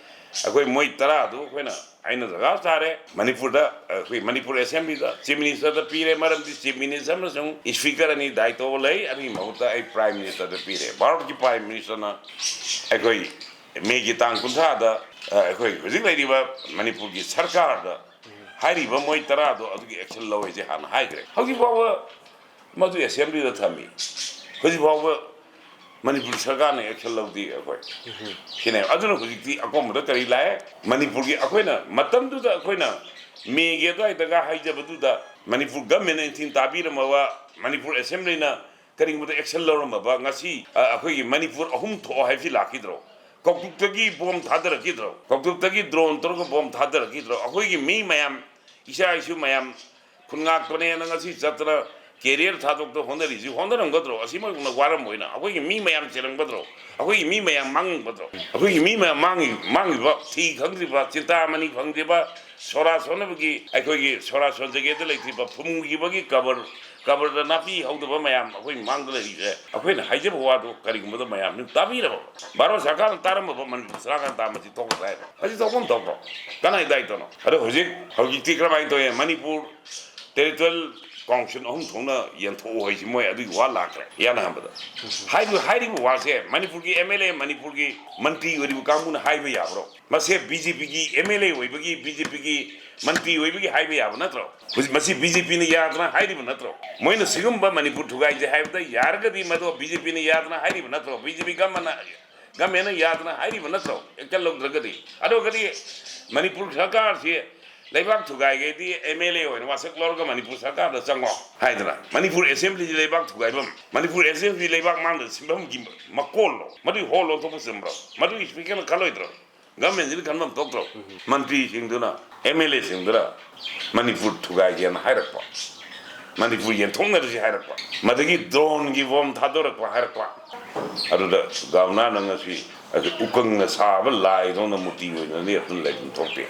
ꯑꯩꯈꯣꯏ ꯃꯣꯏ ꯇꯔꯥꯗꯨ ꯑꯩꯈꯣꯏꯅ ꯑꯩꯅ ꯗꯔꯀꯥꯔ ꯇꯥꯔꯦ꯫ ꯃꯅꯤꯄꯨꯔꯗ, ꯑꯩꯈꯣꯏ ꯃꯅꯤꯄꯨꯔ ꯑꯦꯁꯦꯝꯕ꯭ꯂꯤꯗ ꯆꯤꯐ ꯃꯤꯅꯤꯁꯇꯔꯗ ꯄꯤꯔꯦ, ꯃꯔꯝꯗꯤ ꯆꯤꯐ ꯃꯤꯅꯤꯁꯇꯔ ꯑꯃꯁꯨꯡ ꯁ꯭ꯄꯤꯀꯔ ꯑꯅꯤ ꯗꯥꯏꯇꯣ ꯂꯩ, ꯑꯗꯨꯒꯤ ꯃꯍꯨꯠꯇ ꯑꯩ ꯄ꯭ꯔꯥꯏꯝ ꯃꯤꯅꯤꯁꯇꯔꯗ ꯄꯤꯔꯦ꯫ ꯚꯥꯔꯠꯀꯤ ꯄ꯭ꯔꯥꯏꯝ ꯃꯤꯅꯤꯁꯇꯔꯅ ꯑꯩꯈꯣꯏ ꯃꯦꯒꯤ ꯇꯥꯡ ꯀꯨꯟꯊ꯭ꯔꯥꯗ, ꯑ, ꯑꯩꯈꯣꯏ ꯍꯧꯖꯤꯛ ꯂꯩꯔꯤꯕ ꯃꯅꯤꯄꯨꯔꯒꯤ ꯁꯔꯀꯥꯔꯗ ꯍꯥꯏꯔꯤꯕ ꯃꯣꯏ ꯇꯔꯥꯗꯣ ꯑꯗꯨꯒꯤ ꯑꯦꯛꯁꯟ ꯂꯧꯋꯦꯁꯦ ꯍꯥꯟꯅ ꯍꯥꯏꯈ꯭ꯔꯦ꯫ ꯍꯧꯖꯤꯛ ꯐꯥꯎꯕ ꯃꯗꯨ ꯑꯦꯁꯦꯝꯕ꯭ꯂꯤꯗ ꯊꯝꯃꯤ꯫ ꯍꯧꯖꯤꯛ ꯐꯥꯎꯕ ꯃꯅꯤꯄꯨꯔ ꯁꯔꯀꯥꯔꯅ ꯑꯦꯛꯁꯟ ꯂꯧꯗꯦ ꯑꯩꯈꯣꯏ꯫ ꯁꯤꯅꯦ꯫ ꯑꯗꯨꯅ ꯍꯧꯖꯤꯛꯇꯤ ꯑꯀꯣꯝꯕꯗ ꯀꯔꯤ ꯂꯥꯛꯑꯦ? ꯃꯅꯤꯄꯨꯔꯒꯤ ꯑꯩꯈꯣꯏꯅ ꯃꯇꯝꯗꯨꯗ ꯑꯩꯈꯣꯏꯅ ꯃꯦꯒꯤ ꯑꯗꯨꯋꯥꯏꯗꯒ ꯍꯥꯏꯖꯕꯗꯨꯗ ꯃꯅꯤꯄꯨꯔ ꯒꯃꯦꯟꯅ ꯅꯤꯡꯊꯤꯅ ꯇꯥꯕꯤꯔꯝꯃꯕ, ꯃꯅꯤꯄꯨꯔ ꯑꯦꯁꯦꯝꯕ꯭ꯂꯤꯅ ꯀꯔꯤꯒꯨꯝꯕꯗ ꯑꯦꯛꯁꯟ ꯂꯧꯔꯝꯃꯕ, ꯉꯁꯤ, ꯑ, ꯑꯩꯈꯣꯏꯒꯤ ꯃꯅꯤꯄꯨꯔ ꯑꯍꯨꯝ ꯊꯣꯛꯑꯣ ꯍꯥꯏꯕꯁꯤ ꯂꯥꯛꯈꯤꯗ꯭ꯔꯣ? ꯀꯧꯇꯨꯛꯇꯒꯤ ꯕꯣꯝ ꯊꯥꯗꯔꯛꯈꯤꯗ꯭ꯔꯣ? ꯀꯧꯇꯨꯛꯇꯒꯤ ꯗ꯭ꯔꯣꯟ ꯇꯧꯔꯒ ꯕꯣꯝ ꯊꯥꯗꯔꯛꯈꯤꯗ꯭ꯔꯣ? ꯑꯩꯈꯣꯏꯒꯤ ꯃꯤ ꯃꯌꯥꯝ, ꯏꯆꯥ ꯏꯁꯨ ꯃꯌꯥꯝ ꯈꯨꯟ ꯉꯥꯛꯄꯅꯦꯅ ꯉꯁꯤ ꯆꯠꯇꯅ ꯀꯦꯔꯤꯌꯔ ꯊꯥꯗꯣꯛꯇ ꯍꯣꯠꯅꯔꯤꯁꯤ ꯍꯣꯠꯅꯔꯝꯒꯗ꯭ꯔꯣ? ꯑꯁꯤꯃꯛꯅ ꯋꯥꯔꯝꯕ ꯑꯣꯏꯅ ꯑꯩꯈꯣꯏꯒꯤ ꯃꯤ ꯃꯌꯥꯝ ꯆꯦꯜꯂꯝꯒꯗ꯭ꯔꯣ? ꯑꯩꯈꯣꯏꯒꯤ ꯃꯤ ꯃꯌꯥꯝ ꯃꯥꯡꯉꯝꯒꯗ꯭ꯔꯣ? ꯑꯩꯈꯣꯏꯒꯤ ꯃꯤ ꯃꯌꯥꯝ ꯃꯥꯡꯉꯤ ꯃꯥꯡꯉꯤꯕ, ꯊꯤ ꯈꯪꯗ꯭ꯔꯤꯕ, ꯆꯤꯟꯇꯥꯃꯅꯤ ꯐꯪꯗ꯭ꯔꯤꯕ, ꯁꯣꯔꯥ ꯁꯣꯟꯅꯕꯒꯤ, ꯑꯩꯈꯣꯏꯒꯤ ꯁꯣꯔꯥ ꯁꯣꯟꯖꯒꯦꯗ ꯂꯩꯇ꯭ꯔꯤꯕ, ꯐꯨꯝꯈꯤꯕꯒꯤ ꯀꯕꯔ, ꯀꯕꯔꯗ ꯅꯥꯄꯤ ꯍꯧꯗꯕ ꯃꯌꯥꯝ ꯑꯩꯈꯣꯏ ꯃꯥꯡꯗ ꯂꯩꯔꯤꯁꯦ, ꯑꯩꯈꯣꯏꯅ ꯍꯥꯏꯖꯕ ꯋꯥꯗꯣ ꯀꯔꯤꯒꯨꯝꯕꯗ ꯃꯌꯥꯝꯅ ꯇꯥꯕꯤꯔꯕ, ꯚꯥꯔꯠ ꯁꯔꯀꯥꯔꯅ ꯇꯥꯔꯝꯃꯕ ꯃꯅꯤꯄꯨꯔ ꯁꯔꯀꯥꯔꯅ ꯇꯥ ꯃꯁꯤ ꯊꯣꯛꯄ ꯇꯥꯏꯕ? ꯃꯁꯤ ꯊꯣꯛꯐꯝ ꯊꯣꯛꯄ꯭ꯔꯣ? ꯀꯅꯥꯏ ꯗꯥꯏꯇꯅꯣ? ꯑꯗꯣ ꯍꯧꯖꯤꯛ, ꯍꯧꯖꯤꯛꯇꯤ ꯀꯔꯝꯍꯥꯏꯅ ꯇꯧꯋꯦ? ꯃꯅꯤꯄꯨꯔ ꯇꯦꯔꯤꯇꯣꯔꯤꯌꯦꯜ ꯀꯥꯎꯟꯁꯤꯜ ꯑꯍꯨꯝ ꯊꯣꯛꯅ ꯌꯦꯟꯊꯣꯛꯎ ꯍꯥꯏꯁꯤ ꯃꯣꯏ ꯑꯗꯨꯒꯤ ꯋꯥ ꯂꯥꯛꯈ꯭ꯔꯦ, ꯏꯍꯥꯟ ꯍꯥꯟꯕꯗ꯫ ꯍꯥꯏꯔꯤꯕ, ꯍꯥꯏꯔꯤꯕ ꯋꯥꯁꯦ ꯃꯅꯤꯄꯨꯔꯒꯤ ꯑꯦꯝ ꯑꯦꯜ ꯑꯦ, ꯃꯅꯤꯄꯨꯔꯒꯤ ꯃꯟꯇ꯭ꯔꯤ ꯑꯣꯏꯔꯤꯕ ꯀꯥꯡꯕꯨꯅ ꯍꯥꯏꯕ ꯌꯥꯕ꯭ꯔꯣ? ꯃꯁꯦ ꯕꯤ ꯖꯦ ꯄꯤꯒꯤ ꯑꯦꯝ ꯑꯦꯜ ꯑꯦ ꯑꯣꯏꯕꯒꯤ, ꯕꯤ ꯖꯦ ꯄꯤꯒꯤ ꯃꯟꯇ꯭ꯔꯤ ꯑꯣꯏꯕꯒꯤ ꯍꯥꯏꯕ ꯌꯥꯕ ꯅꯠꯇ꯭ꯔꯣ? ꯍꯧꯖꯤꯛ ꯃꯁꯤ ꯕꯤ ꯖꯦ ꯄꯤꯅ ꯌꯥꯗꯅ ꯍꯥꯏꯔꯤꯕ ꯅꯠꯇ꯭ꯔꯣ? ꯃꯣꯏꯅ ꯁꯤꯒꯨꯝꯕ ꯃꯅꯤꯄꯨꯔ ꯊꯨꯒꯥꯏꯁꯦ ꯍꯥꯏꯕꯗ ꯌꯥꯔꯒꯗꯤ ꯃꯗꯨ ꯕꯤ ꯖꯦ ꯄꯤꯅ ꯌꯥꯗꯅ ꯍꯥꯏꯔꯤꯕ ꯅꯠꯇ꯭ꯔꯣ? ꯕꯤ ꯖꯦ ꯄꯤ ꯒꯃꯅ ꯒꯃꯦꯟꯅ ꯌꯥꯗꯅ ꯍꯥꯏꯔꯤꯕ ꯅꯠꯇ꯭ꯔꯣ? ꯑꯦꯛꯁꯟ ꯂꯧꯗ꯭ꯔꯒꯗꯤ꯫ ꯑꯗꯨꯒꯗꯤ ꯃꯅꯤꯄꯨꯔ ꯁꯔꯀꯥꯔꯁꯤ ꯂꯩꯕꯥꯛ ꯊꯨꯒꯥꯏꯒꯦꯗꯤ ꯑꯦꯝ ꯑꯦꯜ ꯑꯦ ꯑꯣꯏꯅ ꯋꯥꯁꯛ ꯂꯧꯔꯒ ꯃꯅꯤꯄꯨꯔ ꯁꯔꯀꯥꯔꯗ ꯆꯪꯉꯣ ꯍꯥꯏꯗꯅ꯫ ꯃꯅꯤꯄꯨꯔ ꯑꯦꯁꯦꯝꯕ꯭ꯂꯤꯁꯤ ꯂꯩꯕꯥꯛ ꯊꯨꯒꯥꯏꯐꯝ, ꯃꯅꯤꯄꯨꯔ ꯑꯦꯁꯦꯝꯕ꯭ꯂꯤ ꯂꯩꯕꯥꯛ ꯃꯥꯡꯗ ꯁꯤꯟꯐꯝꯒꯤ ꯃꯀꯣꯜꯂꯣ? ꯃꯗꯨꯒꯤ ꯍꯣꯜ ꯑꯣꯟꯊꯣꯛꯄ ꯆꯨꯝꯕ꯭ꯔꯣ? ꯃꯗꯨꯒꯤ ꯁ꯭ꯄꯤꯀꯔꯅ ꯈꯜꯂꯣꯏꯗ꯭ꯔꯣ? ꯒꯃꯦꯟꯁꯤꯅ ꯈꯟꯐꯝ ꯊꯣꯛꯇ꯭ꯔꯣ? ꯃꯟꯇ꯭ꯔꯤꯁꯤꯡꯗꯨꯅ, ꯑꯦꯝ ꯑꯦꯜ ꯑꯦꯁꯤꯡꯗꯨꯅ ꯃꯅꯤꯄꯨꯔ ꯊꯨꯒꯥꯏꯒꯦꯅ ꯍꯥꯏꯔꯛꯄ, ꯃꯅꯤꯄꯨꯔ ꯌꯦꯟꯊꯣꯛꯅꯔꯁꯤ ꯍꯥꯏꯔꯛꯄ, ꯃꯗꯒꯤ ꯗ꯭ꯔꯣꯟꯒꯤ ꯕꯣꯝ ꯊꯥꯗꯣꯔꯛꯄ ꯍꯥꯏꯔꯛꯄ꯫ ꯑꯗꯨꯗ ꯒꯚꯔꯅꯔꯅ ꯉꯁꯤ ꯑꯗꯨ ꯎꯀꯪꯅ ꯁꯥꯕ ꯂꯥꯏꯗꯧꯅ ꯃꯨꯔꯇꯤ ꯑꯣꯏꯅ ꯂꯦꯞꯇꯨꯅ ꯂꯩꯐꯝ ꯊꯣꯛꯇꯦ꯫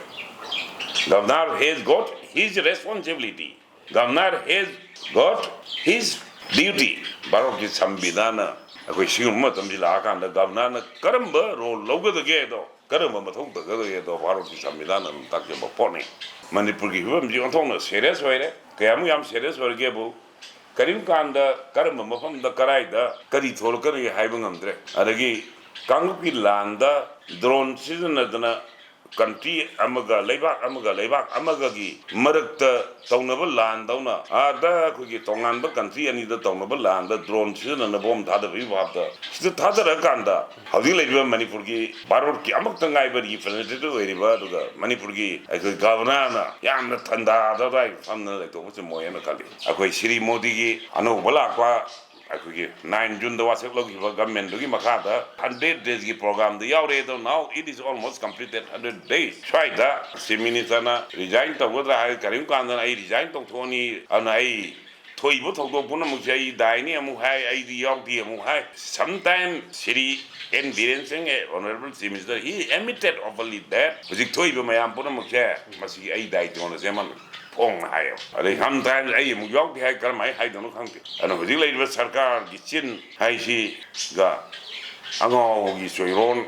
Governor has got his responsibility. Governor has got his duty. ꯚꯥꯔꯠꯀꯤ ꯁꯪꯕꯤꯙꯥꯟꯅ ꯑꯩꯈꯣꯏ ꯁꯤꯒꯨꯝꯕ ꯃꯇꯝꯁꯤ ꯂꯥꯛꯑꯀꯥꯟꯗ ꯒꯚꯔꯅꯔꯅ ꯀꯔꯝꯕ ꯔꯣꯜ ꯂꯧꯒꯗꯒꯦ ꯍꯥꯏꯗꯣ, ꯀꯔꯝꯕ ꯃꯊꯧ ꯇꯧꯒꯗꯒꯦ ꯍꯥꯏꯗꯣ ꯚꯥꯔꯠꯀꯤ ꯁꯪꯕꯤꯙꯥꯟꯅ ꯑꯗꯨꯝ ꯇꯥꯛꯆꯕ ꯄꯣꯠꯅꯤ꯫ ꯃꯅꯤꯄꯨꯔꯒꯤ ꯐꯤꯕꯝꯁꯤ ꯑꯣꯟꯊꯣꯛꯅ ꯁꯦꯔꯤꯌꯁ ꯑꯣꯏꯔꯦ꯫ ꯀꯌꯥꯃꯨꯛ ꯌꯥꯝ ꯁꯦꯔꯤꯌꯁ ꯑꯣꯏꯔꯒꯦꯕꯨ, ꯀꯔꯤꯒꯨꯝ ꯀꯥꯟꯗ ꯀꯔꯝꯕ ꯃꯐꯝꯗ ꯀꯗꯥꯏꯗ ꯀꯔꯤ ꯊꯣꯛꯂꯛꯀꯅꯤ ꯍꯥꯏꯕ ꯉꯝꯗ꯭ꯔꯦ꯫ ꯑꯗꯒꯤ ꯀꯥꯡꯂꯨꯞꯀꯤ ꯂꯥꯟꯗ ꯗ꯭ꯔꯣꯟ ꯁꯤꯖꯤꯟꯅꯗꯅ ꯀꯟꯇ꯭ꯔꯤ ꯑꯃꯒ ꯂꯩꯕꯥꯛ ꯑꯃꯒ ꯂꯩꯕꯥꯛ ꯑꯃꯒꯒꯤ ꯃꯔꯛꯇ ꯇꯧꯅꯕ ꯂꯥꯟꯗꯧꯅ ꯑꯥꯗ ꯑꯩꯈꯣꯏꯒꯤ ꯇꯣꯉꯥꯟꯕ ꯀꯟꯇ꯭ꯔꯤ ꯑꯅꯤꯗ ꯇꯧꯅꯕ ꯂꯥꯟꯗ ꯗ꯭ꯔꯣꯟ ꯁꯤꯖꯤꯟꯅꯅꯕ ꯕꯣꯝ ꯊꯥꯗꯕꯒꯤ ꯚꯥꯕꯇ ꯁꯤꯗ ꯊꯥꯗꯔꯀꯥꯟꯗ ꯍꯧꯖꯤꯛ ꯂꯩꯔꯤꯕ ꯃꯅꯤꯄꯨꯔꯒꯤ ꯚꯥꯔꯠꯀꯤ ꯑꯃꯈꯛꯇ ꯉꯥꯏꯕ ꯔꯤꯄ꯭ꯔꯖꯦꯟꯇꯦꯇꯤꯚ ꯑꯣꯏꯔꯤꯕ ꯑꯗꯨꯒ ꯃꯅꯤꯄꯨꯔꯒꯤ ꯑꯩꯈꯣꯏ ꯒꯚꯔꯅꯔꯅ ꯌꯥꯝꯅ ꯊꯟꯗꯥꯗ ꯑꯗꯨꯋꯥꯏ ꯐꯝꯗꯅ ꯂꯩꯊꯣꯛꯄꯁꯦ ꯃꯣꯏ ꯍꯥꯏꯅ ꯈꯜꯂꯤ꯫ ꯑꯩꯈꯣꯏ ꯁ꯭ꯔꯤ ꯃꯣꯗꯤꯒꯤ ꯑꯅꯧꯕ ꯂꯥꯛꯄ ꯑꯩꯈꯣꯏꯒꯤ ꯅꯥꯏꯟ ꯖꯨꯟꯗ ꯋꯥꯁꯛ ꯂꯧꯈꯤꯕ ꯒꯚꯔꯟꯃꯦꯟꯗꯨꯒꯤ ꯃꯈꯥꯗ ꯍꯟꯗ꯭ꯔꯦꯠ ꯗꯦꯖꯀꯤ ꯄ꯭ꯔꯣꯒ꯭ꯔꯥꯝꯗ ꯌꯥꯎꯔꯦ꯫ ꯑꯗꯣ now it is almost completed hundred days꯫ ꯁ꯭ꯋꯥꯏꯗ ꯆꯤꯐ ꯃꯤꯅꯤꯁꯇꯔꯅ ꯔꯤꯖꯥꯏꯟ ꯇꯧꯒꯗ꯭ꯔꯥ ꯍꯥꯏꯔꯒ ꯀꯔꯤꯒꯨꯝ ꯀꯥꯟꯗꯅ ꯑꯩ ꯔꯤꯖꯥꯏꯟ ꯇꯧꯊꯣꯛꯑꯅꯤ, ꯑꯗꯨꯅ ꯑꯩ ꯊꯣꯛꯏꯕ ꯊꯧꯗꯣꯛ ꯄꯨꯝꯅꯃꯛꯁꯦ ꯑꯩ ꯗꯥꯏꯅꯤ ꯑꯃꯨꯛ ꯍꯥꯏ, ꯑꯩꯗꯤ ꯌꯥꯎꯗꯦ ꯑꯃꯨꯛ ꯍꯥꯏ꯫ Sometime Shri N Biren Singh, a Honorable Chief Minister, he admitted openly that ꯍꯧꯖꯤꯛ ꯊꯣꯛꯏꯕ ꯃꯌꯥꯝ ꯄꯨꯝꯅꯃꯛꯁꯦ ꯃꯁꯤ ꯑꯩ ꯗꯥꯏꯇ꯭ꯋꯅ ꯁꯦꯝꯃꯝꯃꯤ ꯐꯣꯡꯅ ꯍꯥꯏꯌꯦꯕ꯫ ꯑꯗꯩ sometimes ꯑꯩ ꯑꯃꯨꯛ ꯌꯥꯎꯗꯦ ꯍꯥꯏ, ꯀꯔꯝꯍꯥꯏꯅ ꯍꯥꯏꯗꯣꯏꯅꯣ ꯈꯪꯗꯦ꯫ ꯑꯗꯨꯅ ꯍꯧꯖꯤꯛ ꯂꯩꯔꯤꯕ ꯁꯔꯀꯥꯔꯒꯤ ꯆꯤꯟ ꯍꯥꯏꯁꯤꯒ ꯑꯉꯥꯎꯕꯒꯤ ꯆꯣꯏꯔꯣꯟ,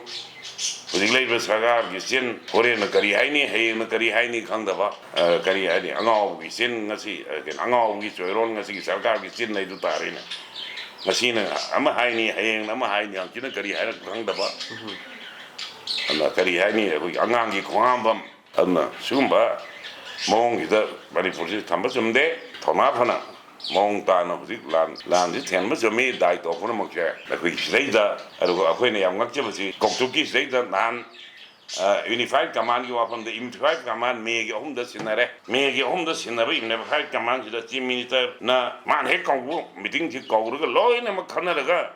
ꯍꯧꯖꯤꯛ ꯂꯩꯔꯤꯕ ꯁꯔꯀꯥꯔꯒꯤ ꯆꯤꯟ, ꯍꯣꯔꯦꯟꯅ ꯀꯔꯤ ꯍꯥꯏꯅꯤ, ꯍꯌꯦꯡꯅ ꯀꯔꯤ ꯍꯥꯏꯅꯤ ꯈꯪꯗꯕ, ꯑ, ꯀꯔꯤ ꯍꯥꯏꯅꯤ, ꯑꯉꯥꯎꯕꯒꯤ ꯆꯤꯟ ꯉꯁꯤ, ꯑ, ꯀꯩꯅꯣ, ꯑꯉꯥꯎꯕꯒꯤ ꯆꯣꯏꯔꯣꯟ ꯉꯁꯤꯒꯤ ꯁꯔꯀꯥꯔꯒꯤ ꯆꯤꯟ ꯍꯥꯏꯗꯨ ꯇꯥꯔꯦꯅꯦ꯫ ꯉꯁꯤꯅ ꯑꯃ ꯍꯥꯏꯅꯤ, ꯍꯌꯦꯡꯅ ꯑꯃ ꯍꯥꯏꯅꯤ, ꯍꯪꯆꯤꯠꯅ ꯀꯔꯤ ꯍꯥꯏꯔꯛꯄ ꯈꯪꯗꯕ꯫ ꯑꯗꯨꯅ ꯀꯔꯤ ꯍꯥꯏꯅꯤ, ꯑꯩꯈꯣꯏꯒꯤ ꯑꯉꯥꯡꯒꯤ ꯈꯣꯡꯍꯥꯝꯕꯝ꯫ ꯑꯗꯨꯅ ꯁꯤꯒꯨꯝꯕ ꯃꯑꯣꯡꯁꯤꯗ ꯃꯅꯤꯄꯨꯔꯁꯤ ꯊꯝꯕ ꯆꯨꯝꯗꯦ꯫ ꯊꯧꯅꯥ ꯐꯅ ꯃꯑꯣꯡ ꯇꯥꯅ ꯍꯧꯖꯤꯛ ꯂꯥꯟ, ꯂꯥꯟꯁꯤ ꯊꯦꯡꯕ ꯆꯨꯝꯃꯤ, ꯗꯥꯏꯇ꯭ꯋ ꯄꯨꯝꯅꯃꯛꯁꯦ ꯑꯩꯈꯣꯏꯒꯤ ꯁꯤꯗꯩꯗ꯫ ꯑꯗꯨꯒ ꯑꯩꯈꯣꯏꯅ ꯌꯥꯝ ꯉꯛꯆꯕꯁꯤ ꯀꯧꯇ꯭ꯔꯨꯛꯀꯤ ꯁꯤꯗꯩꯗ ꯅꯍꯥꯟ, ꯑ, Unified Commandꯒꯤ ꯋꯥꯐꯝꯗ Unified Command ꯃꯦꯒꯤ ꯑꯍꯨꯝꯗ ꯁꯤꯟꯅꯔꯦ꯫ ꯃꯦꯒꯤ ꯑꯍꯨꯝꯗ ꯁꯤꯟꯅꯕ Unified Commandꯁꯤꯗ Chief Ministerꯅ ꯃꯥꯅ ꯍꯦꯛ ꯀꯧꯕ meetingꯁꯤ ꯀꯧꯔꯒ ꯂꯣꯏꯅꯃꯛ ꯈꯟꯅꯔꯒ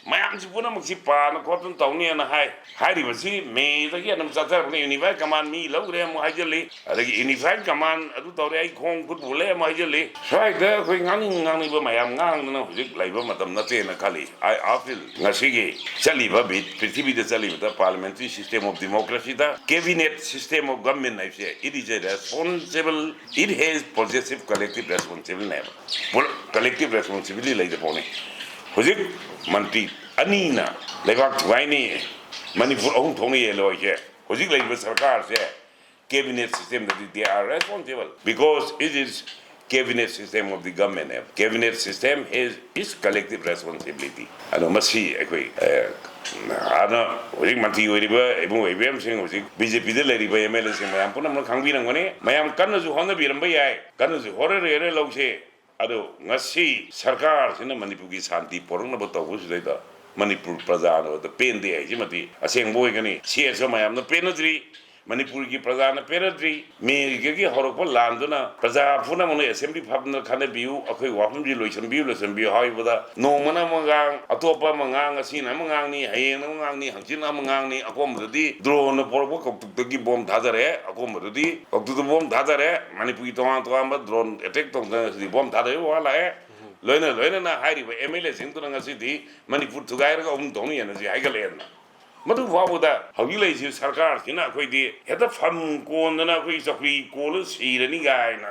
ꯃꯌꯥꯝꯁꯤ ꯄꯨꯝꯅꯃꯛꯁꯤ ꯄꯥꯅ ꯈꯣꯠꯇꯅ ꯇꯧꯅꯤꯅ ꯍꯥꯏ꯫ ꯍꯥꯏꯔꯤꯕꯁꯤ ꯃꯦꯗꯒꯤ ꯑꯗꯨꯝ ꯆꯠꯊꯔꯛꯄꯅꯤ꯫ Unified Command ꯃꯤ ꯂꯧꯈ꯭ꯔꯦ ꯑꯃꯨꯛ ꯍꯥꯏꯖꯤꯜꯂꯤ, ꯑꯗꯒꯤ Unified Command ꯑꯗꯨ ꯇꯧꯔꯦ, ꯑꯩ ꯈꯣꯡ ꯈꯨꯠ ꯄꯨꯜꯂꯦ ꯑꯃꯨꯛ ꯍꯥꯏꯖꯤꯜꯂꯤ꯫ ꯁ꯭ꯋꯥꯏꯗ ꯑꯩꯈꯣꯏ ꯉꯥꯡꯅꯤꯡ ꯉꯥꯡꯅꯤꯡꯕ ꯃꯌꯥꯝ ꯉꯥꯡꯗꯅ ꯍꯧꯖꯤꯛ ꯂꯩꯕ ꯃꯇꯝ ꯅꯠꯇꯦꯅ ꯈꯜꯂꯤ꯫ I, I feel ꯉꯁꯤꯒꯤ ꯆꯠꯂꯤꯕ ꯕꯤꯠ, ꯄ꯭ꯔꯤꯊꯤꯕꯤꯗ ꯆꯠꯂꯤꯕꯗ parliamentary system of democracyꯗ cabinet system of government ꯍꯥꯏꯕꯁꯦ, it is a responsible, it has possessive collective responsibility ꯍꯥꯏꯕ꯫ ꯄꯨꯂꯞ collective responsibility ꯂꯩꯗ ꯄꯣꯠꯅꯤ꯫ ꯍꯧꯖꯤꯛ ꯃꯟꯇ꯭ꯔꯤ ꯑꯅꯤꯅ ꯂꯩꯕꯥꯛ ꯊꯨꯒꯥꯏꯅꯤ, ꯃꯅꯤꯄꯨꯔ ꯑꯍꯨꯝ ꯊꯣꯛꯅ ꯌꯦꯜꯂꯣꯏꯁꯦ꯫ ꯍꯧꯖꯤꯛ ꯂꯩꯔꯤꯕ ꯁꯔꯀꯥꯔꯁꯦ cabinet systemꯗꯗꯤ they are responsible because it is cabinet system of the government ꯍꯥꯏꯕ꯫ Cabinet system is, is collective responsibility꯫ ꯑꯗꯣ ꯃꯁꯤ ꯑꯩꯈꯣꯏ, ꯑ, ꯑꯗꯣ ꯍꯧꯖꯤꯛ ꯃꯟꯇ꯭ꯔꯤ ꯑꯣꯏꯔꯤꯕ ꯏꯕꯨꯡ ꯏꯕꯦꯝꯁꯤꯡ, ꯍꯧꯖꯤꯛ BJPꯗ ꯂꯩꯔꯤꯕ MLAꯁꯤꯡ ꯃꯌꯥꯝ ꯄꯨꯝꯅꯃꯛ ꯈꯪꯕꯤꯔꯝꯒꯅꯤ꯫ ꯃꯌꯥꯝ ꯀꯟꯅꯁꯨ ꯍꯣꯠꯅꯕꯤꯔꯝꯕ ꯌꯥꯏ, ꯀꯟꯅꯁꯨ ꯍꯣꯠꯅꯔꯦ ꯂꯧꯁꯦ꯫ ꯑꯗꯣ ꯉꯁꯤ ꯁꯔꯀꯥꯔꯁꯤꯅ ꯃꯅꯤꯄꯨꯔꯒꯤ ꯁꯥꯟꯇꯤ ꯄꯣꯔꯛꯅꯕ ꯇꯧꯕꯁꯤꯗꯩꯗ ꯃꯅꯤꯄꯨꯔ ꯄ꯭ꯔꯖꯥꯅ ꯄꯦꯟꯗꯦ ꯍꯥꯏꯁꯤꯃꯗꯤ ꯑꯁꯦꯡꯕ ꯑꯣꯏꯒꯅꯤ꯫ CSO ꯃꯌꯥꯝꯅ ꯄꯦꯟꯅꯗ꯭ꯔꯤ꯫ ꯃꯅꯤꯄꯨꯔꯒꯤ ꯄ꯭ꯔꯖꯥꯅ ꯄꯦꯔꯗ꯭ꯔꯤ꯫ ꯃꯦꯒꯤ ꯍꯧꯔꯛꯄ ꯂꯥꯟꯗꯨꯅ ꯄ꯭ꯔꯖꯥ ꯄꯨꯝꯅꯃꯛꯅ ꯑꯦꯁꯦꯝꯕ꯭ꯂꯤ ꯐꯝꯗꯨꯅ ꯈꯟꯅꯕꯤꯌꯨ, ꯑꯩꯈꯣꯏ ꯋꯥꯐꯝꯁꯤ ꯂꯣꯏꯁꯤꯟꯕꯤꯌꯨ, ꯂꯣꯏꯁꯤꯟꯕꯤꯌꯨ ꯍꯥꯏꯕꯗ ꯅꯣꯡꯃꯅ ꯑꯃ ꯉꯥꯡ, ꯑꯇꯣꯞꯄ ꯑꯃ ꯉꯥꯡ, ꯉꯁꯤꯅ ꯑꯃ ꯉꯥꯡꯅꯤ, ꯍꯌꯦꯡꯅ ꯑꯃ ꯉꯥꯡꯅꯤ, ꯍꯪꯆꯤꯠꯅ ꯑꯃ ꯉꯥꯡꯅꯤ, ꯑꯀꯣꯟꯕꯗꯗꯤ ꯗ꯭ꯔꯣꯟꯅ ꯄꯣꯔꯛꯄ ꯀꯧꯇꯨꯛꯇꯒꯤ ꯕꯣꯝ ꯊꯥꯗꯔꯦ, ꯑꯀꯣꯟꯕꯗꯗꯤ ꯀꯧꯇꯨꯛꯇ ꯕꯣꯝ ꯊꯥꯗꯔꯦ, ꯃꯅꯤꯄꯨꯔꯒꯤ ꯇꯣꯉꯥꯟ ꯇꯣꯉꯥꯟꯕ ꯗ꯭ꯔꯣꯟ ꯑꯦꯇꯦꯛ ꯇꯧꯗꯅ ꯉꯁꯤꯗꯤ ꯕꯣꯝ ꯊꯥꯗꯕꯒꯤ ꯋꯥ ꯂꯥꯛꯑꯦ꯫ ꯂꯣꯏꯅ ꯂꯣꯏꯅꯅ ꯍꯥꯏꯔꯤꯕ ꯑꯦꯝ ꯑꯦꯜ ꯑꯦꯁꯤꯡꯗꯨꯅ ꯉꯁꯤꯗꯤ ꯃꯅꯤꯄꯨꯔ ꯊꯨꯒꯥꯏꯔꯒ ꯑꯍꯨꯝ ꯊꯣꯛꯅ ꯌꯦꯟꯅꯁꯤ ꯍꯥꯏꯒꯠꯂꯛꯑꯦꯗꯅ꯫ ꯃꯗꯨ ꯐꯥꯎꯕꯗ ꯍꯧꯖꯤꯛ ꯂꯩꯔꯤꯁꯤ ꯁꯔꯀꯥꯔꯁꯤꯅ ꯑꯩꯈꯣꯏꯗꯤ ꯍꯦꯛꯇ ꯐꯝ ꯀꯣꯟꯗꯅ ꯑꯩꯈꯣꯏ ꯆꯧꯀ꯭ꯔꯤ ꯀꯣꯜꯂ ꯁꯤꯔꯅꯤ ꯀꯥꯏꯅ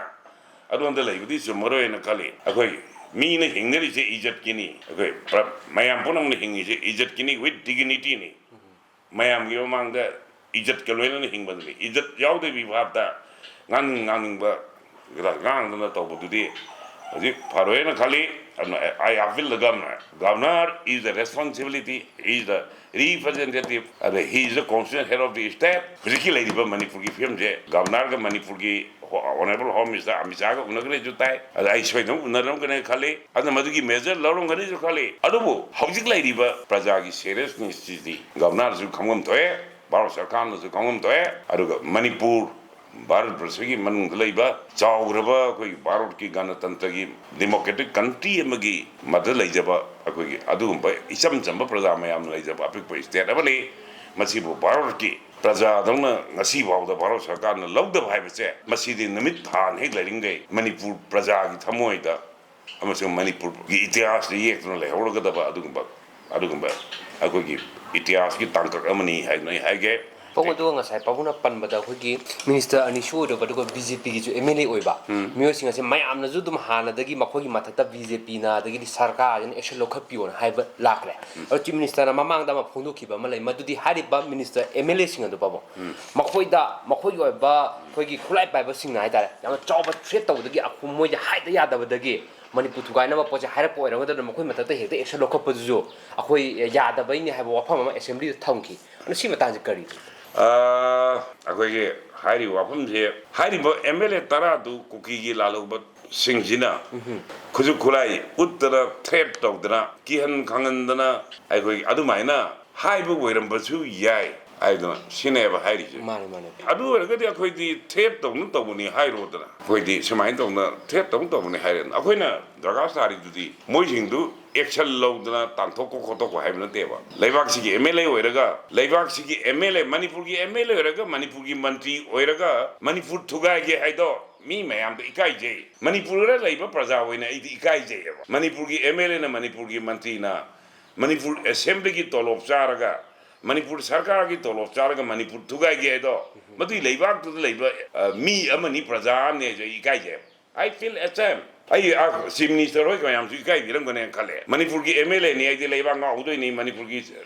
ꯑꯗꯣꯝꯗ ꯂꯩꯕꯗꯤ ꯆꯨꯝꯃꯔꯣꯏꯅ ꯈꯜꯂꯤ꯫ ꯑꯩꯈꯣꯏ ꯃꯤꯅ ꯍꯤꯡꯅꯔꯤꯁꯦ ꯏꯖꯠꯀꯤꯅꯤ, ꯑꯩꯈꯣꯏ ꯄ꯭ꯔ-, ꯃꯌꯥꯝ ꯄꯨꯝꯅꯃꯛꯅ ꯍꯤꯡꯉꯤꯁꯦ ꯏꯖꯠꯀꯤꯅꯤ, with dignityꯅꯤ꯫ ꯃꯌꯥꯝꯒꯤ ꯃꯃꯥꯡꯗ ꯏꯖꯠꯀ ꯂꯣꯏꯅꯅ ꯍꯤꯡꯕꯗꯨꯅꯤ꯫ ꯏꯖꯠ ꯌꯥꯎꯗꯕꯤ ꯚꯥꯞꯇ ꯉꯥꯡꯅꯤꯡ ꯉꯥꯡꯅꯤꯡꯕ ꯉꯥꯡꯗꯅ ꯇꯧꯕꯗꯨꯗꯤ ꯍꯧꯖꯤꯛ ꯐꯔꯣꯏꯅ ꯈꯜꯂꯤ꯫ ꯑꯗꯨꯅ I appeal the governor. Governor is the responsibility, he is the representative, ꯑꯗ he is the constitutional head of the state. ꯍꯧꯖꯤꯛꯀꯤ ꯂꯩꯔꯤꯕ ꯃꯅꯤꯄꯨꯔꯒꯤ ꯐꯤꯕꯝꯁꯦ ꯒꯚꯔꯅꯔꯒ ꯃꯅꯤꯄꯨꯔꯒꯤ ꯍꯣ-, ꯑꯣꯅꯔꯦꯕꯜ ꯍꯣꯝ ꯃꯤꯅꯤꯁꯇꯔ ꯑꯃꯤꯠ ꯁꯥꯍꯒ ꯎꯅꯈ꯭ꯔꯦꯁꯨ ꯇꯥꯏ꯫ ꯑꯗ ꯑꯩ ꯁꯣꯏꯗꯅ ꯎꯅꯔꯝꯒꯅꯤ ꯈꯜꯂꯤ꯫ ꯑꯗꯨꯅ ꯃꯗꯨꯒꯤ ꯃꯦꯖꯔ ꯂꯧꯔꯝꯒꯅꯤꯁꯨ ꯈꯜꯂꯤ꯫ ꯑꯗꯨꯕꯨ ꯍꯧꯖꯤꯛ ꯂꯩꯔꯤꯕ ꯄ꯭ꯔꯖꯥꯒꯤ ꯁꯦꯔꯤꯌꯁꯅꯦꯁꯁꯤꯗꯤ ꯒꯚꯔꯅꯔꯁꯨ ꯈꯪꯐꯝ ꯊꯣꯛꯑꯦ, ꯚꯥꯔꯠ ꯁꯔꯀꯥꯔꯅꯁꯨ ꯈꯪꯐꯝ ꯊꯣꯛꯑꯦ꯫ ꯑꯗꯨꯒ ꯃꯅꯤꯄꯨꯔ ꯚꯥꯔꯠ ꯕꯔꯁꯒꯤ ꯃꯅꯨꯡꯗ ꯂꯩꯕ ꯆꯥꯎꯈ꯭ꯔꯕ ꯑꯩꯈꯣꯏꯒꯤ ꯚꯥꯔꯠꯀꯤ ꯒꯅꯇꯟꯇ꯭ꯔꯒꯤ ꯗꯦꯃꯣꯀ꯭ꯔꯦꯇꯤꯛ ꯀꯟꯇ꯭ꯔꯤ ꯑꯃꯒꯤ ꯃꯗ ꯂꯩꯖꯕ ꯑꯩꯈꯣꯏꯒꯤ ꯑꯗꯨꯒꯨꯝꯕ ꯏꯆꯝ ꯆꯝꯕ ꯄ꯭ꯔꯖꯥ ꯃꯌꯥꯝꯅ ꯂꯩꯖꯕ ꯑꯄꯤꯛꯄ ꯁ꯭ꯇꯦꯠ ꯑꯃꯅꯤ꯫ ꯃꯁꯤꯕꯨ ꯚꯥꯔꯠꯀꯤ ꯄ꯭ꯔꯖꯥꯗꯧꯅ ꯉꯁꯤ ꯐꯥꯎꯗ ꯚꯥꯔꯠ ꯁꯔꯀꯥꯔꯅ ꯂꯧꯗꯕ ꯍꯥꯏꯕꯁꯦ, ꯃꯁꯤꯗꯤ ꯅꯨꯃꯤꯠ ꯊꯥ ꯍꯦꯛ ꯂꯩꯔꯤꯉꯩ ꯃꯅꯤꯄꯨꯔ ꯄ꯭ꯔꯖꯥꯒꯤ ꯊꯃꯣꯏꯗ ꯑꯃꯁꯨꯡ ꯃꯅꯤꯄꯨꯔꯒꯤ ꯏꯇꯤꯍꯥꯁꯇ ꯌꯦꯛꯇꯨꯅ ꯂꯩꯍꯧꯔꯒꯗꯕ ꯑꯗꯨꯒꯨꯝꯕ, ꯑꯗꯨꯒꯨꯝꯕ ꯑꯩꯈꯣꯏꯒꯤ ꯏꯇꯤꯍꯥꯁꯀꯤ ꯇꯥꯡꯀꯛ ꯑꯃꯅꯤ ꯍꯥꯏꯗꯨꯅ ꯑꯩ ꯍꯥꯏꯒꯦ꯫ ꯄꯥꯕꯨꯡ, ꯑꯗꯨꯒ ꯉꯁꯥꯏ ꯄꯥꯕꯨꯡꯅ ꯄꯟꯕꯗ ꯑꯩꯈꯣꯏꯒꯤ ꯃꯤꯅꯤꯁꯇꯔ ꯑꯅꯤ ꯁꯣꯏꯗꯕ, ꯑꯗꯨꯒ ꯕꯤ ꯖꯦ ꯄꯤꯒꯤꯁꯨ ꯑꯦꯝ ꯑꯦꯜ ꯑꯦ ꯑꯣꯏꯕ ꯎꯝ꯫ ꯃꯤꯑꯣꯏꯁꯤꯡ ꯑꯁꯦ ꯃꯌꯥꯝꯅꯁꯨ ꯑꯗꯨꯝ ꯍꯥꯟꯅꯗꯒꯤ ꯃꯈꯣꯏꯒꯤ ꯃꯊꯛꯇ ꯕꯤ ꯖꯦ ꯄꯤꯅ, ꯑꯗꯒꯤꯗꯤ ꯁꯔꯀꯥꯔꯁꯤꯅ ꯑꯦꯛꯁꯟ ꯂꯧꯈꯠꯄꯤꯌꯣꯅ ꯍꯥꯏꯕ ꯂꯥꯛꯈ꯭ꯔꯦ꯫ ꯎꯝ꯫ ꯑꯗꯣ ꯆꯤꯐ ꯃꯤꯅꯤꯁꯇꯔꯅ ꯃꯃꯥꯡꯗ ꯑꯃ ꯐꯣꯡꯗꯣꯛꯈꯤꯕ ꯑꯃ ꯂꯩ, ꯃꯗꯨꯗꯤ ꯍꯥꯏꯔꯤꯕ ꯃꯤꯅꯤꯁꯇꯔ ꯑꯦꯝ ꯑꯦꯜ ꯑꯦꯁꯤꯡ ꯑꯗꯨ ꯄꯥꯕꯨꯡ, ꯎꯝ꯫ ꯃꯈꯣꯏꯗ ꯃꯈꯣꯏꯒꯤ ꯑꯣꯏꯕ ꯑꯩꯈꯣꯏꯒꯤ ꯈꯨꯠꯂꯥꯏ ꯄꯥꯏꯕꯁꯤꯡꯅ ꯍꯥꯏꯇꯥꯔꯦ, ꯌꯥꯝꯅ ꯆꯥꯎꯕ ꯊ꯭ꯔꯦꯠ ꯇꯧꯕꯗꯒꯤ ꯑꯩꯈꯣꯏ ꯃꯣꯏꯗ ꯍꯥꯏꯗ ꯌꯥꯗꯕꯗꯒꯤ ꯃꯅꯤꯄꯨꯔ ꯊꯨꯒꯥꯏꯅꯕ ꯄꯣꯠꯁꯦ ꯍꯥꯏꯔꯛꯄ ꯑꯣꯏꯔꯝꯒꯗ꯭ꯔꯅ ꯃꯈꯣꯏ ꯃꯊꯛꯇ ꯍꯦꯛꯇ ꯑꯦꯛꯁꯟ ꯂꯧꯈꯠꯄꯗꯨꯁꯨ ꯑꯩꯈꯣꯏ ꯌꯥꯗꯕꯩꯅꯤ ꯍꯥꯏꯕ ꯋꯥꯐꯝ ꯑꯃ ꯑꯦꯁꯦꯝꯕ꯭ꯂꯤꯗ ꯊꯝꯈꯤ꯫ ꯑꯗꯣ ꯁꯤ ꯃꯇꯥꯡꯁꯦ ꯀꯔꯤ? ꯑ, ꯑꯩꯈꯣꯏꯒꯤ ꯍꯥꯏꯔꯤꯕ ꯋꯥꯐꯝꯁꯦ, ꯍꯥꯏꯔꯤꯕ ꯑꯦꯝ ꯑꯦꯜ ꯑꯦ ꯇꯔꯥꯗꯨ ꯀꯨꯀꯤꯒꯤ ꯂꯥꯜꯍꯧꯕꯁꯤꯡꯁꯤꯅ ꯎꯝꯍꯨꯝ꯫ ꯈꯨꯠꯁꯨ ꯈꯨꯠꯂꯥꯏ ꯎꯠꯇꯅ, ꯊ꯭ꯔꯦꯠ ꯇꯧꯗꯅ, ꯀꯤꯍꯟ ꯈꯪꯍꯟꯗꯅ ꯑꯩꯈꯣꯏ ꯑꯗꯨꯃꯥꯏꯅ ꯍꯥꯏꯕ ꯑꯣꯏꯔꯝꯕꯁꯨ ꯌꯥꯏ꯫ ꯍꯥꯏꯗꯅ ꯁꯤꯅꯦꯕ ꯍꯥꯏꯔꯤꯁꯦ꯫ ꯃꯥꯅꯦ, ꯃꯥꯅꯦ꯫ ꯑꯗꯨ ꯑꯣꯏꯔꯒꯗꯤ ꯑꯩꯈꯣꯏꯗꯤ ꯊ꯭ꯔꯦꯠ ꯇꯧꯅ ꯇꯧꯕꯅꯤ ꯍꯥꯏꯔꯣꯗꯅ, ꯑꯩꯈꯣꯏꯗꯤ ꯁꯨꯃꯥꯏꯅ ꯇꯧꯅ ꯊ꯭ꯔꯦꯠ ꯇꯧꯅ ꯇꯧꯕꯅꯤ ꯍꯥꯏꯔꯦꯗꯅ꯫ ꯑꯩꯈꯣꯏꯅ ꯗꯔꯀꯥꯔ ꯇꯥꯔꯤꯗꯨꯗꯤ ꯃꯣꯏꯁꯤꯡꯗꯨ ꯑꯦꯛꯁꯟ ꯂꯧꯗꯅ ꯇꯥꯟꯊꯣꯛꯄ ꯈꯣꯠꯇꯣꯛꯄ ꯍꯥꯏꯕ ꯅꯠꯇꯦꯕ꯫ ꯂꯩꯕꯥꯛꯁꯤꯒꯤ ꯑꯦꯝ ꯑꯦꯜ ꯑꯦ ꯑꯣꯏꯔꯒ, ꯂꯩꯕꯥꯛꯁꯤꯒꯤ ꯑꯦꯝ ꯑꯦꯜ ꯑꯦ, ꯃꯅꯤꯄꯨꯔꯒꯤ ꯑꯦꯝ ꯑꯦꯜ ꯑꯦ ꯑꯣꯏꯔꯒ, ꯃꯅꯤꯄꯨꯔꯒꯤ ꯃꯟꯇ꯭ꯔꯤ ꯑꯣꯏꯔꯒ ꯃꯅꯤꯄꯨꯔ ꯊꯨꯒꯥꯏꯒꯦ ꯍꯥꯏꯗꯣ ꯃꯤ ꯃꯌꯥꯝꯗ ꯏꯀꯥꯏꯖꯩ꯫ ꯃꯅꯤꯄꯨꯔꯗ ꯂꯩꯕ ꯄ꯭ꯔꯖꯥ ꯑꯣꯏꯅ ꯑꯩꯗꯤ ꯏꯀꯥꯏꯖꯩꯌꯦꯕ꯫ ꯃꯅꯤꯄꯨꯔꯒꯤ ꯑꯦꯝ ꯑꯦꯜ ꯑꯦꯅ, ꯃꯅꯤꯄꯨꯔꯒꯤ ꯃꯟꯇ꯭ꯔꯤꯅ ꯃꯅꯤꯄꯨꯔ ꯑꯦꯁꯦꯝꯕ꯭ꯂꯤꯒꯤ ꯇꯣꯂꯣꯞ ꯆꯥꯔꯒ, ꯃꯅꯤꯄꯨꯔ ꯁꯔꯀꯥꯔꯒꯤ ꯇꯣꯂꯣꯞ ꯆꯥꯔꯒ ꯃꯅꯤꯄꯨꯔ ꯊꯨꯒꯥꯏꯒꯦ ꯍꯥꯏꯗꯣ, ꯃꯗꯨꯒꯤ ꯂꯩꯕꯥꯛꯇꯨꯗ ꯂꯩꯕ, ꯑ, ꯃꯤ ꯑꯃꯅꯤ, ꯄ꯭ꯔꯖꯥ ꯑꯃꯅꯤ ꯍꯥꯏꯁꯦ ꯑꯩ ꯏꯀꯥꯏꯖꯩ꯫ I feel ashamed꯫ ꯑꯩ, ꯑ, ꯆꯤꯐ ꯃꯤꯅꯤꯁꯇꯔ ꯍꯣꯏ ꯃꯌꯥꯝꯁꯨ ꯏꯀꯥꯏꯕꯤꯔꯝꯒꯅꯦꯅ ꯈꯜꯂꯦ꯫ ꯃꯅꯤꯄꯨꯔꯒꯤ ꯑꯦꯝ ꯑꯦꯜ ꯑꯦꯅꯤ ꯑꯩꯗꯤ ꯂꯩꯕꯥꯛ ꯉꯥꯛꯍꯧꯗꯣꯏꯅꯤ, ꯃꯅꯤꯄꯨꯔꯒꯤ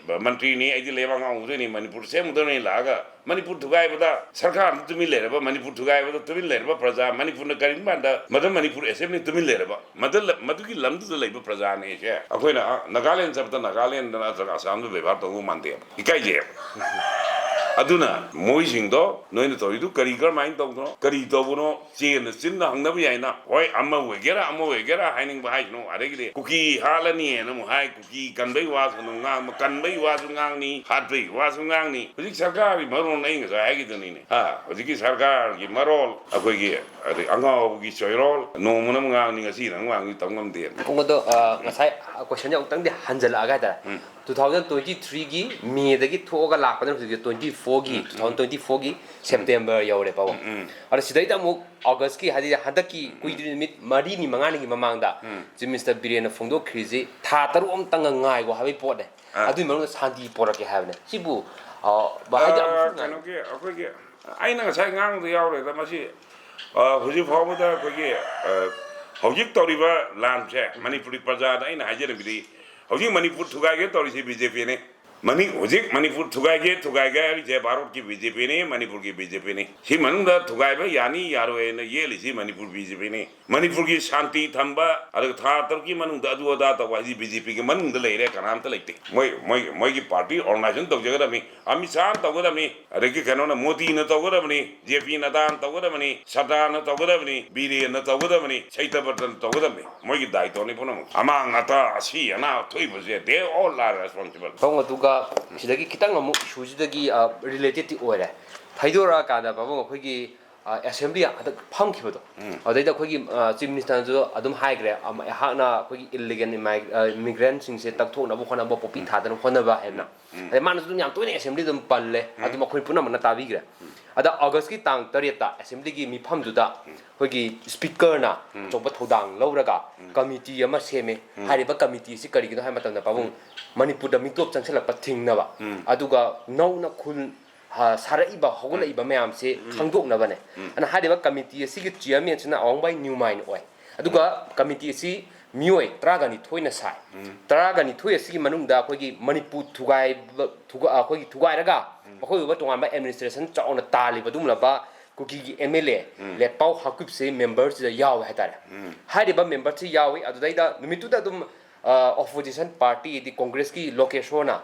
ꯃꯟꯇ꯭ꯔꯤꯅꯤ ꯑꯩꯗꯤ ꯂꯩꯕꯥꯛ ꯉꯥꯛꯍꯧꯗꯣꯏꯅꯤ, ꯃꯅꯤꯄꯨꯔ ꯁꯦꯝꯒꯗꯣꯏꯅꯤ ꯂꯥꯛꯑꯒ ꯃꯅꯤꯄꯨꯔ ꯊꯨꯒꯥꯏꯕꯗ ꯁꯔꯀꯥꯔꯗ ꯇꯨꯃꯤꯟ ꯂꯩꯔꯕ, ꯃꯅꯤꯄꯨꯔ ꯊꯨꯒꯥꯏꯕꯗ ꯇꯨꯃꯤꯟ ꯂꯩꯔꯕ ꯄ꯭ꯔꯖꯥ, ꯃꯅꯤꯄꯨꯔꯅ ꯀꯔꯤꯒꯨꯝꯕ ꯀꯥꯟꯗ ꯃꯗꯨ ꯃꯅꯤꯄꯨꯔ ꯑꯦꯁꯦꯝꯕ꯭ꯂꯤ ꯇꯨꯃꯤꯟ ꯂꯩꯔꯕ, ꯃꯗꯨ ꯂ-, ꯃꯗꯨꯒꯤ ꯂꯝꯗꯨꯗ ꯂꯩꯕ ꯄ꯭ꯔꯖꯥꯅꯦꯁꯦ ꯑꯩꯈꯣꯏꯅ, ꯑ, ꯅꯥꯒꯥꯂꯦꯟ ꯆꯠꯄꯗ ꯅꯥꯒꯥꯂꯦꯟꯗ ꯅꯠꯇ꯭ꯔꯒ ꯑꯁꯥꯝꯗ ꯕꯦꯕꯥꯔ ꯇꯧꯗꯧ ꯃꯥꯟꯗꯦꯕ꯫ ꯏꯀꯥꯏꯖꯩꯕ꯫ ꯑꯗꯨꯅ ꯃꯣꯏꯁꯤꯡꯗꯣ ꯅꯣꯏꯅ ꯇꯧꯔꯤꯗꯨ ꯀꯔꯤ, ꯀꯔꯝꯍꯥꯏꯅ ꯇꯧꯕꯅꯣ, ꯀꯔꯤ ꯇꯧꯕꯅꯣ, ꯆꯦꯟꯅ ꯆꯤꯟꯅ ꯍꯪꯅꯕ ꯌꯥꯏꯅ, ꯍꯣꯏ, ꯑꯃ ꯑꯣꯏꯒꯦꯔꯥ ꯑꯃ ꯑꯣꯏꯒꯦꯔꯥ ꯍꯥꯏꯅꯤꯡꯕ ꯍꯥꯏꯁꯅꯨ, ꯑꯗꯒꯤꯗꯤ ꯀꯨꯀꯤ ꯍꯥꯠꯂꯅꯤꯅ ꯑꯃꯨꯛ ꯍꯥꯏ, ꯀꯨꯀꯤ ꯀꯟꯕꯩ ꯋꯥꯁꯨ ꯑꯗꯨꯝ ꯉꯥꯡ-, ꯀꯟꯕꯩ ꯋꯥꯁꯨ ꯉꯥꯡꯅꯤ, ꯍꯥꯠꯄꯩ ꯋꯥꯁꯨ ꯉꯥꯡꯅꯤ꯫ ꯍꯧꯖꯤꯛ ꯁꯔꯀꯥꯔꯒꯤ ꯃꯔꯣꯜ ꯑꯩ ꯉꯁꯥꯏ ꯍꯥꯏꯈꯤꯗꯨꯅꯤꯅꯦ, ꯍꯥ? ꯍꯧꯖꯤꯛꯀꯤ ꯁꯔꯀꯥꯔꯒꯤ ꯃꯔꯣꯜ ꯑꯩꯈꯣꯏꯒꯤ ꯑꯗꯩ ꯑꯉꯥꯎꯕꯒꯤ ꯆꯣꯏꯔꯣꯜ, ꯅꯣꯡꯃꯅ ꯑꯃꯨꯛ ꯉꯥꯡꯅꯤ, ꯉꯁꯤꯅ ꯑꯃꯨꯛ ꯉꯥꯡꯅꯤ, ꯇꯧ ꯉꯝꯗꯦꯅ꯫ ꯄꯨꯡ ꯑꯗꯣ, ꯑ, ꯉꯁꯥꯏ ꯀꯣꯏꯁꯟꯁꯦ ꯑꯃꯨꯛꯇꯪꯗꯤ ꯍꯟꯖꯜꯂꯛꯑꯒ ꯍꯥꯏꯇꯥꯔꯦ, ꯇꯨ ꯊꯥꯎꯖꯟ ꯇ꯭ꯋꯦꯟꯇꯤ ꯊ꯭ꯔꯤꯒꯤ ꯃꯦꯗꯒꯤ ꯊꯣꯛꯑꯒ ꯂꯥꯛꯄꯗ ꯍꯧꯖꯤꯛ ꯇ꯭ꯋꯦꯟꯇꯤ ꯐꯣꯔꯒꯤ, ꯇꯨ ꯊꯥꯎꯖꯟ ꯇ꯭ꯋꯦꯟꯇꯤ ꯐꯣꯔꯒꯤ ꯁꯦꯞꯇꯦꯝꯕꯔ ꯌꯧꯔꯦ ꯄꯥꯕꯨꯡ꯫ ꯑꯗꯣ ꯁꯤꯗꯩꯗ ꯑꯃꯨꯛ ꯑꯣꯒꯁꯀꯤ, ꯍꯥꯏꯗꯤ ꯍꯟꯗꯛꯀꯤ ꯀꯨꯏꯗ꯭ꯔꯤ, ꯅꯨꯃꯤꯠ ꯃꯔꯤꯅꯤ ꯃꯉꯥꯅꯤꯒꯤ ꯃꯃꯥꯡꯗ ꯆꯤꯐ ꯃꯤꯅꯤꯁꯇꯔ ꯕꯤꯔꯦꯟꯅ ꯐꯣꯡꯗꯣꯛꯈ꯭ꯔꯤꯁꯤ ꯊꯥ ꯇꯔꯨꯛ ꯑꯃꯇꯪꯒ ꯉꯥꯏꯈꯣ ꯍꯥꯏꯕꯒꯤ ꯄꯣꯠꯅꯦ꯫ ꯑꯥ꯫ ꯑꯗꯨꯒꯤ ꯃꯅꯨꯡꯗ ꯁꯥꯟꯇꯤ ꯄꯣꯔꯛꯀꯦ ꯍꯥꯏꯕꯅꯦ꯫ ꯁꯤꯕꯨ, ꯑ, ꯕ-, ꯍꯥꯏꯗꯤ ꯑ, ꯑꯃꯨꯛꯁꯨ ꯉꯥꯏ- ꯀꯩꯅꯣꯒꯤ ꯑꯩꯈꯣꯏꯒꯤ, ꯑꯩꯅ ꯉꯁꯥꯏ ꯉꯥꯡꯕꯗ ꯌꯥꯎꯔꯦꯗ ꯃꯁꯤ꯫ ꯑ, ꯍꯧꯖꯤꯛ ꯐꯥꯎꯕꯗ ꯑꯩꯈꯣꯏꯒꯤ, ꯑ, ꯍꯧꯖꯤꯛ ꯇꯧꯔꯤꯕ ꯂꯥꯟꯁꯦ ꯃꯅꯤꯄꯨꯔꯤ ꯄ꯭ꯔꯖꯥꯗ ꯑꯩꯅ ꯍꯥꯏꯖꯅꯤꯡꯕꯗꯤ, ꯍꯧꯖꯤꯛ ꯃꯅꯤꯄꯨꯔ ꯊꯨꯒꯥꯏꯒꯦ ꯇꯧꯔꯤꯁꯦ ꯕꯤ ꯖꯦ ꯄꯤꯅꯤ꯫ ꯃꯅꯤ-, ꯍꯧꯖꯤꯛ ꯃꯅꯤꯄꯨꯔ ꯊꯨꯒꯥꯏꯒꯦ, ꯊꯨꯒꯥꯏꯒꯦ ꯍꯥꯏꯔꯤꯁꯦ ꯚꯥꯔꯠꯀꯤ ꯕꯤ ꯖꯦ ꯄꯤꯅꯤ, ꯃꯅꯤꯄꯨꯔꯒꯤ ꯕꯤ ꯖꯦ ꯄꯤꯅꯤ꯫ ꯁꯤ ꯃꯅꯨꯡꯗ ꯊꯨꯒꯥꯏꯕ ꯌꯥꯅꯤ ꯌꯥꯔꯣꯏ ꯍꯥꯏꯅ ꯌꯦꯠꯂꯤꯁꯤ ꯃꯅꯤꯄꯨꯔ ꯕꯤ ꯖꯦ ꯄꯤꯅꯤ꯫ ꯃꯅꯤꯄꯨꯔꯒꯤ ꯁꯥꯟꯇꯤ ꯊꯝꯕ, ꯑꯗꯨꯒ ꯊꯥ ꯇꯔꯨꯛꯀꯤ ꯃꯅꯨꯡꯗ ꯑꯗꯨ ꯑꯗꯥ ꯇꯧꯕ ꯍꯥꯏꯁꯤ ꯕꯤ ꯖꯦ ꯄꯤꯒꯤ ꯃꯅꯨꯡꯗ ꯂꯩꯔꯦ, ꯀꯅꯥꯝꯇ ꯂꯩꯇꯦ꯫ ꯃꯣꯏ, ꯃꯣꯏ, ꯃꯣꯏꯒꯤ ꯄꯥꯔꯇꯤ ꯑꯣꯔꯒꯅꯥꯏꯖꯦꯁꯟ ꯇꯧꯖꯒꯗꯕꯅꯤ, ꯑꯃꯤꯠ ꯁꯥꯍꯅ ꯇꯧꯒꯗꯕꯅꯤ, ꯑꯗꯒꯤ ꯀꯩꯅꯣꯅ, ꯃꯣꯗꯤꯅ ꯇꯧꯒꯗꯕꯅꯤ, ꯖꯦ ꯄꯤꯅ ꯑꯗꯥꯅ ꯇꯧꯒꯗꯕꯅꯤ, ꯁꯗꯥꯅ ꯇꯧꯒꯗꯕꯅꯤ, ꯕꯤꯔꯦꯟꯅ ꯇꯧꯒꯗꯕꯅꯤ, ꯁꯩꯇꯕ꯭ꯔꯇꯅ ꯇꯧꯒꯗꯕꯅꯤ꯫ ꯃꯣꯏꯒꯤ ꯗꯥꯏꯇꯣꯅꯤ ꯄꯨꯝꯅꯃꯛ꯫ ꯑꯃꯥꯡ ꯑꯇꯥ, ꯑꯁꯤ ꯑꯅꯥ ꯊꯣꯛꯏꯕꯁꯦ, they all are responsible꯫ ꯄꯥꯕꯨꯡ, ꯑꯗꯨꯒ ꯁꯤꯗꯒꯤ ꯈꯤꯇꯪ ꯑꯃꯨꯛ ꯏꯁꯨꯁꯤꯗꯒꯤ ꯔꯤꯂꯦꯇꯦꯗꯇꯤ ꯑꯣꯏꯔꯦ꯫ ꯊꯩꯗꯣꯔꯛꯑꯀꯥꯟꯗ ꯄꯥꯕꯨꯡ ꯑꯩꯈꯣꯏꯒꯤ ꯑꯦꯁꯦꯝꯕ꯭ꯂꯤ ꯍꯟꯗꯛ ꯐꯝꯈꯤꯕꯗꯣ, ꯎꯝ꯫ ꯑꯗꯩꯗ ꯑꯩꯈꯣꯏꯒꯤ ꯆꯤꯐ ꯃꯤꯅꯤꯁꯇꯔꯅꯁꯨ ꯑꯗꯨꯝ ꯍꯥꯏꯈ꯭ꯔꯦ, ꯑꯩꯍꯥꯛꯅ ꯑꯩꯈꯣꯏꯒꯤ ꯏꯜꯂꯤꯒꯦꯜ ꯏꯃꯥꯏꯒ꯭ꯔꯦꯟꯁꯤꯡꯁꯦ ꯇꯛꯊꯣꯛꯅꯕ ꯍꯣꯠꯅꯕ, ꯄꯣꯄꯤ ꯊꯥꯗꯅ ꯍꯣꯠꯅꯕ ꯍꯥꯏꯗꯅ꯫ ꯎꯝ꯫ ꯑꯗꯩ ꯃꯥꯅꯁꯨ ꯑꯗꯨꯝ ꯌꯥꯝ ꯇꯣꯏꯅ ꯑꯦꯁꯦꯝꯕ꯭ꯂꯤꯗ ꯑꯗꯨꯝ ꯄꯜꯂꯦ꯫ ꯎꯝ꯫ ꯑꯗꯨꯝ ꯑꯩꯈꯣꯏ ꯄꯨꯝꯅꯃꯛꯅ ꯇꯥꯕꯤꯈ꯭ꯔꯦ꯫ ꯎꯝ꯫ ꯑꯗ ꯑꯣꯒꯁꯀꯤ ꯇꯥꯡ ꯇꯔꯦꯠꯇ ꯑꯦꯁꯦꯝꯕ꯭ꯂꯤꯒꯤ ꯃꯤꯐꯝꯗꯨꯗ ꯎꯝ꯫ ꯑꯩꯈꯣꯏꯒꯤ ꯁ꯭ꯄꯤꯀꯔꯅ ꯎꯝ꯫ ꯑꯆꯧꯕ ꯊꯧꯗꯥꯡ ꯂꯧꯔꯒ ꯎꯝ꯫ ꯀꯃꯤꯇꯤ ꯑꯃ ꯁꯦꯝꯃꯦ꯫ ꯎꯝ꯫ ꯍꯥꯏꯔꯤꯕ ꯀꯃꯤꯇꯤ ꯑꯁꯤ ꯀꯔꯤꯒꯤꯅꯣ ꯍꯥꯏꯕ ꯃꯇꯝꯗ ꯄꯥꯕꯨꯡ, ꯎꯝ꯫ ꯃꯅꯤꯄꯨꯔꯗ ꯃꯤꯇꯣꯞ ꯆꯪꯁꯤꯜꯂꯛꯄ ꯊꯤꯡꯅꯕ, ꯎꯝ꯫ ꯑꯗꯨꯒ ꯅꯧꯅ ꯈꯨꯜ, ꯍ-, ꯁꯥꯔꯛꯏꯕ, ꯍꯧꯒꯠꯂꯛꯏꯕ ꯎꯝ꯫ ꯃꯌꯥꯝꯁꯦ ꯎꯝ꯫ ꯈꯪꯗꯣꯛꯅꯕꯅꯦ꯫ ꯎꯝ꯫ ꯑꯗꯨꯅ ꯍꯥꯏꯔꯤꯕ ꯀꯃꯤꯇꯤ ꯑꯁꯤꯒꯤ ꯆꯤꯌꯔꯃꯦꯟꯁꯤꯅ ꯑꯋꯥꯡꯕꯥꯏ ꯅ꯭ꯌꯨꯃꯥꯏꯟ ꯑꯣꯏ꯫ ꯑꯗꯨꯒ ꯎꯝ꯫ ꯀꯃꯤꯇꯤ ꯑꯁꯤ ꯃꯤꯑꯣꯏ ꯇꯔꯥꯒ ꯅꯤꯊꯣꯏꯅ ꯁꯥꯏ꯫ ꯎꯝ꯫ ꯇꯔꯥꯒ ꯅꯤꯊꯣꯏ ꯑꯁꯤꯒꯤ ꯃꯅꯨꯡꯗ ꯑꯩꯈꯣꯏꯒꯤ ꯃꯅꯤꯄꯨꯔ ꯊꯨꯒꯥꯏꯕ, ꯊꯨꯒ-, ꯑꯩꯈꯣꯏꯒꯤ ꯊꯨꯒꯥꯏꯔꯒ ꯎꯝ꯫ ꯃꯈꯣꯏ ꯑꯣꯏꯕ ꯇꯣꯉꯥꯟꯕ ꯑꯦꯗꯃꯤꯅꯤꯁꯇ꯭ꯔꯦꯁꯟ ꯆꯥꯎꯅ ꯇꯥꯜꯂꯤꯕ ꯑꯗꯨꯒꯨꯝꯂꯕ ꯀꯨꯀꯤꯒꯤ ꯑꯦꯝ ꯑꯦꯜ ꯑꯦ ꯎꯝ꯫ ꯂꯦꯠꯄꯥꯎ ꯍꯥꯀꯤꯞꯁꯤ ꯃꯦꯝꯕꯔꯁꯤꯗ ꯌꯥꯎꯋꯦ ꯍꯥꯏꯇꯥꯔꯦ꯫ ꯎꯝ꯫ ꯍꯥꯏꯔꯤꯕ ꯃꯦꯝꯕꯔꯁꯤ ꯌꯥꯎꯏ꯫ ꯑꯗꯨꯗꯩꯗ ꯅꯨꯃꯤꯠꯇꯨꯗ ꯑꯗꯨꯝ, ꯑ, ꯑꯣꯄꯣꯖꯤꯁꯟ ꯄꯥꯔꯇꯤ ꯍꯥꯏꯗꯤ ꯀꯣꯡꯒ꯭ꯔꯦꯁꯀꯤ ꯂꯣꯀꯦꯁꯣꯔꯅ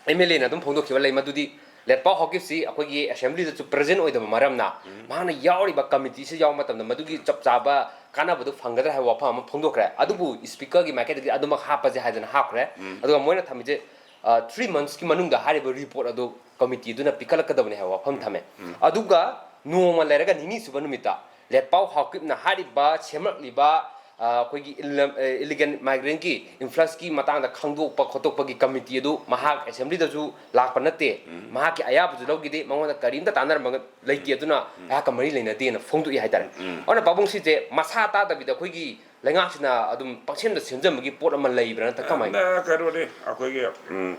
ꯑꯦꯝ ꯑꯦꯜ ꯑꯦꯅ ꯑꯗꯨꯝ ꯐꯣꯡꯗꯣꯛꯈꯤꯕ ꯂꯩ, ꯃꯗꯨꯗꯤ ꯂꯦꯠꯄꯥꯎ ꯍꯥꯀꯤꯞꯁꯤ ꯑꯩꯈꯣꯏꯒꯤ ꯑꯦꯁꯦꯝꯕ꯭ꯂꯤꯗꯁꯨ ꯄ꯭ꯔꯖꯦꯟ ꯑꯣꯏꯗꯕ ꯃꯔꯝꯅ ꯎꯝ꯫ ꯃꯍꯥꯛꯅ ꯌꯥꯎꯔꯤꯕ ꯀꯃꯤꯇꯤꯁꯤ ꯌꯥꯎꯕ ꯃꯇꯝꯗ ꯃꯗꯨꯒꯤ ꯆꯞ ꯆꯥꯕ ꯀꯥꯟꯅꯕꯗꯨ ꯐꯪꯒꯗ꯭ꯔꯥ ꯍꯥꯏꯕ ꯋꯥꯐꯝ ꯑꯃ ꯐꯣꯡꯗꯣꯛꯈ꯭ꯔꯦ꯫ ꯑꯗꯨꯕꯨ ꯁ꯭ꯄꯤꯀꯔꯒꯤ ꯃꯥꯏꯀꯩꯗꯒꯤ ꯑꯗꯨꯃꯛ ꯍꯥꯞꯄꯁꯦ ꯍꯥꯏꯗꯅ ꯍꯥꯞꯈ꯭ꯔꯦ꯫ ꯎꯝ꯫ ꯑꯗꯨꯒ ꯃꯣꯏꯅ ꯊꯝꯃꯤꯁꯦ, ꯑ, ꯊ꯭ꯔꯤ ꯃꯟꯊꯁꯀꯤ ꯃꯅꯨꯡꯗ ꯍꯥꯏꯔꯤꯕ ꯔꯤꯄꯣꯔꯠ ꯑꯗꯨ ꯀꯃꯤꯇꯤ ꯑꯗꯨꯅ ꯄꯤꯈꯠꯂꯛꯀꯗꯕꯅꯤ ꯍꯥꯏꯕ ꯋꯥꯐꯝ ꯊꯝꯃꯦ꯫ ꯎꯝ꯫ ꯑꯗꯨꯒ ꯅꯣꯡꯃ ꯂꯩꯔꯒ ꯅꯤꯅꯤ ꯁꯨꯕ ꯅꯨꯃꯤꯠꯇ ꯂꯦꯠꯄꯥꯎ ꯍꯥꯎꯀꯤꯞꯅ ꯍꯥꯏꯔꯤꯕ ꯁꯦꯝꯂꯛꯂꯤꯕ, ꯑ, ꯑꯩꯈꯣꯏꯒꯤ ꯏꯜ-, ꯑ, ꯏꯂꯤꯒꯦꯜ ꯃꯥꯏꯒ꯭ꯔꯦꯟꯒꯤ ꯏꯟꯐ꯭ꯂꯛꯁꯀꯤ ꯃꯇꯥꯡꯗ ꯈꯪꯗꯣꯛꯄ ꯈꯣꯠꯇꯣꯛꯄꯒꯤ ꯀꯃꯤꯇꯤ ꯑꯗꯨ ꯃꯍꯥꯛ ꯑꯦꯁꯦꯝꯕ꯭ꯂꯤꯗꯁꯨ ꯂꯥꯛꯄ ꯅꯠꯇꯦ, ꯎꯝ꯫ ꯃꯍꯥꯛꯀꯤ ꯑꯌꯥꯕꯁꯨ ꯂꯧꯈꯤꯗꯦ, ꯃꯉꯣꯟꯗ ꯀꯔꯤꯝꯇ ꯇꯥꯟꯅꯔꯝꯕ ꯂꯩꯇꯦ, ꯎꯝ꯫ ꯑꯗꯨꯅ ꯎꯝ꯫ ꯑꯩꯍꯥꯛꯀ ꯃꯔꯤ ꯂꯩꯅꯗꯦꯅ ꯐꯣꯡꯗꯣꯛꯏ ꯍꯥꯏꯇꯥꯔꯦ꯫ ꯎꯝ꯫ ꯑꯗꯨꯅ ꯄꯥꯕꯨꯡ ꯁꯤꯁꯦ ꯃꯁꯥ ꯇꯥꯗꯕꯤꯗ ꯑꯩꯈꯣꯏꯒꯤ ꯂꯩꯉꯥꯛꯁꯤꯅ ꯑꯗꯨꯝ ꯄꯪꯁꯦꯝꯗ ꯁꯦꯝꯖꯟꯕꯒꯤ ꯄꯣꯠ ꯑꯃ ꯂꯩꯕ꯭ꯔꯥ ꯅꯠꯇ꯭ꯔꯒ ꯀꯃꯥꯏꯅ? ꯅ-, ꯀꯩꯅꯣꯅꯤ, ꯑꯩꯈꯣꯏꯒꯤ, ꯎꯝ,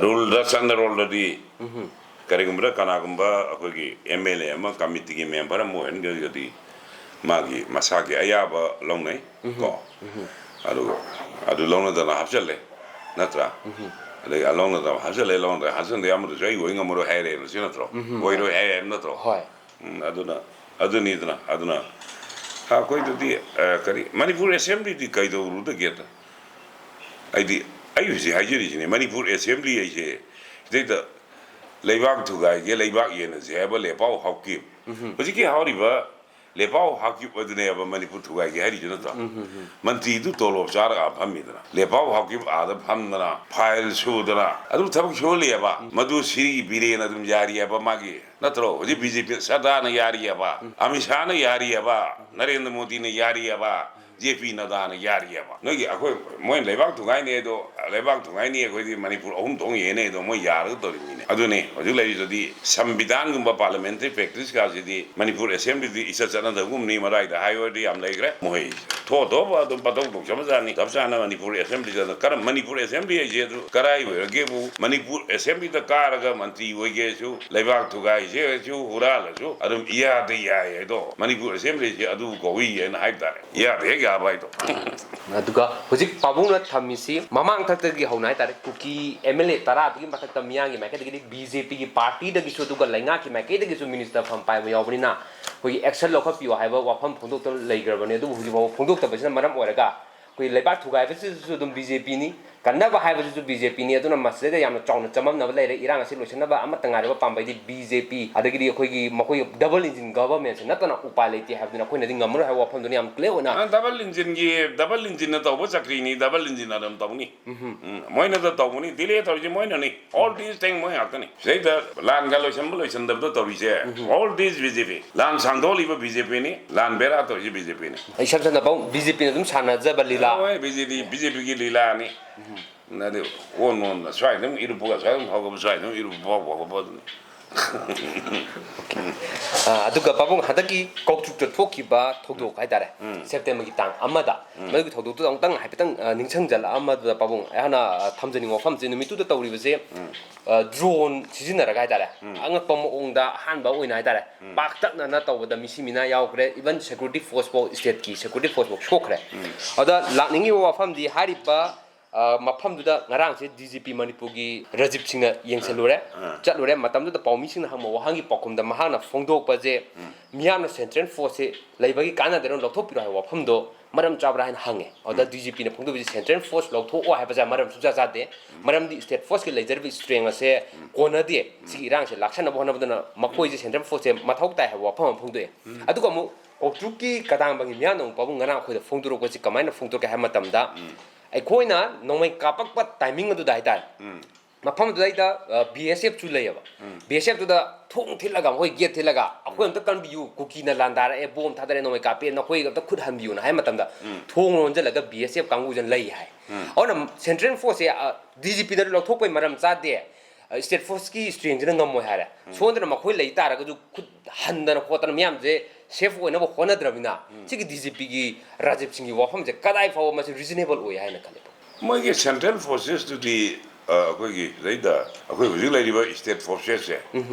ꯔꯨꯜꯗ, ꯆꯠꯅꯔꯣꯜꯗꯗꯤ ꯎꯝꯍꯨꯝ꯫ ꯀꯔꯤꯒꯨꯝꯕꯗ ꯀꯅꯥꯒꯨꯝꯕ ꯑꯩꯈꯣꯏꯒꯤ ꯑꯦꯝ ꯑꯦꯜ ꯑꯦ ꯑꯃ ꯀꯃꯤꯇꯤꯒꯤ ꯃꯦꯝꯕꯔ ꯑꯃ ꯑꯣꯏꯍꯟꯒ꯭ꯔꯒꯗꯤ ꯃꯥꯒꯤ ꯃꯁꯥꯒꯤ ꯑꯌꯥꯕ ꯂꯧꯅꯩ, ꯎꯝꯍꯨꯝ꯫ ꯀꯣ? ꯎꯝꯍꯨꯝ꯫ ꯑꯗꯨꯒ ꯑꯗꯨ ꯂꯧꯅꯗꯅ ꯍꯥꯞꯆꯜꯂꯦ, ꯅꯠꯇ꯭ꯔꯥ? ꯎꯝꯍꯨꯝ꯫ ꯑꯗꯒꯤ ꯂꯧꯅꯗꯅ ꯍꯥꯞꯆꯜꯂꯦ, ꯂꯧꯅꯗꯅ ꯍꯥꯞꯆꯟꯗꯦ, ꯑꯃꯗꯨꯁꯨ ꯑꯩ ꯑꯣꯏ ꯉꯝꯃꯔꯣꯏ ꯍꯥꯏꯔꯦ, ꯁꯤ ꯅꯠꯇ꯭ꯔꯣ? ꯎꯝꯍꯨꯝ꯫ ꯑꯣꯏꯔꯣꯏ ꯍꯥꯏꯔꯦ ꯍꯥꯏꯕ ꯅꯠꯇ꯭ꯔꯣ? ꯍꯣꯏ꯫ ꯎꯝ, ꯑꯗꯨꯅ, ꯑꯗꯨꯅꯤꯗꯅ, ꯑꯗꯨꯅ ꯑꯩꯈꯣꯏꯗꯗꯤ, ꯑ, ꯀꯔꯤ, ꯃꯅꯤꯄꯨꯔ ꯑꯦꯁꯦꯝꯕ꯭ꯂꯤꯗꯤ ꯀꯩꯗꯧꯔꯨꯗꯒꯦꯗ? ꯑꯩꯗꯤ, ꯑꯩ ꯍꯧꯖꯤꯛ ꯍꯥꯏꯖꯔꯤꯁꯤꯅꯦ, ꯃꯅꯤꯄꯨꯔ ꯑꯦꯁꯦꯝꯕ꯭ꯂꯤ ꯍꯥꯏꯁꯦ ꯁꯤꯗꯩꯗ ꯂꯩꯕꯥꯛ ꯊꯨꯒꯥꯏꯒꯦ, ꯂꯩꯕꯥꯛ ꯌꯦꯟꯅꯁꯦ ꯍꯥꯏꯕ ꯂꯦꯄꯥꯎ ꯍꯥꯎꯀꯤꯞ꯫ ꯎꯝꯍꯨꯝ꯫ ꯍꯧꯖꯤꯛꯀꯤ ꯍꯥꯎꯔꯤꯕ ꯂꯦꯄꯥꯎ ꯍꯥꯀꯤꯞ ꯑꯗꯨꯅꯦꯕ ꯃꯅꯤꯄꯨꯔ ꯊꯨꯒꯥꯏꯒꯦ ꯍꯥꯏꯔꯤꯁꯨ ꯅꯠꯇ꯭ꯔꯣ? ꯃꯟꯇ꯭ꯔꯤꯗꯨ ꯇꯣꯂꯣꯞ ꯆꯥꯔꯒ ꯐꯝꯃꯤꯗꯅ, ꯂꯦꯄꯥꯎ ꯍꯥꯀꯤꯞ ꯑꯥꯗ ꯐꯝꯗꯅ ꯐꯥꯏꯜ ꯁꯨꯗꯅ ꯑꯗꯨꯝ ꯊꯕꯛ ꯁꯨꯍꯜꯂꯤꯑꯕ꯫ ꯃꯗꯨ ꯁꯤꯔꯤ ꯕꯤꯔꯦꯟ ꯑꯗꯨꯝ ꯌꯥꯔꯤꯑꯕ ꯃꯥꯒꯤ, ꯅꯠꯇ꯭ꯔꯣ? ꯍꯧꯖꯤꯛ ꯕꯤ ꯖꯦ ꯄꯤ ꯁꯔꯗꯥꯔꯅ ꯌꯥꯔꯤꯑꯕ, ꯑꯃꯤꯠ ꯁꯥꯍꯅ ꯌꯥꯔꯤꯑꯕ, ꯅꯔꯦꯟꯗ꯭ꯔ ꯃꯣꯗꯤꯅ ꯌꯥꯔꯤꯑꯕ, ꯖꯦ ꯄꯤ ꯅꯗꯥꯅ ꯌꯥꯔꯤꯑꯕ꯫ ꯅꯣꯏꯒꯤ ꯑꯩꯈꯣꯏ ꯃꯣꯏ ꯂꯩꯕꯥꯛ ꯊꯨꯒꯥꯏꯅꯤ ꯑꯗꯣ, ꯂꯩꯕꯥꯛ ꯊꯨꯒꯥꯏꯅꯤ, ꯑꯩꯈꯣꯏꯗꯤ ꯃꯅꯤꯄꯨꯔ ꯑꯍꯨꯝ ꯊꯣꯛꯅ ꯌꯦꯡꯅꯤ ꯑꯗꯣ ꯃꯣꯏ ꯌꯥꯔꯒ ꯇꯧꯔꯤꯃꯤꯅꯦ꯫ ꯑꯗꯨꯅꯦ ꯍꯧꯖꯤꯛ ꯂꯩꯔꯤꯗꯨꯗꯤ ꯁꯪꯕꯤꯙꯥꯟꯒꯨꯝꯕ ꯄꯥꯔꯂꯤꯌꯥꯃꯦꯟꯇꯔꯤ ꯄ꯭ꯔꯦꯛꯇꯤꯁꯀꯁꯤꯗꯤ ꯃꯅꯤꯄꯨꯔ ꯑꯦꯁꯦꯝꯕ꯭ꯂꯤꯗꯤ ꯏꯆꯠ ꯆꯠꯅꯗꯕꯒꯨꯝꯅꯤ꯫ ꯃꯔꯥꯏꯗ ꯍꯥꯏ ꯑꯣꯏꯔꯗꯤ ꯌꯥꯝ ꯂꯩꯈ꯭ꯔꯦ꯫ ꯃꯣꯏ ꯊꯣꯛ ꯊꯣꯛꯄ ꯑꯗꯨꯝ ꯄꯪꯇꯧ ꯇꯧꯖꯕꯖꯥꯠꯅꯤ꯫ ꯆꯞ ꯆꯥꯅ ꯃꯅꯤꯄꯨꯔ ꯑꯦꯁꯦꯝꯕ꯭ꯂꯤꯗ ꯀꯔꯝ-, ꯃꯅꯤꯄꯨꯔ ꯑꯦꯁꯦꯝꯕ꯭ꯂꯤ ꯍꯥꯏꯁꯦ ꯑꯗꯨ ꯀꯔꯥꯏ ꯑꯣꯏꯔꯒꯦꯕꯨ? ꯃꯅꯤꯄꯨꯔ ꯑꯦꯁꯦꯝꯕ꯭ꯂꯤꯗ ꯀꯥꯔꯒ ꯃꯟꯇ꯭ꯔꯤ ꯑꯣꯏꯒꯦꯁꯨ, ꯂꯩꯕꯥꯛ ꯊꯨꯒꯥꯏꯁꯦꯁꯨ, ꯍꯨꯔꯥꯜꯂꯁꯨ ꯑꯗꯨꯝ ꯏꯌꯥꯗ ꯌꯥꯏ ꯍꯥꯏꯗꯣ, ꯃꯅꯤꯄꯨꯔ ꯑꯦꯁꯦꯝꯕ꯭ꯂꯤꯁꯦ ꯑꯗꯨ ꯀꯧꯏ ꯍꯥꯏꯅ ꯍꯥꯏꯕ ꯇꯥꯔꯦ꯫ ꯏꯌꯥꯗ ꯍꯦꯛ ꯌꯥꯕ ꯍꯥꯏꯗꯣ꯫ ꯑꯗꯨꯒ ꯍꯧꯖꯤꯛ ꯄꯥꯕꯨꯡꯅ ꯊꯝꯃꯤꯁꯤ ꯃꯃꯥꯡ ꯊꯛꯇꯒꯤ ꯍꯧꯅ ꯍꯥꯏꯇꯥꯔꯦ, ꯀꯨꯀꯤ ꯑꯦꯝ ꯑꯦꯜ ꯑꯦ ꯇꯔꯥꯗꯨꯒꯤ ꯃꯊꯛꯇ ꯃꯤꯌꯥꯝꯒꯤ ꯃꯥꯏꯀꯩꯗꯒꯤꯗꯤ ꯕꯤ ꯖꯦ ꯄꯤꯒꯤ ꯄꯥꯔꯇꯤꯗꯒꯤꯁꯨ ꯑꯗꯨꯒ ꯂꯩꯉꯥꯛꯀꯤ ꯃꯥꯏꯀꯩꯗꯒꯤꯁꯨ ꯃꯤꯅꯤꯁꯇꯔ ꯐꯝ ꯄꯥꯏꯕ ꯌꯥꯎꯕꯅꯤꯅ ꯑꯩꯈꯣꯏꯒꯤ ꯑꯦꯛꯁꯟ ꯂꯧꯈꯠꯄꯤꯌꯣ ꯍꯥꯏꯕ ꯋꯥꯐꯝ ꯐꯣꯡꯗꯣꯛꯇꯅ ꯂꯩꯈ꯭ꯔꯕꯅꯤ꯫ ꯑꯗꯨꯕꯨ ꯍꯧꯖꯤꯛ ꯐꯥꯎꯕ ꯐꯣꯡꯗꯣꯛꯇꯕꯁꯤꯅ ꯃꯔꯝ ꯑꯣꯏꯔꯒ ꯑꯩꯈꯣꯏ ꯂꯩꯕꯥꯛ ꯊꯨꯒꯥꯏꯕꯁꯤꯁꯨ ꯑꯗꯨꯝ ꯕꯤ ꯖꯦ ꯄꯤꯅꯤ, ꯀꯟꯅꯕ ꯍꯥꯏꯕꯁꯤꯁꯨ ꯕꯤ ꯖꯦ ꯄꯤꯅꯤ꯫ ꯑꯗꯨꯅ ꯃꯁꯤꯗꯩꯗ ꯌꯥꯝꯅ ꯆꯥꯎꯅ ꯆꯃꯝꯅꯕ ꯂꯩꯔꯦ꯫ ꯏꯔꯥꯡ ꯑꯁꯤ ꯂꯣꯏꯁꯤꯟꯅꯕ ꯑꯃꯠꯇ ꯉꯥꯏꯔꯕ ꯄꯥꯝꯕꯩꯗꯤ ꯕꯤ ꯖꯦ ꯄꯤ, ꯑꯗꯒꯤꯗꯤ ꯑꯩꯈꯣꯏꯒꯤ ꯃꯈꯣꯏ ꯗꯕꯜ ꯏꯟꯖꯤꯟ ꯒꯚꯔꯟꯃꯦꯟꯠꯁꯤ ꯅꯠꯇꯅ ꯎꯄꯥꯏ ꯂꯩꯇꯦ ꯍꯥꯏꯕꯗꯨꯅ ꯑꯩꯈꯣꯏꯅꯗꯤ ꯉꯝꯃꯔꯣꯏ ꯍꯥꯏꯕ ꯋꯥꯐꯝꯗꯨꯅꯤ ꯌꯥꯝ ꯀ꯭ꯂꯤꯌꯥꯔ ꯑꯣꯏꯅ꯫ ꯑ, ꯗꯕꯜ ꯏꯟꯖꯤꯟꯒꯤ, ꯗꯕꯜ ꯏꯟꯖꯤꯟꯅ ꯇꯧꯕ ꯆꯀ꯭ꯔꯤꯅꯤ, ꯗꯕꯜ ꯏꯟꯖꯤꯟ ꯑꯗꯨꯝ ꯇꯧꯅꯤ꯫ ꯎꯝ, ꯃꯣꯏꯅ ꯑꯗꯨ ꯇꯧꯕꯅꯤ, ꯗꯤꯂꯦ ꯇꯧꯔꯤꯁꯦ ꯃꯣꯏꯅꯅꯤ꯫ All these thing ꯃꯣꯏ ꯉꯥꯛꯇꯅꯤ꯫ ꯁꯤꯗꯩꯗ ꯂꯥꯟꯒ ꯂꯣꯏꯁꯟꯕ ꯂꯣꯏꯁꯟꯗꯕꯗꯣ ꯇꯧꯔꯤꯁꯦ, all this ꯕꯤ ꯖꯦ ꯄꯤ꯫ ꯂꯥꯟ ꯁꯥꯡꯗꯣꯛꯂꯤꯕ ꯕꯤ ꯖꯦ ꯄꯤꯅꯤ, ꯂꯥꯟ ꯕꯦꯔꯥ ꯇꯧꯔꯤꯁꯦ ꯕꯤ ꯖꯦ ꯄꯤꯅꯤ꯫ ꯑꯩ ꯏꯁꯝ ꯁꯝꯅ ꯄꯥꯎ ꯕꯤ ꯖꯦ ꯄꯤꯅ ꯑꯗꯨꯝ ꯁꯥꯟꯅꯖꯕ ꯂꯤꯂꯥ꯫ ꯍꯣꯏ, ꯕꯤ ꯖꯦ ꯄꯤ, ꯕꯤ ꯖꯦ ꯄꯤꯒꯤ ꯂꯤꯂꯥꯅꯤ꯫ ꯑꯗꯨ ꯑꯣꯟ ꯑꯣꯟꯅ ꯁ꯭ꯋꯥꯏꯗ ꯑꯃꯨꯛ ꯏꯔꯨꯞꯄꯒ ꯁ꯭ꯋꯥꯏꯗ ꯑꯃꯨꯛ ꯐꯥꯎꯒꯠꯄ, ꯁ꯭ꯋꯥꯏꯗ ꯑꯃꯨꯛ ꯏꯔꯨꯞꯄ ꯐꯥꯎ ꯐꯥꯎꯒꯠꯄ ꯑꯗꯨꯅꯤ꯫ ꯑ, ꯑꯗꯨꯒ ꯄꯥꯕꯨꯡ ꯍꯟꯗꯛꯀꯤ ꯀꯧꯇ꯭ꯔꯨꯛꯇ ꯊꯣꯛꯈꯤꯕ ꯊꯧꯗꯣꯛ ꯍꯥꯏꯇꯥꯔꯦ, ꯁꯦꯞꯇꯦꯝꯕꯔꯒꯤ ꯇꯥꯡ ꯑꯃꯗ, ꯃꯗꯨꯒꯤ ꯊꯧꯗꯣꯛꯇꯨꯗ ꯑꯃꯨꯛꯇꯪ ꯍꯥꯏꯐꯦꯠꯇꯪ, ꯑ, ꯅꯤꯡꯁꯤꯡꯖꯜꯂꯛꯑꯝꯕꯗꯨꯗ ꯄꯥꯕꯨꯡ ꯑꯩꯍꯥꯛꯅ, ꯑ, ꯊꯝꯖꯅꯤꯡꯕ ꯋꯥꯐꯝꯁꯦ, ꯅꯨꯃꯤꯠꯇꯨꯗ ꯇꯧꯔꯤꯕꯁꯦ, ꯑ, ꯗ꯭ꯔꯣꯟ ꯁꯤꯖꯤꯟꯅꯔꯒ ꯍꯥꯏꯇꯥꯔꯦ, ꯑꯉꯛꯄ ꯃꯑꯣꯡꯗ ꯑꯍꯥꯟꯕ ꯑꯣꯏꯅ ꯍꯥꯏꯇꯥꯔꯦ, ꯄꯥꯛꯇꯛꯅꯅ ꯇꯧꯕꯗ ꯃꯤꯁꯤ ꯃꯤꯅꯥ ꯌꯥꯎꯈ꯭ꯔꯦ, ꯏꯚꯟ ꯁꯦꯀ꯭ꯌꯨꯔꯤꯇꯤ ꯐꯣꯔꯁ ꯐꯥꯎ, ꯏꯁꯇꯦꯠꯀꯤ ꯁꯦꯀ꯭ꯌꯨꯔꯤꯇꯤ ꯐꯣꯔꯁ ꯐꯥꯎ ꯁꯣꯛꯈ꯭ꯔꯦ꯫ ꯑꯗ ꯂꯥꯛꯅꯤꯡꯉꯤꯕ ꯋꯥꯐꯝꯗꯤ ꯍꯥꯏꯔꯤꯕ ꯑ, ꯃꯐꯝꯗꯨꯗ ꯉꯔꯥꯡꯁꯦ ꯗꯤ ꯖꯤ ꯄꯤ ꯃꯅꯤꯄꯨꯔꯒꯤ ꯔꯥꯖꯤꯞ ꯁꯤꯡꯅ ꯌꯦꯡꯁꯤꯜꯂꯨꯔꯦ, ꯆꯠꯂꯨꯔꯦ꯫ ꯃꯇꯝꯗꯨꯗ ꯄꯥꯎꯃꯤꯁꯤꯡꯅ ꯍꯪꯕ ꯋꯥꯍꯪꯒꯤ ꯄꯥꯎꯈꯨꯝꯗ ꯃꯍꯥꯛꯅ ꯐꯣꯡꯗꯣꯛꯄꯁꯦ, ꯃꯤꯌꯥꯝꯅ ꯁꯦꯟꯇ꯭ꯔꯦꯜ ꯐꯣꯔꯁꯁꯦ ꯂꯩꯕꯒꯤ ꯀꯥꯟꯅꯗꯦꯅ ꯂꯧꯊꯣꯛꯄꯤꯔꯣ ꯍꯥꯏꯕ ꯋꯥꯐꯝꯗꯣ ꯃꯔꯝ ꯆꯥꯕ꯭ꯔꯥ ꯍꯥꯏꯅ ꯍꯪꯉꯦ꯫ ꯑꯗꯨꯗ ꯗꯤ ꯖꯤ ꯄꯤꯅ ꯐꯣꯡꯗꯣꯛꯄꯁꯦ, ꯁꯦꯟꯇ꯭ꯔꯦꯜ ꯐꯣꯔꯁ ꯂꯧꯊꯣꯛꯑꯣ ꯍꯥꯏꯕꯁꯦ ꯃꯔꯝ ꯁꯨꯡꯆꯥ ꯆꯥꯗꯦ꯫ ꯃꯔꯝꯗꯤ ꯁ꯭ꯇꯦꯠ ꯐꯣꯔꯁꯀꯤ ꯂꯩꯖꯔꯤꯕ ꯏꯁꯇ꯭ꯔꯦꯡ ꯑꯁꯦ ꯀꯣꯟꯅꯗꯦ꯫ ꯁꯤꯒꯤ ꯏꯔꯥꯡꯁꯦ ꯂꯥꯛꯁꯟꯅꯕ ꯍꯣꯠꯅꯕꯗꯨꯅ ꯃꯈꯣꯏꯁꯦ ꯁꯦꯟꯇ꯭ꯔꯦꯜ ꯐꯣꯔꯁꯁꯦ ꯃꯊꯧ ꯇꯥꯏ ꯍꯥꯏꯕ ꯋꯥꯐꯝ ꯑꯃ ꯐꯣꯡꯗꯣꯛꯑꯦ꯫ ꯑꯗꯨꯒ ꯑꯃꯨꯛ ꯀꯧꯇ꯭ꯔꯨꯛꯀꯤ ꯀꯗꯥꯡꯕꯪꯒꯤ ꯃꯤꯌꯥꯝꯅ ꯑꯃꯨꯛ ꯄꯥꯕꯨꯡ ꯉꯔꯥꯡ ꯑꯩꯈꯣꯏꯗ ꯐꯣꯡꯗꯣꯔꯛꯄꯁꯤ ꯀꯃꯥꯏꯅ ꯐꯣꯡꯗꯣꯔꯛꯀꯦ ꯍꯥꯏꯕ ꯃꯇꯝꯗ, ꯑꯩꯈꯣꯏꯅ ꯅꯣꯡꯃꯩ ꯀꯥꯞꯄꯛꯄ ꯇꯥꯏꯃꯤꯡ ꯑꯗꯨꯗ ꯍꯥꯏꯇꯥꯔꯦ, ꯃꯐꯝ ꯑꯗꯨꯗꯩꯗ ꯕꯤ ꯑꯦꯁ ꯑꯦꯐꯁꯨ ꯂꯩꯌꯦꯕ꯫ ꯕꯤ ꯑꯦꯁ ꯑꯦꯐꯇꯨꯗ ꯊꯣꯡ ꯊꯤꯜꯂꯒ, ꯃꯈꯣꯏ ꯒꯦꯠ ꯊꯤꯜꯂꯒ, "ꯑꯩꯈꯣꯏ ꯑꯝꯇ ꯀꯟꯕꯤꯌꯨ, ꯀꯨꯀꯤꯅ ꯂꯥꯟꯗꯥꯔꯛꯑꯦ, ꯕꯣꯝ ꯊꯥꯗꯔꯛꯑꯦ, ꯅꯣꯡꯃꯩ ꯀꯥꯞꯄꯦ, ꯅꯈꯣꯏ ꯑꯝꯇ ꯈꯨꯠ ꯍꯟꯕꯤꯌꯨꯅ" ꯍꯥꯏꯕ ꯃꯇꯝꯗ, ꯊꯣꯡ ꯂꯣꯟꯁꯤꯜꯂꯒ ꯕꯤ ꯑꯦꯁ ꯑꯦꯐ ꯀꯥꯡꯕꯨꯁꯤꯅ ꯂꯩ ꯍꯥꯏ꯫ ꯑꯗꯨꯅ ꯁꯦꯟꯇ꯭ꯔꯦꯜ ꯐꯣꯔꯁꯁꯦ ꯗꯤ ꯖꯤ ꯄꯤꯗ ꯂꯧꯊꯣꯛꯄꯩ ꯃꯔꯝ ꯆꯥꯗꯦ, ꯁ꯭ꯇꯦꯠ ꯐꯣꯔꯁꯀꯤ ꯁ꯭ꯇ꯭ꯔꯦꯡꯁꯤꯅ ꯉꯝꯃꯣꯏ ꯍꯥꯏꯔꯦ꯫ ꯁꯣꯝꯗꯅ ꯃꯈꯣꯏ ꯂꯩ ꯇꯥꯔꯒꯁꯨ ꯈꯨꯠ ꯍꯟꯗꯅ ꯈꯣꯠꯇꯅ ꯃꯌꯥꯝꯁꯦ ꯁꯦꯐ ꯑꯣꯏꯅꯕ ꯍꯣꯠꯅꯗ꯭ꯔꯕꯅꯤꯅ, ꯁꯤꯒꯤ ꯗꯤ ꯖꯤ ꯄꯤꯒꯤ ꯔꯥꯖꯤꯕ ꯁꯤꯡꯒꯤ ꯋꯥꯐꯝꯁꯦ ꯀꯗꯥꯏ ꯐꯥꯎꯕ ꯃꯁꯤ ꯔꯤꯖꯅꯦꯕꯜ ꯑꯣꯏ ꯍꯥꯏꯅ ꯈꯜꯂꯤ? ꯃꯣꯏꯒꯤ ꯁꯦꯟꯇ꯭ꯔꯦꯜ ꯐꯣꯔꯁꯦꯁꯇꯨꯗꯤ, ꯑ, ꯑꯩꯈꯣꯏꯒꯤ ꯁꯤꯗꯩꯗ ꯑꯩꯈꯣꯏ ꯍꯧꯖꯤꯛ ꯂꯩꯔꯤꯕ ꯁ꯭ꯇꯦꯠ ꯐꯣꯔꯁꯦꯁꯁꯦ,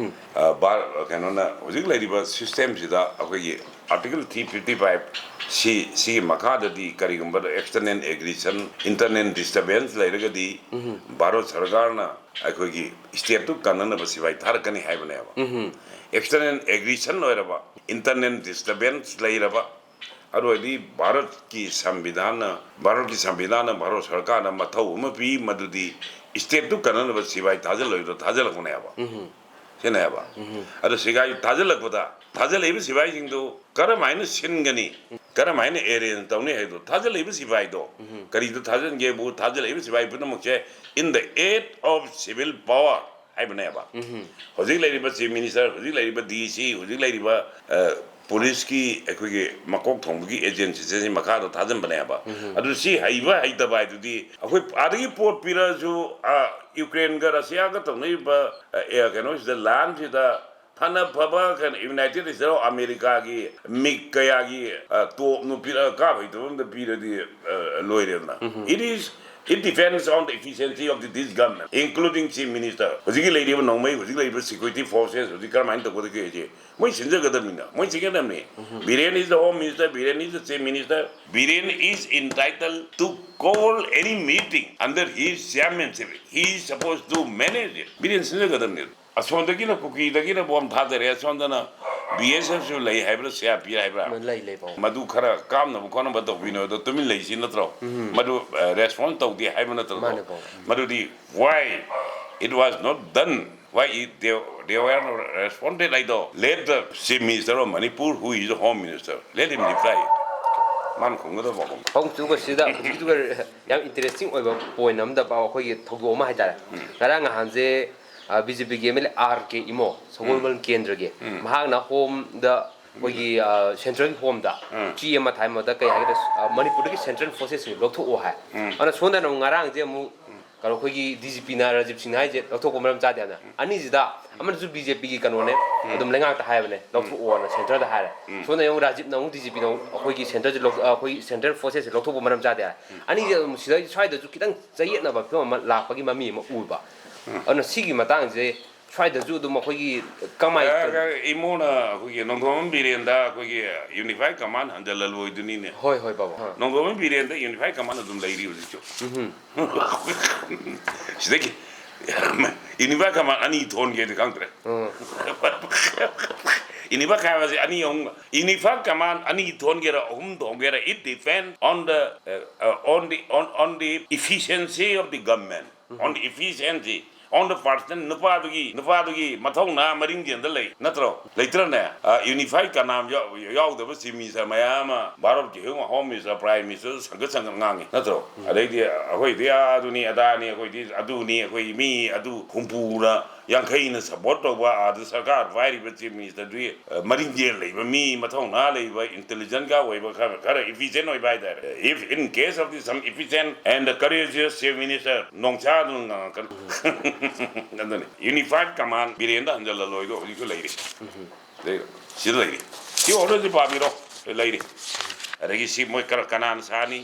ꯑ, ꯚꯥꯔ-, ꯀꯩꯅꯣꯅ ꯍꯧꯖꯤꯛ ꯂꯩꯔꯤꯕ ꯁꯤꯁꯇꯦꯝꯁꯤꯗ ꯑꯩꯈꯣꯏꯒꯤ ꯑꯥꯔꯇꯤꯀꯜ ꯊ꯭ꯔꯤ ꯐꯤꯐꯇꯤ ꯐꯥꯏꯚ ꯁꯤ, ꯁꯤꯒꯤ ꯃꯈꯥꯗꯗꯤ ꯀꯔꯤꯒꯨꯝꯕꯗ ꯑꯦꯛꯁꯇꯔꯅꯦꯜ ꯑꯦꯒ꯭ꯔꯦꯁꯟ, ꯏꯟꯇꯔꯅꯦꯜ ꯗꯤꯁꯇꯔꯕꯦꯟꯁ ꯂꯩꯔꯒꯗꯤ ꯚꯥꯔꯠ ꯁꯔꯀꯥꯔꯅ ꯑꯩꯈꯣꯏꯒꯤ ꯁ꯭ꯇꯦꯠꯇꯨ ꯀꯟꯅꯅꯕ ꯁꯤꯐꯥꯏ ꯊꯥꯔꯛꯀꯅꯤ ꯍꯥꯏꯕꯅꯦꯕ꯫ ꯑꯦꯛꯁꯇꯔꯅꯦꯜ ꯑꯦꯒ꯭ꯔꯦꯁꯟ ꯑꯣꯏꯔꯕ, ꯏꯟꯇꯔꯅꯦꯜ ꯗꯤꯁꯇꯔꯕꯦꯟꯁ ꯂꯩꯔꯕ, ꯑꯗꯨ ꯑꯣꯏꯔꯗꯤ ꯚꯥꯔꯠꯀꯤ ꯁꯪꯕꯤꯙꯥꯟꯅ, ꯚꯥꯔꯠꯀꯤ ꯁꯪꯕꯤꯙꯥꯟꯅ ꯚꯥꯔꯠ ꯁꯔꯀꯥꯔꯗ ꯃꯊꯧ ꯑꯃ ꯄꯤ, ꯃꯗꯨꯗꯤ ꯁ꯭ꯇꯦꯠꯇꯨ ꯀꯟꯅꯅꯕ ꯁꯤꯐꯥꯏ ꯊꯥꯖꯤꯜꯂꯣꯏꯗ꯭ꯔꯣ? ꯊꯥꯖꯤꯜꯂꯛꯄꯅꯦꯕ꯫ ꯁꯤꯅꯦꯕ꯫ ꯑꯗꯣ ꯁꯤꯐꯥꯏ ꯊꯥꯖꯤꯜꯂꯛꯄꯗ, ꯊꯥꯖꯤꯜꯂꯛꯏꯕ ꯁꯤꯐꯥꯏꯁꯤꯡꯗꯨ ꯀꯔꯝ ꯍꯥꯏꯅ ꯁꯤꯟꯒꯅꯤ, ꯀꯔꯝ ꯍꯥꯏꯅ ꯑꯦꯔꯦꯟꯖ ꯇꯧꯅꯤ ꯍꯥꯏꯗꯣ, ꯊꯥꯖꯤꯜꯂꯛꯏꯕ ꯁꯤꯐꯥꯏꯗꯣ ꯀꯔꯤꯗ ꯊꯥꯖꯤꯟꯒꯦꯕꯨ, ꯊꯥꯖꯤꯜꯂꯛꯏꯕ ꯁꯤꯐꯥꯏ ꯄꯨꯝꯅꯃꯛꯁꯦ in the aid of civil power ꯍꯥꯏꯕꯅꯦꯕ꯫ ꯍꯧꯖꯤꯛ ꯂꯩꯔꯤꯕ ꯆꯤꯐ ꯃꯤꯅꯤꯁꯇꯔ, ꯍꯧꯖꯤꯛ ꯂꯩꯔꯤꯕ ꯗꯤ ꯁꯤ, ꯍꯧꯖꯤꯛ ꯂꯩꯔꯤꯕ, ꯑ, ꯄꯨꯂꯤꯁꯀꯤ ꯑꯩꯈꯣꯏꯒꯤ ꯃꯀꯣꯛ ꯊꯣꯡꯕꯒꯤ ꯑꯦꯖꯦꯟꯁꯤꯁꯤ ꯃꯈꯥꯗ ꯊꯥꯖꯤꯟꯕꯅꯦꯕ꯫ ꯑꯗꯨ ꯁꯤ ꯍꯩꯕ ꯍꯩꯇꯕ ꯍꯥꯏꯗꯨꯗꯤ ꯑꯩꯈꯣꯏ ꯑꯥꯗꯒꯤ ꯄꯣꯠ ꯄꯤꯔꯛꯑꯁꯨ, ꯑ, ꯌꯨꯀ꯭ꯔꯦꯟꯒ ꯔꯁꯤꯌꯥꯒ ꯇꯧꯅꯔꯤꯕ, ꯑ, ꯑꯦ, ꯀꯩꯅꯣꯁꯤꯗ, ꯂꯥꯟꯁꯤꯗ ꯐꯅ ꯐꯕ ꯀꯩꯅꯣ, ꯌꯨꯅꯥꯏꯇꯦꯗ ꯁ꯭ꯇꯦꯠ ꯑꯣꯐ ꯑꯃꯦꯔꯤꯀꯥꯒꯤ ꯃꯤꯛ ꯀꯌꯥꯒꯤ, ꯑ, ꯇꯣꯞꯅ ꯄꯤꯔꯛꯑ ꯀꯥꯞ ꯍꯩꯇꯕ ꯑꯝꯗ ꯄꯤꯔꯗꯤ, ꯑ, ꯂꯣꯏꯔꯦꯗꯅ꯫ It is, it depends on the efficiency of the, this government, including chief minister. ꯍꯧꯖꯤꯛꯀꯤ ꯂꯩꯔꯤꯕ ꯅꯣꯡꯃꯩ, ꯍꯧꯖꯤꯛ ꯂꯩꯔꯤꯕ ꯁꯦꯀ꯭ꯌꯨꯔꯤꯇꯤ ꯐꯣꯔꯁꯦꯁ ꯍꯧꯖꯤꯛ ꯀꯔꯝꯍꯥꯏꯅ ꯇꯧꯒꯗꯒꯦ ꯍꯥꯏꯁꯦ ꯃꯣꯏ ꯁꯤꯟꯖꯒꯗꯕꯅꯤꯅ, ꯃꯣꯏ ꯁꯤꯟꯒꯗꯕꯅꯤ꯫ Biren is the home minister, Biren is the chief minister, Biren is entitled to call any meeting under his chairmanship. He is supposed to manage it. Biren ꯁꯤꯟꯖꯒꯗꯕꯅꯤ꯫ ꯑꯁꯣꯝꯗꯒꯤꯅ ꯀꯨꯀꯤꯗꯒꯤꯅ ꯕꯣꯝ ꯊꯥꯗꯔꯦ, ꯑꯁꯣꯝꯗꯅ ꯕꯤ ꯑꯦꯁ ꯑꯦꯐꯁꯨ ꯂꯩ ꯍꯥꯏꯕ꯭ꯔꯥ, ꯁꯤ ꯑꯥꯔ ꯄꯤ ꯑꯥꯔ ꯍꯥꯏꯕ꯭ꯔꯥ? ꯂꯩ, ꯂꯩ, ꯄꯥꯎ꯫ ꯃꯗꯨ ꯈꯔ ꯀꯥꯞꯅꯕ ꯈꯣꯠꯅꯕ ꯇꯧꯕꯤꯅꯣ, ꯑꯗꯣ ꯇꯨꯃꯤꯟ ꯂꯩꯁꯤ ꯅꯠꯇ꯭ꯔꯣ? ꯃꯗꯨ, ꯑ, ꯔꯦꯁꯄꯣꯟꯁ ꯇꯧꯗꯦ ꯍꯥꯏꯕ ꯅꯠꯇ꯭ꯔꯣ? ꯃꯥꯅꯦ, ꯄꯥꯎ꯫ ꯃꯗꯨꯗꯤ why it was not done? But he, they, they were not responded, I thought, "Let the Chief Minister of Manipur, who is the Home Minister, let him reply." ꯃꯥꯅ ꯈꯨꯝꯒꯗꯕ ꯄꯥꯎꯈꯨꯝ꯫ ꯄꯥꯎꯈꯨꯝ ꯆꯨꯕꯁꯤꯗ ꯍꯧꯖꯤꯛꯀꯤꯗꯨꯒ ꯌꯥꯝ interesting ꯑꯣꯏꯕ point ꯑꯃꯗ, ꯄꯥꯎ, ꯑꯩꯈꯣꯏꯒꯤ ꯊꯧꯗꯣꯛ ꯑꯃ ꯍꯥꯏꯇꯥꯔꯦ꯫ ꯉꯔꯥꯡ ꯅꯍꯥꯟꯁꯦ, ꯑ, BJPꯒꯤ MLA R K ꯏꯃꯣ, ꯁꯒꯣꯜꯕꯟ ꯀꯦꯟꯗ꯭ꯔꯒꯤ, ꯃꯍꯥꯛꯅ homeꯗ ꯑꯩꯈꯣꯏꯒꯤ, ꯑ, central homeꯗ ꯆꯦ ꯑꯃ ꯊꯥꯏ꯫ ꯃꯗ ꯀꯩ ꯍꯥꯏꯒꯦꯗ, ꯑ, ꯃꯅꯤꯄꯨꯔꯗꯒꯤ central forcesꯁꯤꯡ ꯂꯧꯊꯣꯛꯑꯣ ꯍꯥꯏ꯫ ꯑꯗꯨꯅ ꯁꯣꯝꯗꯅ ꯑꯃꯨꯛ ꯉꯔꯥꯡꯁꯦ ꯑꯃꯨꯛ ꯀꯩꯅꯣ, ꯑꯩꯈꯣꯏꯒꯤ DGPꯅ, ꯔꯥꯖꯤꯕ ꯁꯤꯡꯍ ꯍꯥꯏꯁꯦ ꯂꯧꯊꯣꯛꯄ ꯃꯔꯝ ꯆꯥꯗꯦ ꯍꯥꯏꯅ꯫ ꯑꯅꯤꯁꯤꯗ ꯑꯃꯅꯁꯨ BJPꯒꯤ ꯀꯩꯅꯣꯅꯦ, ꯑꯗꯨꯝ ꯂꯩꯉꯥꯛꯇ ꯍꯥꯏꯕꯅꯦ, ꯂꯧꯊꯣꯛꯑꯣꯅ centreꯗ ꯍꯥꯏꯔꯦ꯫ ꯁꯣꯝꯗ ꯑꯃꯨꯛ ꯔꯥꯖꯤꯕꯅ ꯑꯃꯨꯛ DGPꯅ ꯑꯃꯨꯛ ꯑꯩꯈꯣꯏꯒꯤ centreꯁꯦ ꯂꯧ-, ꯑꯩꯈꯣꯏ central forcesꯁꯦ ꯂꯧꯊꯣꯛꯄ ꯃꯔꯝ ꯆꯥꯗꯦ ꯍꯥꯏ꯫ ꯑꯅꯤꯁꯦ ꯑꯗꯨꯝ ꯁꯤꯗ, ꯁ꯭ꯋꯥꯏꯗꯁꯨ ꯈꯤꯇꯪ ꯆꯌꯦꯠꯅꯕ ꯐꯤꯕꯝ ꯑꯃ ꯂꯥꯛꯄꯒꯤ ꯃꯃꯤ ꯑꯃ ꯎꯕ꯫ ꯑꯗꯨꯅ ꯁꯤꯒꯤ ꯃꯇꯥꯡꯁꯦ ꯁ꯭ꯋꯥꯏꯗꯁꯨ ꯑꯗꯨꯝ ꯑꯩꯈꯣꯏꯒꯤ ꯀꯃꯥꯏ ꯑ, ꯏꯃꯣꯅ ꯑꯩꯈꯣꯏꯒꯤ ꯅꯣꯡꯊꯣꯝꯕꯝ ꯕꯤꯔꯦꯟꯗ ꯑꯩꯈꯣꯏꯒꯤ unified command ꯍꯟꯖꯜꯍꯜꯂꯣꯏꯗꯨꯅꯤꯅꯦ꯫ ꯍꯣꯏ, ꯍꯣꯏ, ꯕꯥꯕꯨ꯫ ꯑ꯫ ꯅꯣꯡꯊꯣꯝꯕꯝ ꯕꯤꯔꯦꯟꯗ unified command ꯑꯗꯨꯝ ꯂꯩꯔꯤ ꯍꯧꯖꯤꯛꯁꯨ꯫ ꯁꯤꯗꯒꯤ unified command ꯑꯅꯤ ꯊꯣꯟꯒꯦꯗꯤ ꯈꯪꯗ꯭ꯔꯦ꯫ ꯎꯝ꯫ Unified command ꯍꯥꯏꯕꯁꯦ ꯑꯅꯤ ꯑꯍꯨꯝ, unified command ꯑꯅꯤ ꯊꯣꯟꯒꯦꯔꯥ, ꯑꯍꯨꯝ ꯊꯣꯟꯒꯦꯔꯥ, it depend on the, uh, uh, on the, on, on the efficiency of the government, on the efficiency, on the person, ꯅꯨꯄꯥꯗꯨꯒꯤ, ꯅꯨꯄꯥꯗꯨꯒꯤ ꯃꯊꯧꯅꯥ ꯃꯔꯤꯡꯖꯦꯜꯗ ꯂꯩ, ꯅꯠꯇ꯭ꯔꯣ? ꯂꯩꯇ꯭ꯔꯅꯦ? ꯑ, unified command ꯌꯥꯎ-, ꯌꯥꯎꯗꯕ Chief Minister ꯃꯌꯥꯝ ꯑꯃ, ꯚꯥꯔꯠꯀꯤ Home Minister, Prime Minister ꯁꯪꯒꯠ ꯁꯪꯒꯠ ꯉꯥꯡꯉꯤ, ꯅꯠꯇ꯭ꯔꯣ? ꯑꯗꯩꯗꯤ ꯑꯩꯈꯣꯏꯗꯤ ꯑꯗꯨꯅꯤ, ꯑꯗꯥꯅꯤ, ꯑꯩꯈꯣꯏꯗꯤ ꯑꯗꯨꯅꯤ, ꯑꯩꯈꯣꯏ ꯃꯤ ꯑꯗꯨ ꯍꯨꯝꯐꯨꯅ, ꯌꯥꯡꯈꯩꯅ support ꯇꯧꯕ, ꯑꯥꯗ ꯁꯔꯀꯥꯔ ꯄꯥꯏꯔꯤꯕ Chief Ministerꯗꯨꯒꯤ, ꯑ, ꯃꯔꯤꯡꯖꯦꯜ ꯂꯩꯕ ꯃꯤ, ꯃꯊꯧꯅꯥ ꯂꯩꯕ, intelligentꯀ ꯑꯣꯏꯕ, ꯈꯔ, ꯈꯔ efficient ꯑꯣꯏꯕ ꯍꯥꯏꯇꯥꯔꯦ꯫ If in case of the some efficient and courageous Chief Minister, ꯅꯣꯡꯁꯥꯗꯨꯅ ꯉꯥꯡꯉꯛꯀꯅꯤ꯫ ꯑꯗꯨꯅꯤ꯫ Unified command ꯕꯤꯔꯦꯟꯗ ꯍꯟꯖꯜꯍꯜꯂꯣꯏꯗꯣ ꯍꯧꯖꯤꯛꯁꯨ ꯂꯩꯔꯤ꯫ ꯂꯩ-, ꯁꯤꯗ ꯂꯩꯔꯤ꯫ ꯁꯤ orderꯁꯤ ꯄꯥꯕꯤꯔꯣ꯫ ꯂꯩꯔꯤ꯫ ꯑꯗꯒꯤ ꯁꯤ ꯃꯣꯏ ꯀꯔ-, ꯀꯅꯥꯅ ꯁꯥꯅꯤ?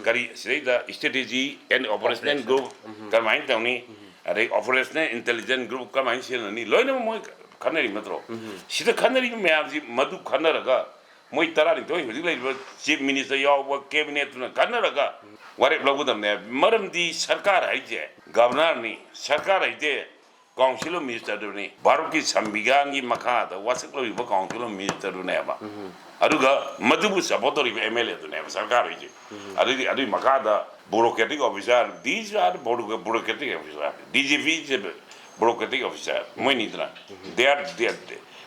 ꯀꯔꯤ ꯁꯤꯗꯩꯗ strategy and operational group ꯀꯔꯝꯍꯥꯏꯅ ꯇꯧꯅꯤ? ꯑꯗꯩ operational intelligence group ꯀꯔꯝꯍꯥꯏꯅ ꯁꯤꯖꯤꯟꯅꯅꯤ? ꯂꯣꯏꯅꯃꯛ ꯃꯣꯏ ꯈꯟꯅꯔꯤ ꯅꯠꯇ꯭ꯔꯣ? ꯁꯤꯗ ꯈꯟꯅꯔꯤꯕ ꯃꯌꯥꯝꯁꯤ ꯃꯗꯨ ꯈꯟꯅꯔꯒ ꯃꯣꯏ ꯇꯔꯥꯅꯤꯊꯣꯏ ꯍꯧꯖꯤꯛ ꯂꯩꯔꯤꯕ Chief Minister ꯌꯥꯎꯕ cabinetꯇꯨꯅ ꯈꯟꯅꯔꯒ ꯋꯥꯔꯦꯞ ꯂꯧꯒꯗꯕꯅꯦ꯫ ꯃꯔꯝꯗꯤ ꯁꯔꯀꯥꯔ ꯍꯥꯏꯁꯦ governorꯅꯤ, ꯁꯔꯀꯥꯔ ꯍꯥꯏꯁꯦ Council of Ministerꯗꯨꯅꯤ꯫ ꯚꯥꯔꯠꯀꯤ ꯁꯪꯕꯤꯙꯥꯟꯒꯤ ꯃꯈꯥꯗ ꯋꯥꯁꯛꯂꯣꯏꯕ Council of Ministerꯗꯨꯅꯦꯕ꯫ ꯑꯗꯨꯒ ꯃꯗꯨꯕꯨ support ꯇꯧꯔꯤꯕ MLAꯗꯨꯅꯦꯕ ꯁꯔꯀꯥꯔ ꯍꯥꯏꯁꯦ꯫ ꯑꯗꯨꯗꯤ ꯑꯗꯨꯒꯤ ꯃꯈꯥꯗ bureaucratic officer, these are bureaucratic officer, DGP is a bureaucratic officer ꯃꯣꯏꯅꯤꯗꯅ, they are, they are,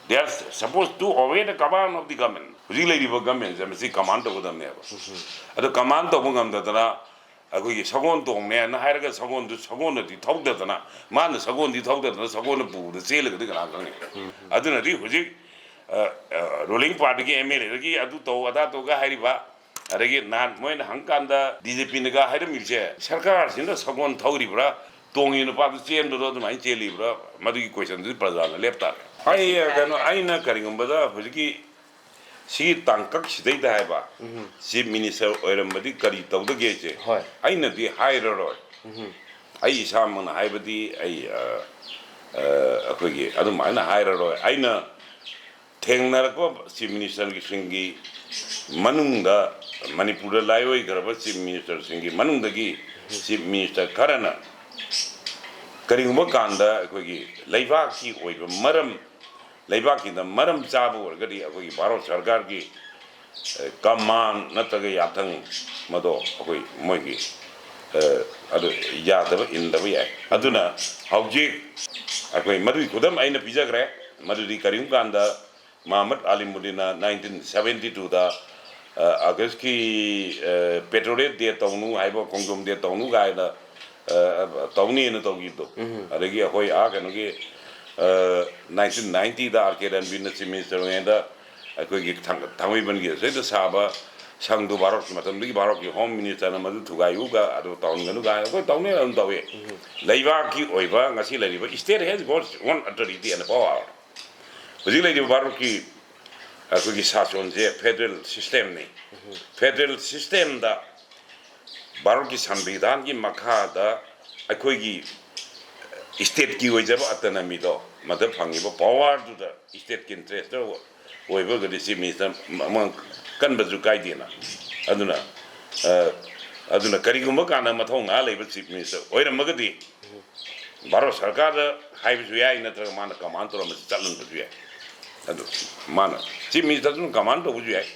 they are supposed to obey the command of the government. ꯍꯧꯖꯤꯛ ꯂꯩꯔꯤꯕ government ꯁꯦ ꯃꯁꯤ command ꯇꯧꯒꯗꯕꯅꯦꯕ꯫ ꯑꯗꯣ command ꯇꯧꯕ ꯉꯝꯗꯗꯅ ꯑꯩꯈꯣꯏꯒꯤ ꯁꯒꯣꯜ ꯇꯣꯡꯅꯦꯅ ꯍꯥꯏꯔꯒ ꯁꯒꯣꯜꯗꯨ ꯁꯒꯣꯜꯅꯗꯤ ꯊꯧꯗꯗꯅ, ꯃꯥꯅ ꯁꯒꯣꯜꯗꯤ ꯊꯧꯗꯗꯅ ꯁꯒꯣꯜꯅ ꯄꯨꯕꯗ ꯆꯦꯜꯂꯒꯗꯤ ꯀꯅꯥ ꯈꯪꯅꯤ? ꯑꯗꯨꯅꯗꯤ ꯍꯧꯖꯤꯛ, ꯑ, ꯑ, ruling party ꯒꯤ M L A ꯗꯒꯤ ꯑꯗꯨ ꯇꯧ ꯑꯗꯥ ꯇꯧꯒ ꯍꯥꯏꯔꯤꯕ, ꯑꯗꯒꯤ ꯅꯍꯥꯟ ꯃꯣꯏꯅ ꯍꯪꯀꯥꯟꯗ D G P ꯅꯒ ꯍꯥꯏꯔꯝꯃꯤꯕꯁꯦ, ꯁꯔꯀꯥꯔꯁꯤꯅ ꯁꯒꯣꯜ ꯊꯧꯔꯤꯕ꯭ꯔꯥ, ꯇꯣꯡꯉꯤ ꯅꯨꯄꯥꯗꯨ ꯆꯦꯟꯕꯗꯣ ꯑꯗꯨꯃꯥꯏꯅ ꯆꯦꯜꯂꯤꯕ꯭ꯔꯥ, ꯃꯗꯨꯒꯤ question ꯗꯨꯗꯤ ꯄ꯭ꯔꯖꯥꯅ ꯂꯦꯞ ꯇꯥꯔꯦ꯫ ꯑꯩ ꯀꯩꯅꯣ, ꯑꯩꯅ ꯀꯔꯤꯒꯨꯝꯕꯗ ꯍꯧꯖꯤꯛꯀꯤ ꯁꯤꯒꯤ ꯇꯥꯡꯀꯛꯁꯤꯗꯩꯗ ꯍꯥꯏꯕ, Chief Minister ꯑꯣꯏꯔꯝꯕꯗꯤ ꯀꯔꯤ ꯇꯧꯗꯒꯦꯁꯦ ꯍꯣꯏ꯫ ꯑꯩꯅꯗꯤ ꯍꯥꯏꯔꯔꯣꯏ꯫ ꯑꯩ ꯏꯁꯥꯃꯛꯅ ꯍꯥꯏꯕꯗꯤ ꯑꯩ, ꯑ, ꯑ, ꯑꯩꯈꯣꯏꯒꯤ ꯑꯗꯨꯃꯥꯏꯅ ꯍꯥꯏꯔꯔꯣꯏ꯫ ꯑꯩꯅ ꯊꯦꯡꯅꯔꯛꯄ Chief Minister ꯁꯤꯡꯒꯤ ꯃꯅꯨꯡꯗ, ꯃꯅꯤꯄꯨꯔꯗ ꯂꯥꯏꯑꯣꯏꯈ꯭ꯔꯕ Chief Minister ꯁꯤꯡꯒꯤ ꯃꯅꯨꯡꯗꯒꯤ Chief Minister ꯈꯔꯅ ꯀꯔꯤꯒꯨꯝꯕ ꯀꯥꯟꯗ ꯑꯩꯈꯣꯏꯒꯤ ꯂꯩꯕꯥꯛꯀꯤ ꯑꯣꯏꯕ ꯃꯔꯝ, ꯂꯩꯕꯥꯛꯀꯤꯗ ꯃꯔꯝ ꯆꯥꯕ ꯑꯣꯏꯔꯒꯗꯤ ꯑꯩꯈꯣꯏꯒꯤ ꯚꯥꯔꯠ ꯁꯔꯀꯥꯔꯒꯤ, ꯑꯦ, command ꯅꯠꯇ꯭ꯔꯒ ꯌꯥꯊꯪ ꯃꯗꯣ ꯑꯩꯈꯣꯏ ꯃꯣꯏꯒꯤ, ꯑꯦ, ꯑꯗꯨ ꯌꯥꯗꯕ, ꯏꯟꯗꯕ ꯌꯥꯏ꯫ ꯑꯗꯨꯅ ꯍꯧꯖꯤꯛ ꯑꯩꯈꯣꯏ ꯃꯗꯨꯒꯤ ꯈꯨꯗꯝ ꯑꯩꯅ ꯄꯤꯖꯈ꯭ꯔꯦ꯫ ꯃꯗꯨꯗꯤ ꯀꯔꯤꯒꯨꯝꯕ ꯀꯥꯟꯗ ꯃꯍꯃꯗ ꯑꯂꯤꯃꯨꯗꯤꯟꯅ nineteen seventy two ꯗ, ꯑ, August ꯀꯤ, ꯑ, Patriotic Day ꯇꯧꯅꯨ ꯍꯥꯏꯕ, ꯈꯣꯡꯖꯣꯝ Day ꯇꯧꯅꯨ ꯀꯥꯏꯅ, ꯑ, ꯇꯧꯅꯤꯅ ꯇꯧꯈꯤꯕꯗꯣ꯫ ꯑꯗꯒꯤ ꯑꯩꯈꯣꯏ ꯑꯥ ꯀꯩꯅꯣꯒꯤ, ꯑ, nineteen ninety ꯗ R K ꯔꯟꯕꯤꯔꯅ Chief Minister ꯑꯣꯏꯔꯤꯉꯩꯗ ꯑꯩꯈꯣꯏꯒꯤ ꯊꯥꯡ-, ꯊꯥꯡꯃꯩꯕꯟꯒꯤ ꯑꯁꯤꯗ ꯁꯥꯕ ꯁꯪꯗꯨ ꯚꯥꯔꯠꯀꯤ ꯃꯇꯝꯗꯒꯤ ꯚꯥꯔꯠꯀꯤ Home Minister ꯅ ꯃꯗꯨ ꯊꯨꯒꯥꯏꯌꯨꯒ ꯑꯗꯨ ꯇꯧꯍꯟꯒꯅꯨ ꯀꯥꯏꯅ ꯑꯩꯈꯣꯏ ꯇꯧꯅꯤ ꯑꯗꯨꯝ ꯇꯧꯏ꯫ ꯂꯩꯕꯥꯛꯀꯤ ꯑꯣꯏꯕ ꯉꯁꯤ ꯂꯩꯔꯤꯕ state has got one authority and power꯫ ꯍꯧꯖꯤꯛ ꯂꯩꯔꯤꯕ ꯚꯥꯔꯠꯀꯤ ꯑꯩꯈꯣꯏꯒꯤ ꯁꯥꯁꯣꯟꯁꯦ federal system ꯅꯤ꯫ Federal system ꯗ ꯚꯥꯔꯠꯀꯤ ꯁꯪꯕꯤꯙꯥꯟꯒꯤ ꯃꯈꯥꯗ ꯑꯩꯈꯣꯏꯒꯤ state ꯀꯤ ꯑꯣꯏꯖꯕ autonomy ꯗꯣ, ꯃꯗ ꯐꯪꯉꯤꯕ power ꯗꯨꯗ state ꯀꯤ interest ꯇ ꯑꯣꯏꯕ ꯑꯣꯏꯔꯒꯗꯤ Chief Minister ꯑꯃ ꯀꯟꯕꯁꯨ ꯀꯥꯏꯗꯦꯅ꯫ ꯑꯗꯨꯅ, ꯑ, ꯑꯗꯨꯅ ꯀꯔꯤꯒꯨꯝꯕ ꯀꯥꯟꯗ ꯃꯊꯧ ꯉꯥ ꯂꯩꯕ Chief Minister ꯑꯣꯏꯔꯝꯃꯒꯗꯤ ꯚꯥꯔꯠ ꯁꯔꯀꯥꯔꯗ ꯍꯥꯏꯕꯁꯨ ꯌꯥꯏ, ꯅꯠꯇ꯭ꯔꯒ ꯃꯥꯅ command ꯇꯧꯔꯝꯕꯁꯨ ꯆꯠꯂꯝꯕꯁꯨ ꯌꯥꯏ꯫ ꯑꯗꯨ ꯃꯥꯅ Chief Minister ꯗꯨꯅ command ꯇꯧꯕꯁꯨ ꯌꯥꯏ꯫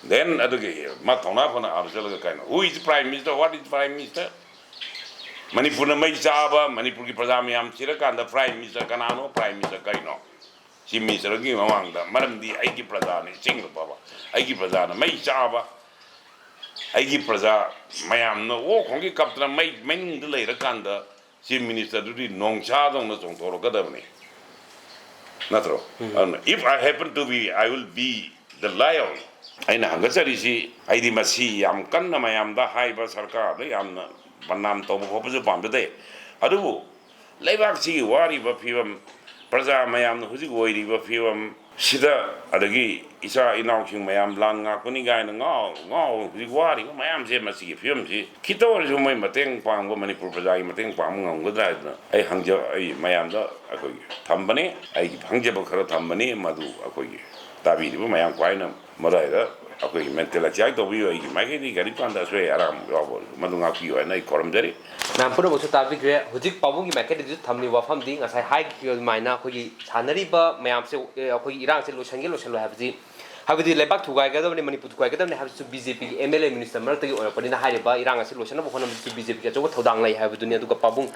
Then ꯑꯗꯨꯒꯤ ꯃꯥ ꯊꯧꯅꯥ ꯐꯅ ꯑꯥꯗ ꯆꯠꯂꯒ ꯀꯩꯅꯣ, "Who is Prime Minister? What is Prime Minister?" ꯃꯅꯤꯄꯨꯔꯅ ꯃꯩ ꯆꯥꯕ, ꯃꯅꯤꯄꯨꯔꯒꯤ ꯄ꯭ꯔꯖꯥ ꯃꯌꯥꯝ ꯁꯤꯔꯀꯥꯟꯗ Prime Minister ꯀꯅꯥꯅꯣ? Prime Minister ꯀꯔꯤꯅꯣ? Chief Ministerꯒꯤ ꯃꯃꯥꯡꯗ, ꯃꯔꯝꯗꯤ ꯑꯩꯒꯤ ꯄ꯭ꯔꯖꯥꯅꯤ, ꯏꯁꯤꯡ ꯂꯨꯞꯄꯕ ꯑꯩꯒꯤ ꯄ꯭ꯔꯖꯥꯅ ꯃꯩ ꯆꯥꯕ, ꯑꯩꯒꯤ ꯄ꯭ꯔꯖꯥ ꯃꯌꯥꯝꯅ ꯑꯣ ꯈꯣꯡꯒꯤ ꯀꯞꯇꯅ ꯃꯩ ꯃꯅꯤꯡꯗ ꯂꯩꯔꯀꯥꯟꯗ Chief Ministerꯗꯨꯗꯤ ꯅꯣꯡꯁꯥꯗꯧꯅ ꯆꯣꯡꯊꯣꯔꯛꯀꯗꯕꯅꯤ, ꯅꯠꯇ꯭ꯔꯣ? ꯑꯗꯨꯅ, "If I happen to be, I will be the lion." ꯑꯩꯅ ꯍꯪꯒꯠꯆꯔꯤꯁꯤ, ꯑꯩꯗꯤ ꯃꯁꯤ ꯌꯥꯝ ꯀꯟꯅ ꯃꯌꯥꯝꯗ ꯍꯥꯏꯕ, ꯁꯔꯀꯥꯔꯗ ꯌꯥꯝꯅ ꯕꯗꯅꯥꯝ ꯇꯧꯕ ꯈꯣꯠꯄꯁꯨ ꯄꯥꯝꯖꯗꯦ, ꯑꯗꯨꯕꯨ ꯂꯩꯕꯥꯛꯁꯤꯒꯤ ꯋꯥꯔꯤꯕ ꯐꯤꯕꯝ, ꯄ꯭ꯔꯖꯥ ꯃꯌꯥꯝꯅ ꯍꯧꯖꯤꯛ ꯑꯣꯏꯔꯤꯕ ꯐꯤꯕꯝ ꯁꯤꯗ, ꯑꯗꯒꯤ ꯏꯆꯥ ꯏꯅꯥꯎꯁꯤꯡ ꯃꯌꯥꯝ ꯂꯥꯟ ꯉꯥꯛꯄꯅꯤ ꯀꯥꯏꯅ ꯉꯥꯎ ꯉꯥꯎ ꯍꯧꯖꯤꯛ ꯋꯥꯔꯤꯕ ꯃꯌꯥꯝꯁꯦ, ꯃꯁꯤꯒꯤ ꯐꯤꯕꯝꯁꯤ ꯈꯤꯇ ꯑꯣꯏꯔꯁꯨ ꯃꯣꯏ ꯃꯇꯦꯡ ꯄꯥꯡꯕ, ꯃꯅꯤꯄꯨꯔ ꯄ꯭ꯔꯖꯥꯒꯤ ꯃꯇꯦꯡ ꯄꯥꯡꯕ ꯉꯝꯒꯗ꯭ꯔꯥ ꯍꯥꯏꯗꯅ ꯑꯩ ꯍꯪꯖ-, ꯑꯩ ꯃꯌꯥꯝꯗ ꯑꯩꯈꯣꯏꯒꯤ ꯊꯝꯕꯅꯤ, ꯑꯩꯒꯤ ꯍꯪꯖꯕ ꯈꯔ ꯊꯝꯕꯅꯤ, ꯃꯗꯨ ꯑꯩꯈꯣꯏꯒꯤ ꯇꯥꯕꯤꯔꯤꯕ ꯃꯌꯥꯝ ꯈ꯭ꯋꯥꯏꯅ ꯃꯗꯨꯋꯥꯏꯗ ꯑꯩꯈꯣꯏꯒꯤ mental exercise ꯇꯧꯕꯤꯌꯨ, ꯑꯩꯒꯤ ꯃꯥꯏꯀꯩꯗꯒꯤ ꯀꯔꯤꯝ ꯀꯥꯟꯗ ꯑꯁꯣꯏ ꯑꯔꯥꯟꯕ ꯌꯥꯎꯕ ꯑꯣꯏꯔꯁꯨ ꯃꯗꯨ ꯉꯥꯛꯄꯤꯌꯨ ꯍꯥꯏꯅ ꯑꯩ ꯈꯨꯔꯨꯝꯖꯔꯤ꯫ ꯃꯌꯥꯝ ꯄꯨꯝꯅꯃꯛꯁꯨ ꯇꯥꯕꯤꯈ꯭ꯔꯦ꯫ ꯍꯧꯖꯤꯛ ꯄꯥꯕꯨꯡꯒꯤ ꯃꯥꯏꯀꯩꯗꯒꯤꯁꯨ ꯊꯝꯂꯤꯕ ꯋꯥꯐꯝꯗꯤ ꯉꯁꯥꯏ ꯍꯥꯏꯈꯤꯕ ꯑꯗꯨꯃꯥꯏꯅ ꯑꯩꯈꯣꯏꯒꯤ ꯁꯥꯟꯅꯔꯤꯕ ꯃꯌꯥꯝꯁꯦ, ꯑꯦ, ꯑꯩꯈꯣꯏꯒꯤ ꯏꯔꯥꯡꯁꯦ ꯂꯣꯏꯁꯟꯒꯦ ꯂꯣꯏꯁꯜꯂꯣꯏ ꯍꯥꯏꯕꯁꯤ, ꯍꯥꯏꯕꯗꯤ ꯂꯩꯕꯥꯛ ꯊꯨꯒꯥꯏꯒꯗꯕꯅꯤ, ꯃꯅꯤꯄꯨꯔ ꯊꯨꯒꯥꯏꯒꯗꯕꯅꯤ ꯍꯥꯏꯕꯁꯤꯁꯨ BJPꯒꯤ MLA minister ꯃꯔꯛꯇꯒꯤ ꯑꯣꯏꯔꯛꯄꯅꯤꯅ ꯍꯥꯏꯔꯤꯕ ꯏꯔꯥꯡ ꯑꯁꯤ ꯂꯣꯏꯁꯤꯟꯅꯕ ꯍꯣꯠꯅꯕꯗꯁꯨ BJPꯒꯤ ꯑꯆꯧꯕ ꯊꯧꯗꯥꯡ ꯂꯩ ꯍꯥꯏꯕꯗꯨꯅꯤ꯫ ꯑꯗꯨꯒ ꯄꯥꯕꯨꯡ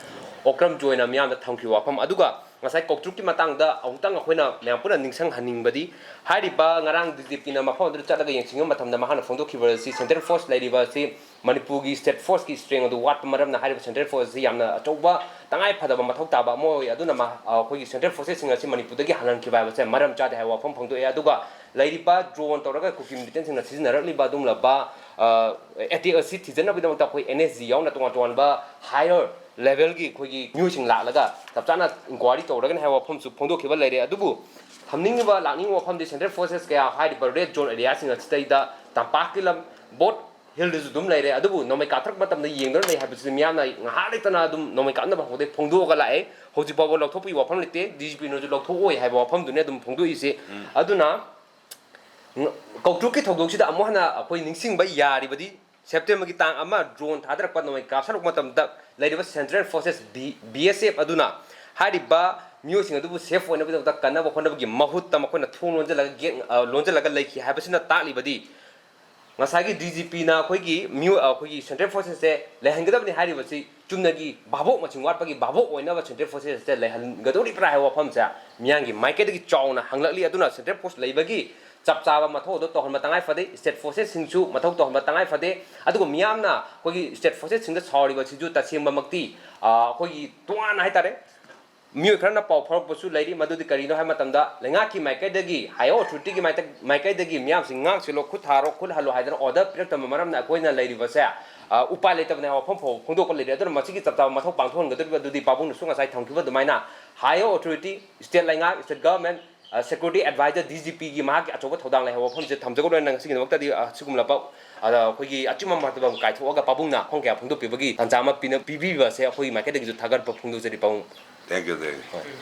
ꯑꯣꯀ꯭ꯔꯝ ꯖꯣꯏꯅ ꯃꯤꯌꯥꯝꯗ ꯊꯝꯈꯤꯕ ꯋꯥꯐꯝ, ꯑꯗꯨꯒ ꯉꯁꯥꯏ ꯀꯧꯇ꯭ꯔꯨꯛꯀꯤ ꯃꯇꯥꯡꯗ ꯑꯃꯨꯛꯇꯪ ꯑꯩꯈꯣꯏꯅ ꯃꯌꯥꯝ ꯄꯨꯟꯅ ꯅꯤꯡꯁꯤꯡꯍꯟꯅꯤꯡꯕꯗꯤ, ꯍꯥꯏꯔꯤꯕ ꯉꯔꯥꯡ DGPꯅ ꯃꯐꯝ ꯑꯗꯨꯗ ꯆꯠꯂꯒ ꯌꯦꯡꯁꯤꯟꯕ ꯃꯇꯝꯗ ꯃꯍꯥꯛꯅ ꯐꯣꯡꯗꯣꯛꯈꯤꯕ ꯑꯁꯤ central force ꯂꯩꯔꯤꯕ ꯑꯁꯤ ꯃꯅꯤꯄꯨꯔꯒꯤ state forceꯀꯤ strength ꯑꯗꯨ ꯋꯥꯠꯄ ꯃꯔꯝꯅ ꯍꯥꯏꯔꯤꯕ central force ꯑꯁꯤ ꯌꯥꯝꯅ ꯑꯆꯧꯕ ꯇꯉꯥꯏ ꯐꯗꯕ ꯃꯊꯧ ꯇꯥꯕ ꯑꯃ ꯑꯣꯏ꯫ ꯑꯗꯨꯅ ꯃ-, ꯑꯩꯈꯣꯏꯒꯤ central forcesꯁꯤꯡ ꯑꯁꯤ ꯃꯅꯤꯄꯨꯔꯗꯒꯤ ꯍꯜꯍꯟꯈꯤꯕ ꯍꯥꯏꯕꯁꯦ ꯃꯔꯝ ꯆꯥꯗꯦ ꯍꯥꯏꯕ ꯋꯥꯐꯝ ꯐꯣꯡꯗꯣꯛꯑꯦ꯫ ꯑꯗꯨꯒ ꯂꯩꯔꯤꯕ drone ꯇꯧꯔꯒ ꯀꯨꯀꯤ militantꯁꯤꯡꯅ ꯁꯤꯖꯤꯟꯅꯔꯛꯂꯤꯕ ꯑꯗꯨꯒꯨꯝꯂꯕ, ꯑ, attack ꯑꯁꯤ ꯊꯤꯖꯤꯟꯅꯕꯒꯤꯗꯃꯛꯇ ꯑꯩꯈꯣꯏ NSG ꯌꯥꯎꯅ ꯇꯣꯉꯥꯟ ꯇꯣꯉꯥꯟꯕ higher levelꯒꯤ ꯑꯩꯈꯣꯏꯒꯤ ꯃꯤꯑꯣꯏꯁꯤꯡ ꯂꯥꯛꯂꯒ ꯆꯞ ꯆꯥꯅ inquiry ꯇꯧꯔꯒꯅꯤ ꯍꯥꯏꯕ ꯋꯥꯐꯝꯁꯨ ꯐꯣꯡꯗꯣꯛꯈꯤꯕ ꯂꯩꯔꯦ꯫ ꯑꯗꯨꯕꯨ ꯊꯝꯅꯤꯡꯉꯤꯕ, ꯂꯥꯛꯅꯤꯡꯉꯤꯕ ꯋꯥꯐꯝꯗꯤ central forces ꯀꯌꯥ ꯍꯥꯏꯔꯤꯕ red zone areaꯁꯤꯡ ꯑꯁꯤꯗꯩꯗ ꯇꯝꯄꯥꯛꯀꯤ ꯂꯝ, both hillꯗꯁꯨ ꯑꯗꯨꯝ ꯂꯩꯔꯦ꯫ ꯑꯗꯨꯕꯨ ꯅꯣꯡꯃꯩ ꯀꯥꯞꯊꯔꯛꯄ ꯃꯇꯝꯗ ꯌꯦꯡꯗꯨꯅ ꯂꯩ ꯍꯥꯏꯕꯁꯤꯗꯤ ꯃꯤꯌꯥꯝꯅ ꯉꯥꯏꯍꯥꯛ ꯂꯩꯇꯅ ꯑꯗꯨꯝ ꯅꯣꯡꯃꯩ ꯀꯥꯞꯅꯕ ꯍꯧꯗꯩ ꯐꯣꯡꯗꯣꯛꯑꯒ ꯂꯥꯛꯑꯦ꯫ ꯍꯧꯖꯤꯛ ꯐꯥꯎꯕ ꯂꯧꯊꯣꯛꯄꯒꯤ ꯋꯥꯐꯝ ꯂꯩꯇꯦ, DGPꯅꯁꯨ ꯂꯧꯊꯣꯛꯑꯣꯏ ꯍꯥꯏꯕ ꯋꯥꯐꯝꯗꯨꯅꯤ ꯑꯗꯨꯝ ꯐꯣꯡꯗꯣꯛꯏꯁꯦ꯫ ꯎꯝ꯫ ꯑꯗꯨꯅ ꯉ-, ꯀꯧꯇ꯭ꯔꯨꯛꯀꯤ ꯊꯧꯗꯣꯛꯁꯤꯗ ꯑꯃꯨꯛ ꯍꯟꯅ ꯑꯩꯈꯣꯏ ꯅꯤꯡꯁꯤꯡꯕ ꯌꯥꯔꯤꯕꯗꯤ Septemberꯒꯤ ꯇꯥꯡ ꯑꯃ drone ꯊꯥꯗꯔꯛꯄ, ꯅꯣꯡꯃꯩ ꯀꯥꯞꯁꯜꯂꯛꯄ ꯃꯇꯝꯗ ꯂꯩꯔꯤꯕ central forces, B-, BSF ꯑꯗꯨꯅ ꯍꯥꯏꯔꯤꯕ ꯃꯤꯑꯣꯏꯁꯤꯡ ꯑꯗꯨꯕꯨ safe ꯑꯣꯏꯅꯕꯒꯤꯗꯃꯛꯇ ꯀꯟꯅꯕ ꯍꯣꯠꯅꯕꯒꯤ ꯃꯍꯨꯠꯇ ꯃꯈꯣꯏꯅ ꯊꯣꯡ ꯂꯣꯟꯁꯤꯜꯂꯒ gate, ꯑ, ꯂꯣꯟꯁꯤꯜꯂꯒ ꯂꯩꯈꯤ ꯍꯥꯏꯕꯁꯤꯅ ꯇꯥꯛꯂꯤꯕꯗꯤ ꯉꯁꯥꯏꯒꯤ ꯗꯤ ꯖꯤ ꯄꯤꯅ ꯑꯩꯈꯣꯏꯒꯤ ꯃꯤꯑꯣꯏ, ꯑꯩꯈꯣꯏꯒꯤ central forcesꯁꯦ ꯂꯩꯍꯟꯒꯗꯕꯅꯤ ꯍꯥꯏꯔꯤꯕꯁꯤ ꯆꯨꯝꯅꯒꯤ ꯚꯥꯕꯣꯛ ꯃꯁꯤꯡ ꯋꯥꯠꯄꯒꯤ ꯚꯥꯕꯣꯛ ꯑꯣꯏꯅꯕ central forcesꯁꯦ ꯂꯩꯍꯟꯒꯗꯧꯔꯤꯕ꯭ꯔꯥ ꯍꯥꯏꯕ ꯋꯥꯐꯝꯁꯦ ꯃꯤꯌꯥꯝꯒꯤ ꯃꯥꯏꯀꯩꯗꯒꯤ ꯆꯥꯎꯅ ꯍꯪꯂꯛꯂꯤ꯫ ꯑꯗꯨꯅ central force ꯂꯩꯕꯒꯤ ꯆꯞ ꯆꯥꯕ ꯃꯊꯧ ꯑꯗꯨ ꯇꯧꯍꯟꯕ ꯇꯉꯥꯏ ꯐꯗꯦ꯫ State forcesꯁꯤꯡꯁꯨ ꯃꯊꯧ ꯇꯧꯍꯟꯕ ꯇꯉꯥꯏ ꯐꯗꯦ꯫ ꯑꯗꯨꯒ ꯃꯤꯌꯥꯝꯅ ꯑꯩꯈꯣꯏꯒꯤ state forcesꯁꯤꯡꯗ ꯁꯥꯎꯔꯤꯕꯁꯤꯁꯨ ꯇꯁꯦꯡꯕꯃꯛꯇꯤ, ꯑ, ꯑꯩꯈꯣꯏꯒꯤ ꯇꯣꯉꯥꯟꯅ ꯍꯥꯏꯇꯥꯔꯦ, ꯃꯤꯑꯣꯏ ꯈꯔꯅ ꯄꯥꯎ ꯐꯥꯎꯔꯛꯄꯁꯨ ꯂꯩꯔꯤ꯫ ꯃꯗꯨꯗꯤ ꯀꯔꯤꯅꯣ ꯍꯥꯏꯕ ꯃꯇꯝꯗ, ꯂꯩꯉꯥꯛꯀꯤ ꯃꯥꯏꯀꯩꯗꯒꯤ, higher authorityꯒꯤ ꯃꯥꯏꯀꯩ-, ꯃꯥꯏꯀꯩꯗꯒꯤ ꯃꯤꯌꯥꯝꯁꯤꯡ ꯉꯥꯛ ꯁꯦꯜꯂꯣ, ꯈꯨꯠ ꯊꯥꯔꯣ, ꯈꯨꯠ ꯍꯜꯂꯣ ꯍꯥꯏꯗꯅ order ꯄꯤꯔꯛꯇꯕ ꯃꯔꯝꯅ ꯑꯩꯈꯣꯏꯅ ꯂꯩꯔꯤꯕꯁꯦ, ꯑ, ꯎꯄꯥꯏ ꯂꯩꯇꯕꯅꯤ ꯍꯥꯏꯕ ꯋꯥꯐꯝ ꯐꯥꯎꯕ ꯐꯣꯡꯗꯣꯛꯄ ꯂꯩꯔꯦ꯫ ꯑꯗꯨꯅ ꯃꯁꯤꯒꯤ ꯆꯞ ꯆꯥꯕ ꯃꯊꯧ ꯄꯥꯡꯊꯣꯛꯍꯟꯒꯗꯧꯔꯤꯕ ꯑꯗꯨꯗꯤ ꯄꯥꯕꯨꯡꯅꯁꯨ ꯉꯁꯥꯏ ꯊꯝꯈꯤꯕ ꯑꯗꯨꯃꯥꯏꯅ higher authority, state ꯂꯩꯉꯥꯛ, state government, ꯑ, security advisor, ꯗꯤ ꯖꯤ ꯄꯤꯒꯤ ꯃꯍꯥꯛꯀꯤ ꯑꯆꯧꯕ ꯊꯧꯗꯥꯡ ꯂꯩ ꯍꯥꯏꯕ ꯋꯥꯐꯝꯁꯦ ꯊꯝꯖꯒꯗꯣꯏꯅ ꯉꯁꯤꯒꯤꯗꯃꯛꯇꯗꯤ, ꯑ, ꯁꯤꯒꯨꯝꯂꯕ, ꯑ, ꯑꯩꯈꯣꯏꯒꯤ ꯑꯆꯨꯝꯕ ꯃꯇꯝ ꯀꯥꯏꯊꯣꯛꯑꯒ ꯄꯥꯕꯨꯡꯅ ꯋꯥꯐꯝ ꯀꯌꯥ ꯐꯣꯡꯗꯣꯛꯄꯤꯕꯒꯤ ꯇꯥꯟꯖꯥ ꯑꯃ ꯄꯤꯅ-, ꯄꯤꯕꯤꯕꯁꯦ ꯑꯩꯈꯣꯏꯒꯤ ꯃꯥꯏꯀꯩꯗꯒꯤꯁꯨ ꯊꯥꯒꯠꯄ ꯐꯣꯡꯗꯣꯛꯆꯔꯤ ꯄꯥꯕꯨꯡ꯫ Thank you, thank you.